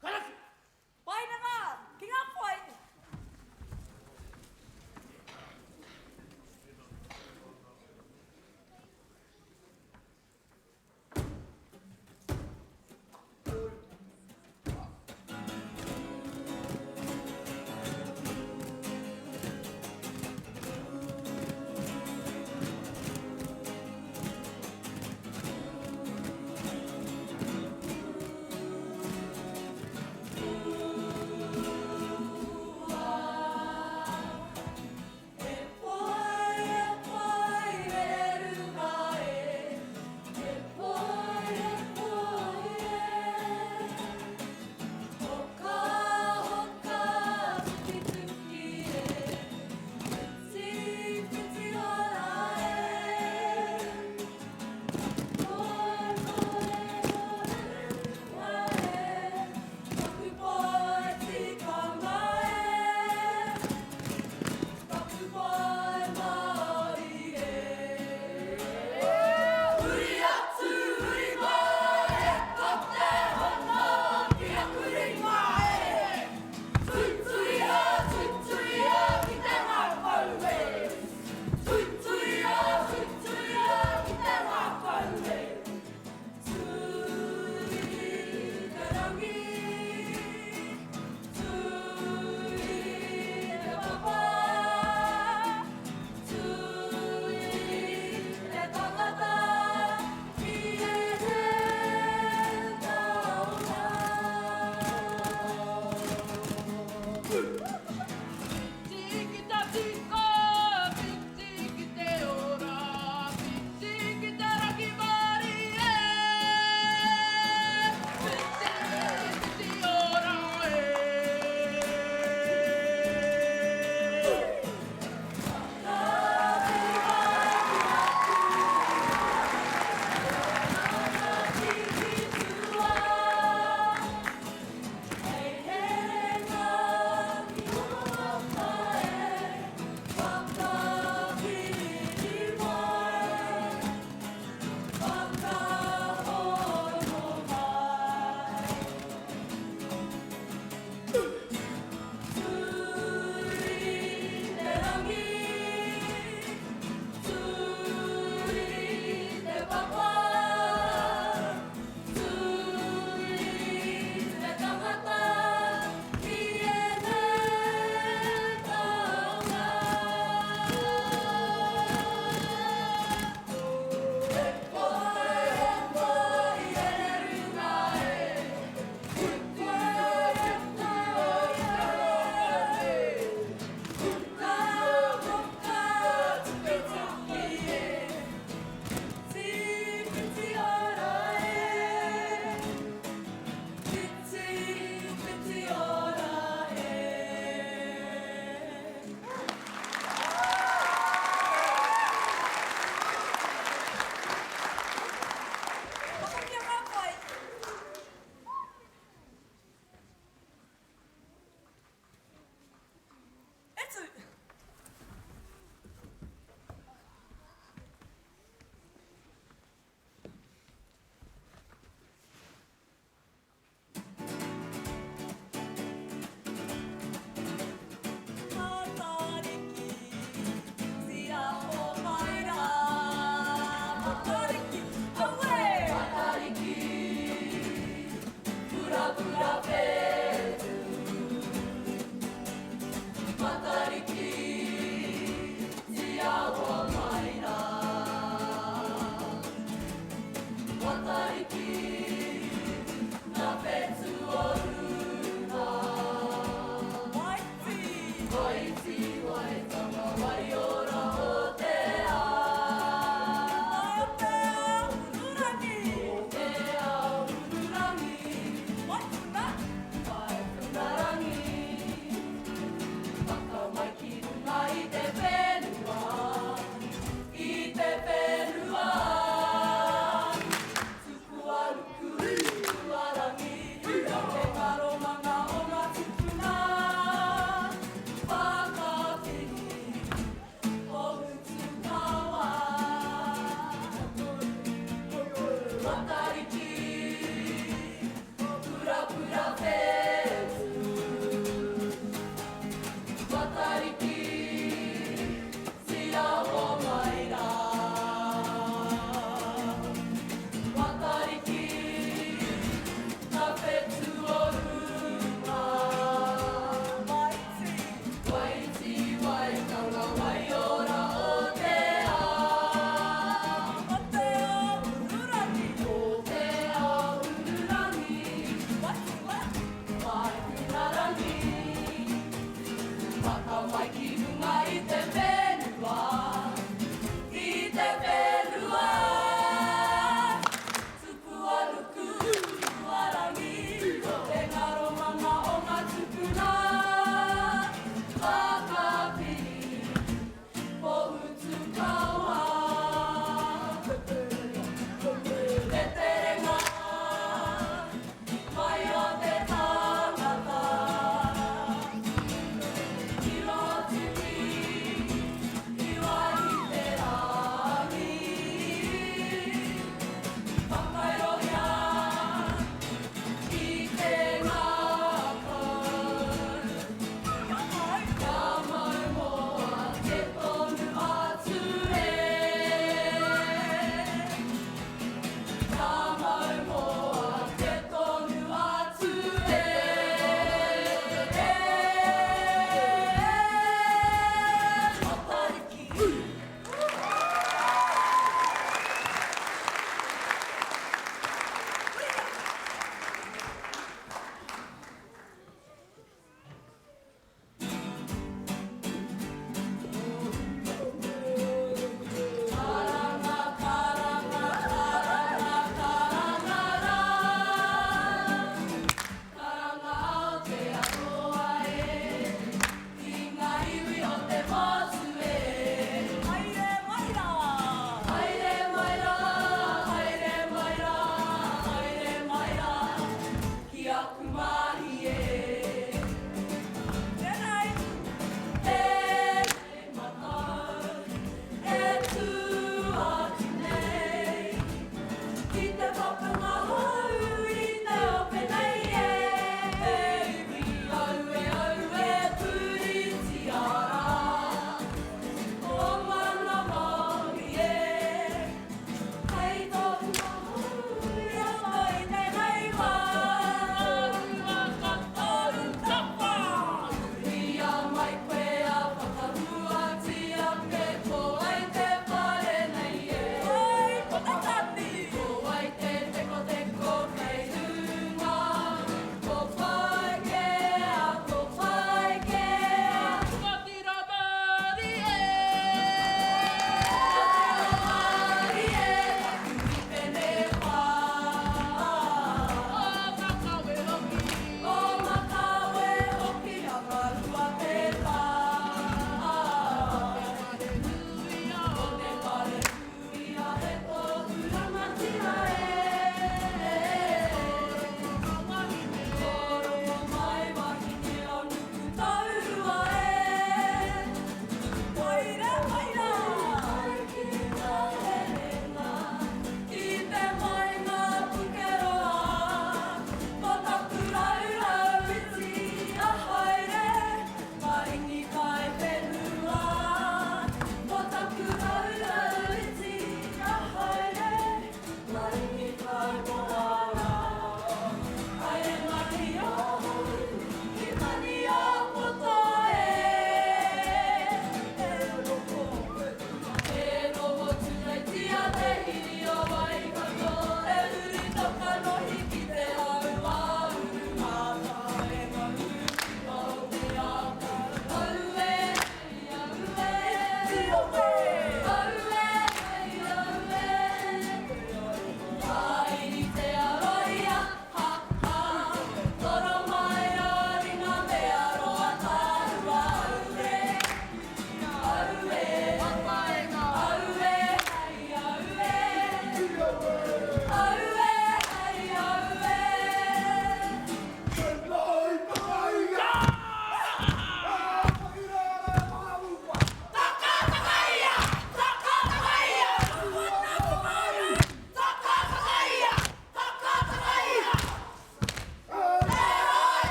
Karawhiu! Wahine mā, ki ngā poi!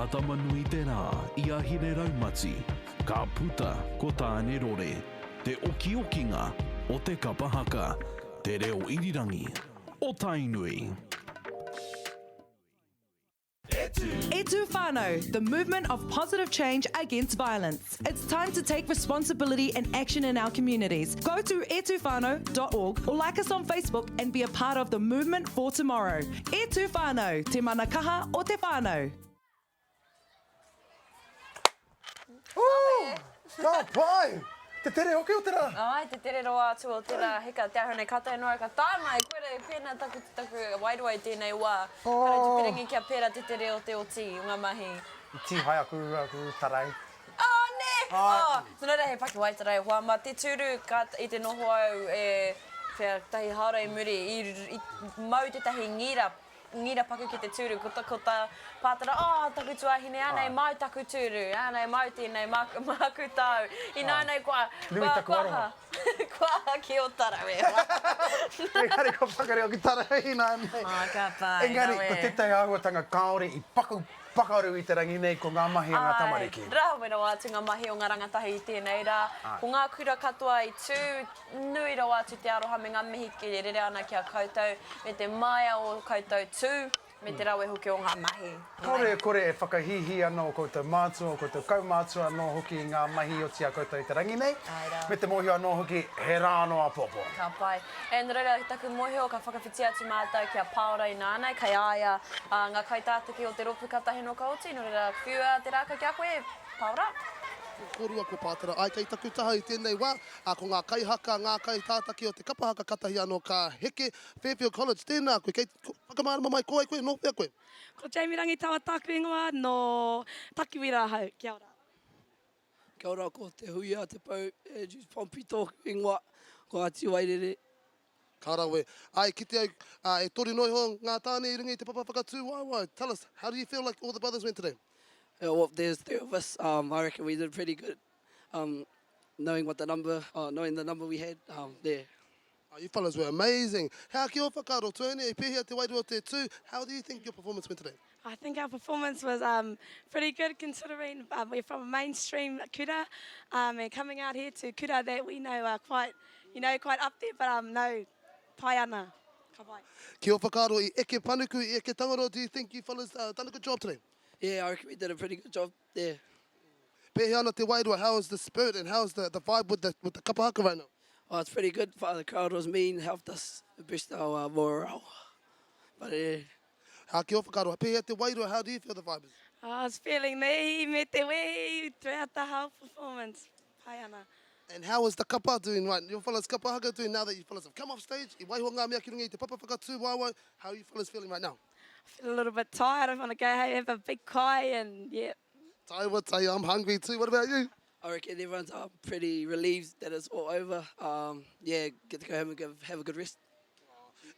a Tama-nui-te-rā i a Hine-raumati, ka puta ko Tāne-rore, te okiokinga o te kapa haka, te reo irirangi o Tainui. E Tū Whānau, the movement of positive change against violence. It's time to take responsibility and action in our communities. Go to etuwhānau.org or like us on Facebook and be a part of the movement for tomorrow. E Tū Whānau, te mana kaha o te whānau. Ooh! Ka pai! Te tere hoki o te rā! Ai, te tere rawa atu o te rā. Heka, te āhua nei, kātahi noa ka tae mai, koira e pēnā taku, taku wairua i tēnei wā. Oh. Kāre te pirangi kia pērā te tere o te oti o ngā mahi. I tīhae aku, aku tarai. Oh, nē! Oh, nō reira he pakiwaitara e hoa mā te tūru ka, i te noho au e whea tahi hāora i muri, i, i mau tētahi ngira ngira paku ki te tūru, ko ta, ko ta Pātara, oh, taku tuahine, anei, māu taku tūru, anei, māu tēnei, māku, māku tāu. Ināianei kua, Nui kua, taku kua aroha. aha, kua aha ki o tarau e hoa. Engari kua whakareo ki tarau ināianei. Oh, ka pai, Engari, rawe. ko tētahi āhuatanga kāore i paku pakaru i te rangi nei, ko ngā mahi a ngā tamariki. Āe, rawe rawa atu ngā mahi o ngā rangatahi i tēnei rā. Āe. Ko ngā kura katoa i tū, Nui rawa atu te aroha me ngā mihi e rere ana ki a koutou, me te māia o koutou tū, me te rawe hoki o ngā mahi. Kāore e kore e whakahīhī ana ō koutou mātua, ō koutou kaumātua anō hoki i ngā mahi i oti i a koutou i te rangi nei, Āe rā. me te mōhio anō hoki he rā anō āpōpō. Ka pai. E, nō reira, taku mōhio ka whakawhiti atu mātou ki a Pāora ināianei, kei a ia ngā kaitātaki o te rōpū kātahi anō ka oti, nō reira, whiua te rākau ki a koe, Pāora. Ko kōrua ko Pātara Ai kei taku taha i tēnei wā, ā, ko ngā kaihaka, ngā kaitātaki o te kapa haka katahi anō ka heke. Fairfield College, tēnā koe, kei whakamārama mai ko wai koe, nō whea koe? Ko Jamie Rangitawa tāku ingoa, nō Takiwira ahau. Kia ora. Kia ora, ko Te Huia Te Pou Andrews Pompey tōku ingoa, ko Ngāti Wairere. Ka rawe. Ā, i kite au, ā, e toru noa iho ngā tāne i runga i te papa whakatū waewae. Tell us, how do you feel like all the brothers went today? Yeah, well, there's three of us. Um, I reckon we did pretty good. Um, knowing what the number, uh, knowing the number we had, um, yeah. Oh, you fellas were amazing. Hea ki ō whakaaro, Tuahine, i pēhea te wairua o te tū? How do you think your performance went today? I think our performance was um, pretty good considering um, we're from a mainstream kura um, and coming out here to kura that we know are quite, you know, quite up there, but um, no, pai ana. Ka pai. Ki ō whakaaro, i eke panuku, i eke tangaroa, do you think you fellas uh, done a good job today? Yeah, I reckon we did a pretty good job there. Pēhea ana te wairua, how is the spirit and how is the, the vibe with the, with the kapa haka right now? Oh, it's pretty good. The crowd was mean, helped us boost our uh, morale. But yeah. Ha, ki ō whakaaro, pēhea te wairua, how do you feel the vibe is? I was feeling me, me te wehi throughout the whole performance. Pai ana. And how is the kapa doing right? Your fellas kapa haka doing now that you fellas have come off stage? I waiho ngā mea ki runga i te papa whakatū waewae, how are you fellas feeling right now? I feel a little bit tired, I want to go home, have a big kai and yeah. Taiwa tai, I'm hungry too, what about you? I reckon everyone's uh, pretty relieved that it's all over. Um, yeah, get to go home and go, have a good rest.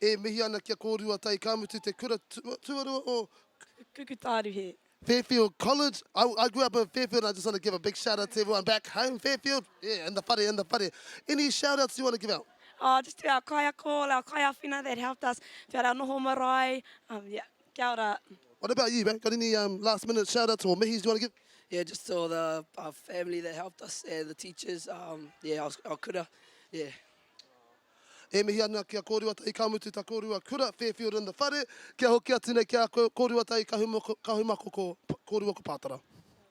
E mihi ana kia kōrua tai ka mutu te kura tuarua o Kukutāruhe. Fairfield College. I, I grew up in Fairfield and I just want to give a big shout out to everyone back home, Fairfield. Yeah, in the whare, in the whare. Any shout outs you want to give out? Oh, just to our kaiako, our kaiawhina that helped us throughout our noho marae. Um, yeah, kia ora. What about you, man? Got any um, last minute shout outs or mihis you want to give? Yeah, just to all the our family that helped us and the teachers, um, yeah, our, our kura, yeah. E mihi ana ki a kōrua tahi ka mutu ta kōrua kura, Fairfield in the whare, kia hoki atu nei ki a kōrua tahi Kahumako ko kōrua ko Pātara.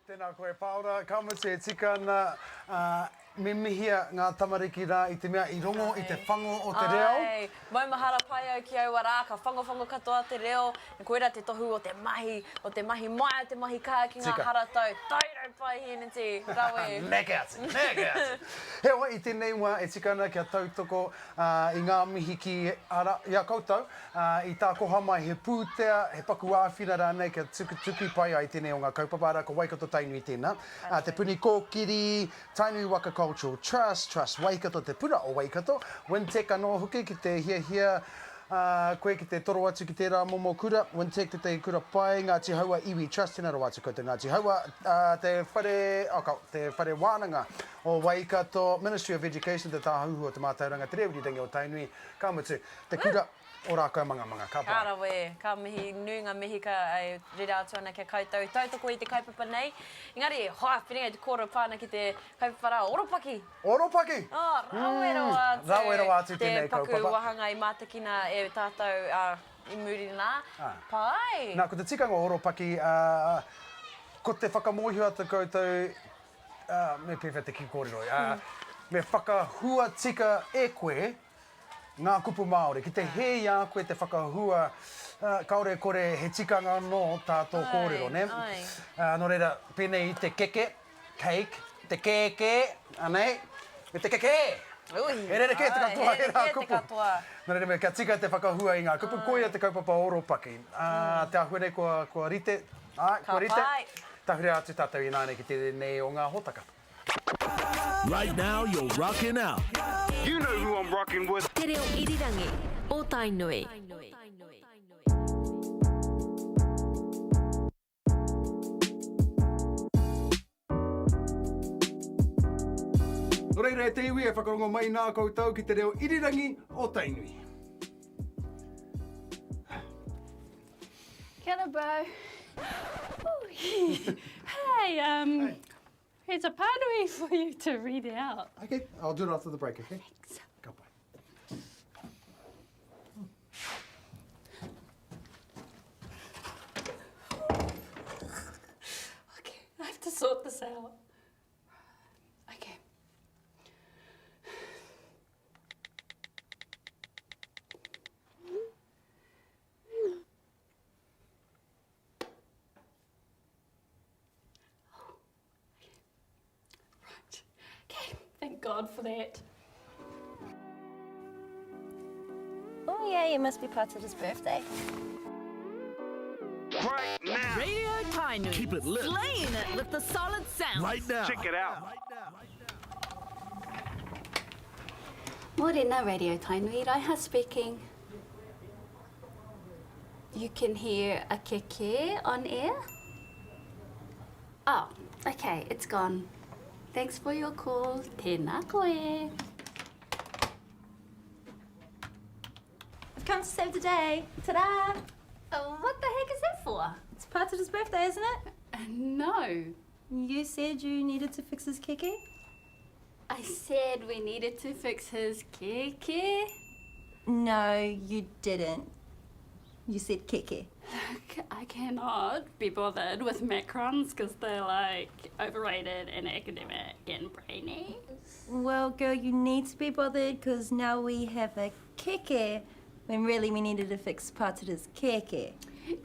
Tēnā koe Paora, ka mutu e tika ana, ā, me mihia ngā tamariki rā i te mea i rongo i te whango o te reo. Āe, maumahara pai au ki aua rā, ka whangowhango katoa te reo, koirā te tohu o te mahi, o te mahi maia, te mahi kaha ki ngā Tika. haratau, tairau pai Hēneti, rawe. Neke atu, neke atu. Heoi, i tēnei wā e tika ana kia tautoko i ngā mihi ki, ara, i a koutou, i tākoha mai he pūtea, he paku āwhina rānei kia tukutuki pai ai tēnei o ngā kaupapa, arā, ko Waikato Tainui tēnā, Te Puni Kōkiri, Tainui Waka Cultural Trust, Trust Waikato, Te Puna o Waikato, Wintec anō hoki ki te hiahia koe ki te toro atu ki tērā momo kura, Wintec tētahi kura pai, Ngāti Haua Iwi Trust, tēnā rawa atu koutou Ngāti Haua, te whare, oh, te whare wānanga. o Waikato, Ministry of Education, Te Tāhuhu o Te Mātauranga, Te Reo Irirangi o Tainui, ka mutu, Te Kura o Rākaumangamanga. Ka pai. Ka rawe, ka mihi nui ngā mihi ka e rere atu ana ki a koutou i tautoko i te kaupapa nei. Engari, hoa, whiringa i te kōrero pā ana ki te kaupapa rā, Oropaki! Oropaki! Oh, rawe rawa atu! Rawe rawa atu Te tēnei paku kaupapa. wāhanga i mātakina e tātou, ā, i muri nā. Pai! Nā, ko te tikanga o Oropaki, ā, ko te whakamōhio atu koutou, ā, me pēwhea te kī kōrero, ā, me whakahua tika e koe ngā kupu Māori. Ki te hē i a koe te whakahua, ā, kāore e kore he tikanga anō tā tō kōrero, nē? Ā, nō reira, pēnei i te keke, cake, te kēkē, anei, me te kekē! Ui, He rerekē te katoa he ērā rerekē te kupu. katoa. Nō reira, me kia tika te whakahua i ngā kupu, koia te kaupapa oropaki. Ā, te āhua nei kua, kua rite, āe, Ka kua rite. pai. Tahuri atu tātou ināianei ki tēnei o ngā hōtaka. Right now you're rocking out. You know who I'm rocking with. Te Reo Irirangi o Tainui. Nō reira e te iwi e whakarongo mai nā koutou ki te reo irirangi o Tainui. Kia ora bro. Hey, um, hey. Here's a pānui for you to read out. Okay, I'll do it after the break, okay? Thanks. Ka pai. Okay, I have to sort this out. Okay. Right. Okay, thank God for that. Oh yeah, it must be part of his birthday. Right now. Radio Tainui. Keep it lit. Slaying it with the solid sound. Right now. Check it out. Morena Radio Tainui, Raiha speaking. You can hear a keke on air? Oh, okay, it's gone. Thanks for your call. Tēnā koe. I've come to save the day. Ta-da! Oh, what the heck is that for? It's part of his birthday, isn't it? No. You said you needed to fix his keke? I said we needed to fix his keke. No, you didn't. You said keke. Look, I cannot be bothered with macrons because they're like overrated and academic and brainy. Well, girl, you need to be bothered because now we have a keke when really we needed to fix Patara's keke.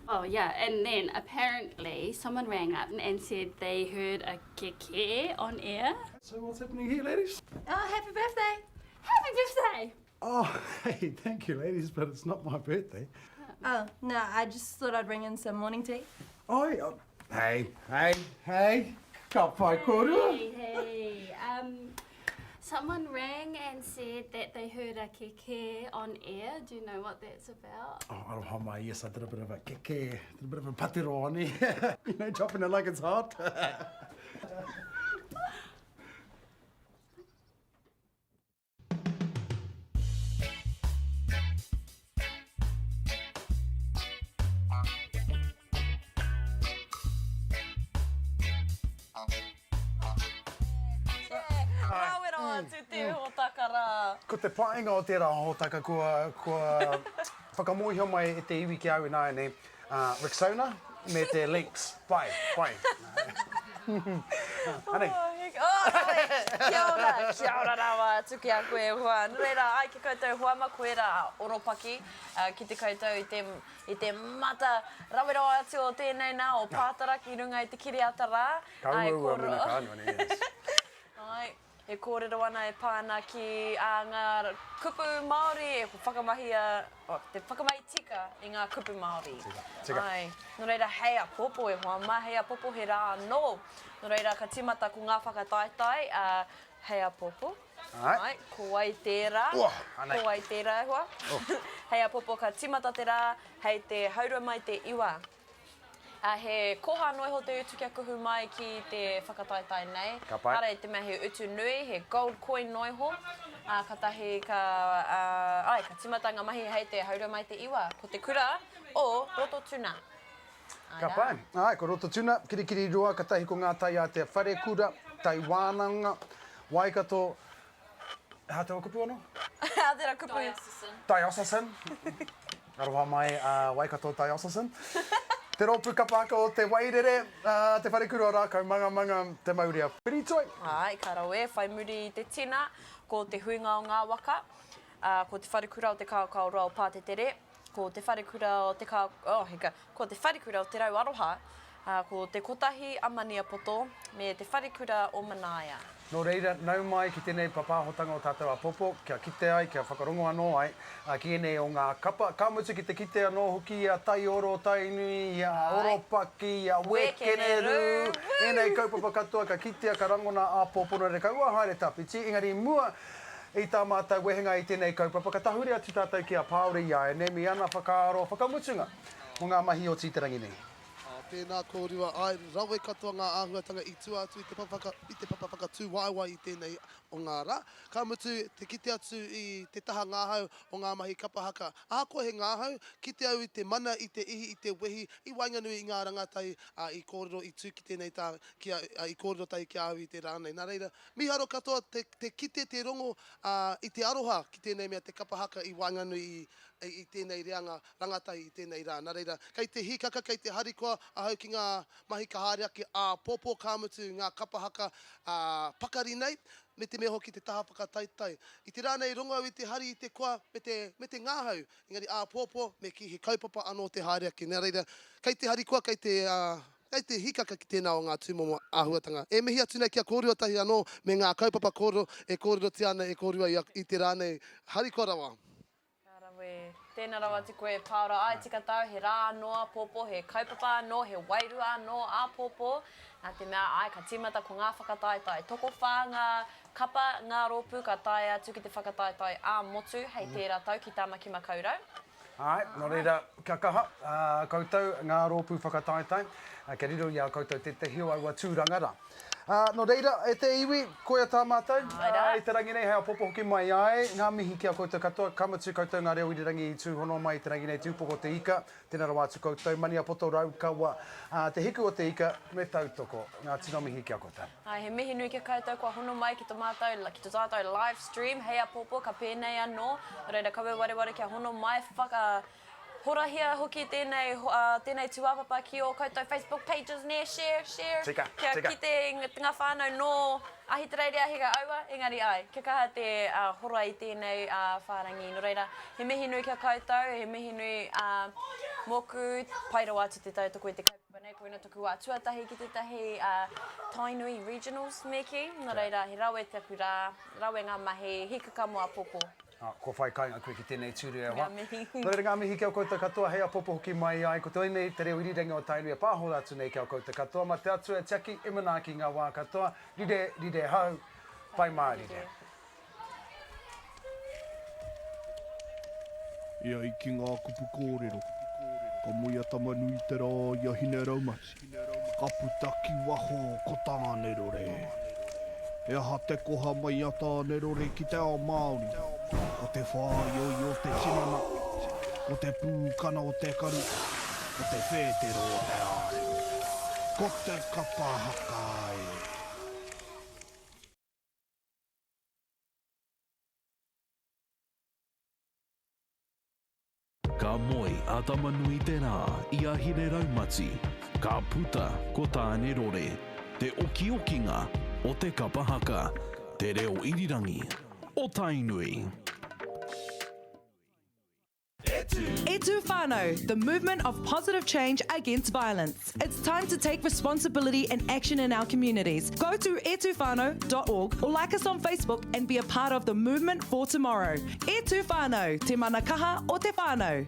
Oh, yeah, and then apparently someone rang up and said they heard a keke on air. So what's happening here, ladies? Oh, happy birthday! Happy birthday! Oh, hey, thank you, ladies, but it's not my birthday. Oh, no, I just thought I'd bring in some morning tea. Oh, yeah. Hey, hey, hey. Ka pai kōrua. Hey, hey. Um, someone rang and said that they heard a keke on air. Do you know what that's about? Oh, aroha mai, yes, I did a bit of a keke, did a bit of a patero on air. you know, dropping it like it's hot. Rawe rawa atu te hōtaka rā. Ko te painga o tērā hōtaka kua, kua whakamōhio mai e te iwi ki a au ināianei, uh, Rexona me te Lynx. Pai, pai. Anei. Oh, hek. Oh, rawe. Kia ora, kia ora rawa atu ki a koe e hoa. Nō reira, ai ki koutou hoa ma koe rā oropaki ki te koutou i te, i te mata rawe rawa atu o tēnei nā, o Pātara ki runga i te kiriata rā. Ka uaua mena ka anu, yes. Ai, e kōrero ana e pā ana ki ā ngā kupu Māori e whakamahia, oh, te whakamahi tika i ngā kupu Māori. Tika, tika. Ai, nō reira, hei apopo e hoa mā, hei apopo he rā anō. Nō reira, ka tīmata ko ngā whakataetae, ā, hei apopo. Ai. Ai, ko wai tērā? Ua, anei. Ko wai tērā e hoa? Oh. Hei apopo ka tīmata te rā, hei te haurua mai te iwa. Ā, he koha noa iho te utu kia kuhu mai ki te whakataetae nei. Ka pai. Ehara i te mea he utu nui, he gold coin noa iho. Ā, katahi ka, ā, āe, ka tīmata ngā mahi hei te haurua mai te iwa. Ko te kura o Rototuna. Āe Ka rā. pai. Āe, ko Rototuna, Kirikiriroa, katahi ko ngā tai ātea wharekura, tai wānanga, Waikato, Aha taua kupu anō? Aha tērā kupu. Diocesan. Diocesan. Aroha mai a Waikato Diocesan. Te rōpū kapa haka o Te Wairere, Te Wharekura o Rākaumangamanga, Te Maurea Whiritoi. Āe, ka rawe, whai muri i te tina, ko te huinga o ngā waka, ko Te Wharekura o Te Kaokaoroa o Pātetere, ko Te Wharekura o Te Kao, oh hika, ko Te Wharekura o Te Rau Aroha, ā, ko Te Kotahi a Maniapoto, me Te Wharekura o Manaia. Nō reira, nau mai ki tēnei papāhotanga o tātou āpōpō, kia kite ai, kia whakarongo anō ai, ki ēnei o ngā kapa, ka mutu ki te kite anō hoki i a Taioro Tainui, i a Oropaki, i a Wekenerū, ēnei kaupapa katoa ka kitea, ka rangona āpōpō, nō reira kaua haere tawhiti, engari i mua i tā mātou wehenga i tēnei kaupapa, ka tahuri atu tātou ki a Pāora i a ēnei me ana whakaaro whakamutunga mō ngā mahi o Tīterangi nei. Ā, tēnā kōrua, āe, rawe katoa ngā āhuatanga i tua atu i te papa, i te papa whakatū waewae i tēnei o ngā rā. Ka mutu, te kite atu i te taha ngahau o ngā mahi kapa haka. Ahakoa he ngahau, kite au i te mana, i te ihi, i te wehi, i waenganui i ngā rangatahi, ā, i kōrero i tū ki tēnei tā, ki a, ā, i kōrero tahi ki a au i te rā nei. Nā reira, Mīharo katoa te, te kite, te rongo, ā, i te aroha ki tēnei mea te kapa haka i waenganui i, i tēnei reanga rangatahi i tēnei rā. Nā reira, kei te hīkaka, kei te harikoa ahau ki ngā mahi ka haere ake āpōpō, ka mutu ngā kapa haka, ā, pakari nei, me te mea hoki te taha whakataetae. I te rā nei rongo au i te hari, i te koa, me te, me te ngahau, engari āpōpō me kī he kaupapa anō te haere ake. Nā reira, kei te harikoa, kei te, ā, Kei te hikaka ki tēnā o ngā tūmomo āhuatanga. E mihi atu nei ki a kōrua tahi anō me ngā kaupapa kōrero e kōrerotia ana e kōrua i te rā nei. Harikoa rawa. Ka rawe. Tēnā rawa atu koe Paora. Āe tika tāu, he rā anō āpōpō, he kaupapa anō, he wairua anō āpōpō. Nā te mea, āe, ka tīmata ko ngā whakataetae. Tokowhā ngā kapa, ngā rōpū ka taea atu ki te whakataetae ā-motu hei tērā tau ki Tāmaki Makaurau. Āe, nō reira, kia kaha koutou ngā rōpū whakataetae, kia riro i a koutou tētehi o aua tūranga rā. Nō reira, e te iwi, koia tā mātou, i te rangi nei hei apopo hoki mai ai ngā mihi ki a koutou katoa, ka mutu koutou ngā reo irirangi i tūhono mai i te rangi nei, Te Upoko o te Ika, tēnā rawa atu koutou, Maniapoto, Raukawa, Te Hiku o te Ika, me tautoko. Ngā tino mihi ki a koutou. Āe, he mihi nui ki a koutou kua hono mai ki to mātou, ki to tātou live stream, hei apopo ka pēnei anō, nō reira kaua e wareware kia hono mai, whaka, horahia hoki tēnei, tēnei tūāpapa ki ō koutou Facebook pages nē, share, share, Tika, kia tika. kite ngā whānau nō Ahitereiria hika aua, engari āe, kia kaha te hora i tēnei whārangi, nō reira, he mihi nui ki a koutou, he mihi nui mōku, pai rawa atu te tautoko i te kaupapa. Nei koina toku wā tuatahi ki tētahi Tainui Regionals me kī, nō reira he rawe taku rā, rawe ngā mahi, hikaka mō apopo. Kua whai kainga koe ki tēnei tūru e hoa. Ngā mihi. Nō reira ngā mihi ki a koutou katoa, hei apopo hoki mai ai, ko tēnei te reo irirangi o Tainui e pāhora atu nei ki a koutou katoa, ma te Atua e tiaki, e manaaki i ngā wā katoa, rire, rire hau, pai mārire. E ai ki ngā kupu kōrero, ka moe a Tama-nui-te-rā i a Hine-raumati, ka puta ki waho ko Tāne-rore. He aha te koha mai a Tāne-rore ki te ao Māori? Ko te whāioio o te tinana, ko te pūkana o te karu, ko te whētero o te ārewa. Ko te kapa haka e! Ka moe a Tama-nui-te-rā i a Hine-raumati, ka puta ko Tāne-rore, te okiokinga o te kapa haka, te reo irirangi o Tainui. E Tū Whānau, the movement of positive change against violence. It's time to take responsibility and action in our communities. Go to etuwhānau.org or like us on Facebook and be a part of the movement for tomorrow. E Tū Whānau, te mana kaha o te whānau.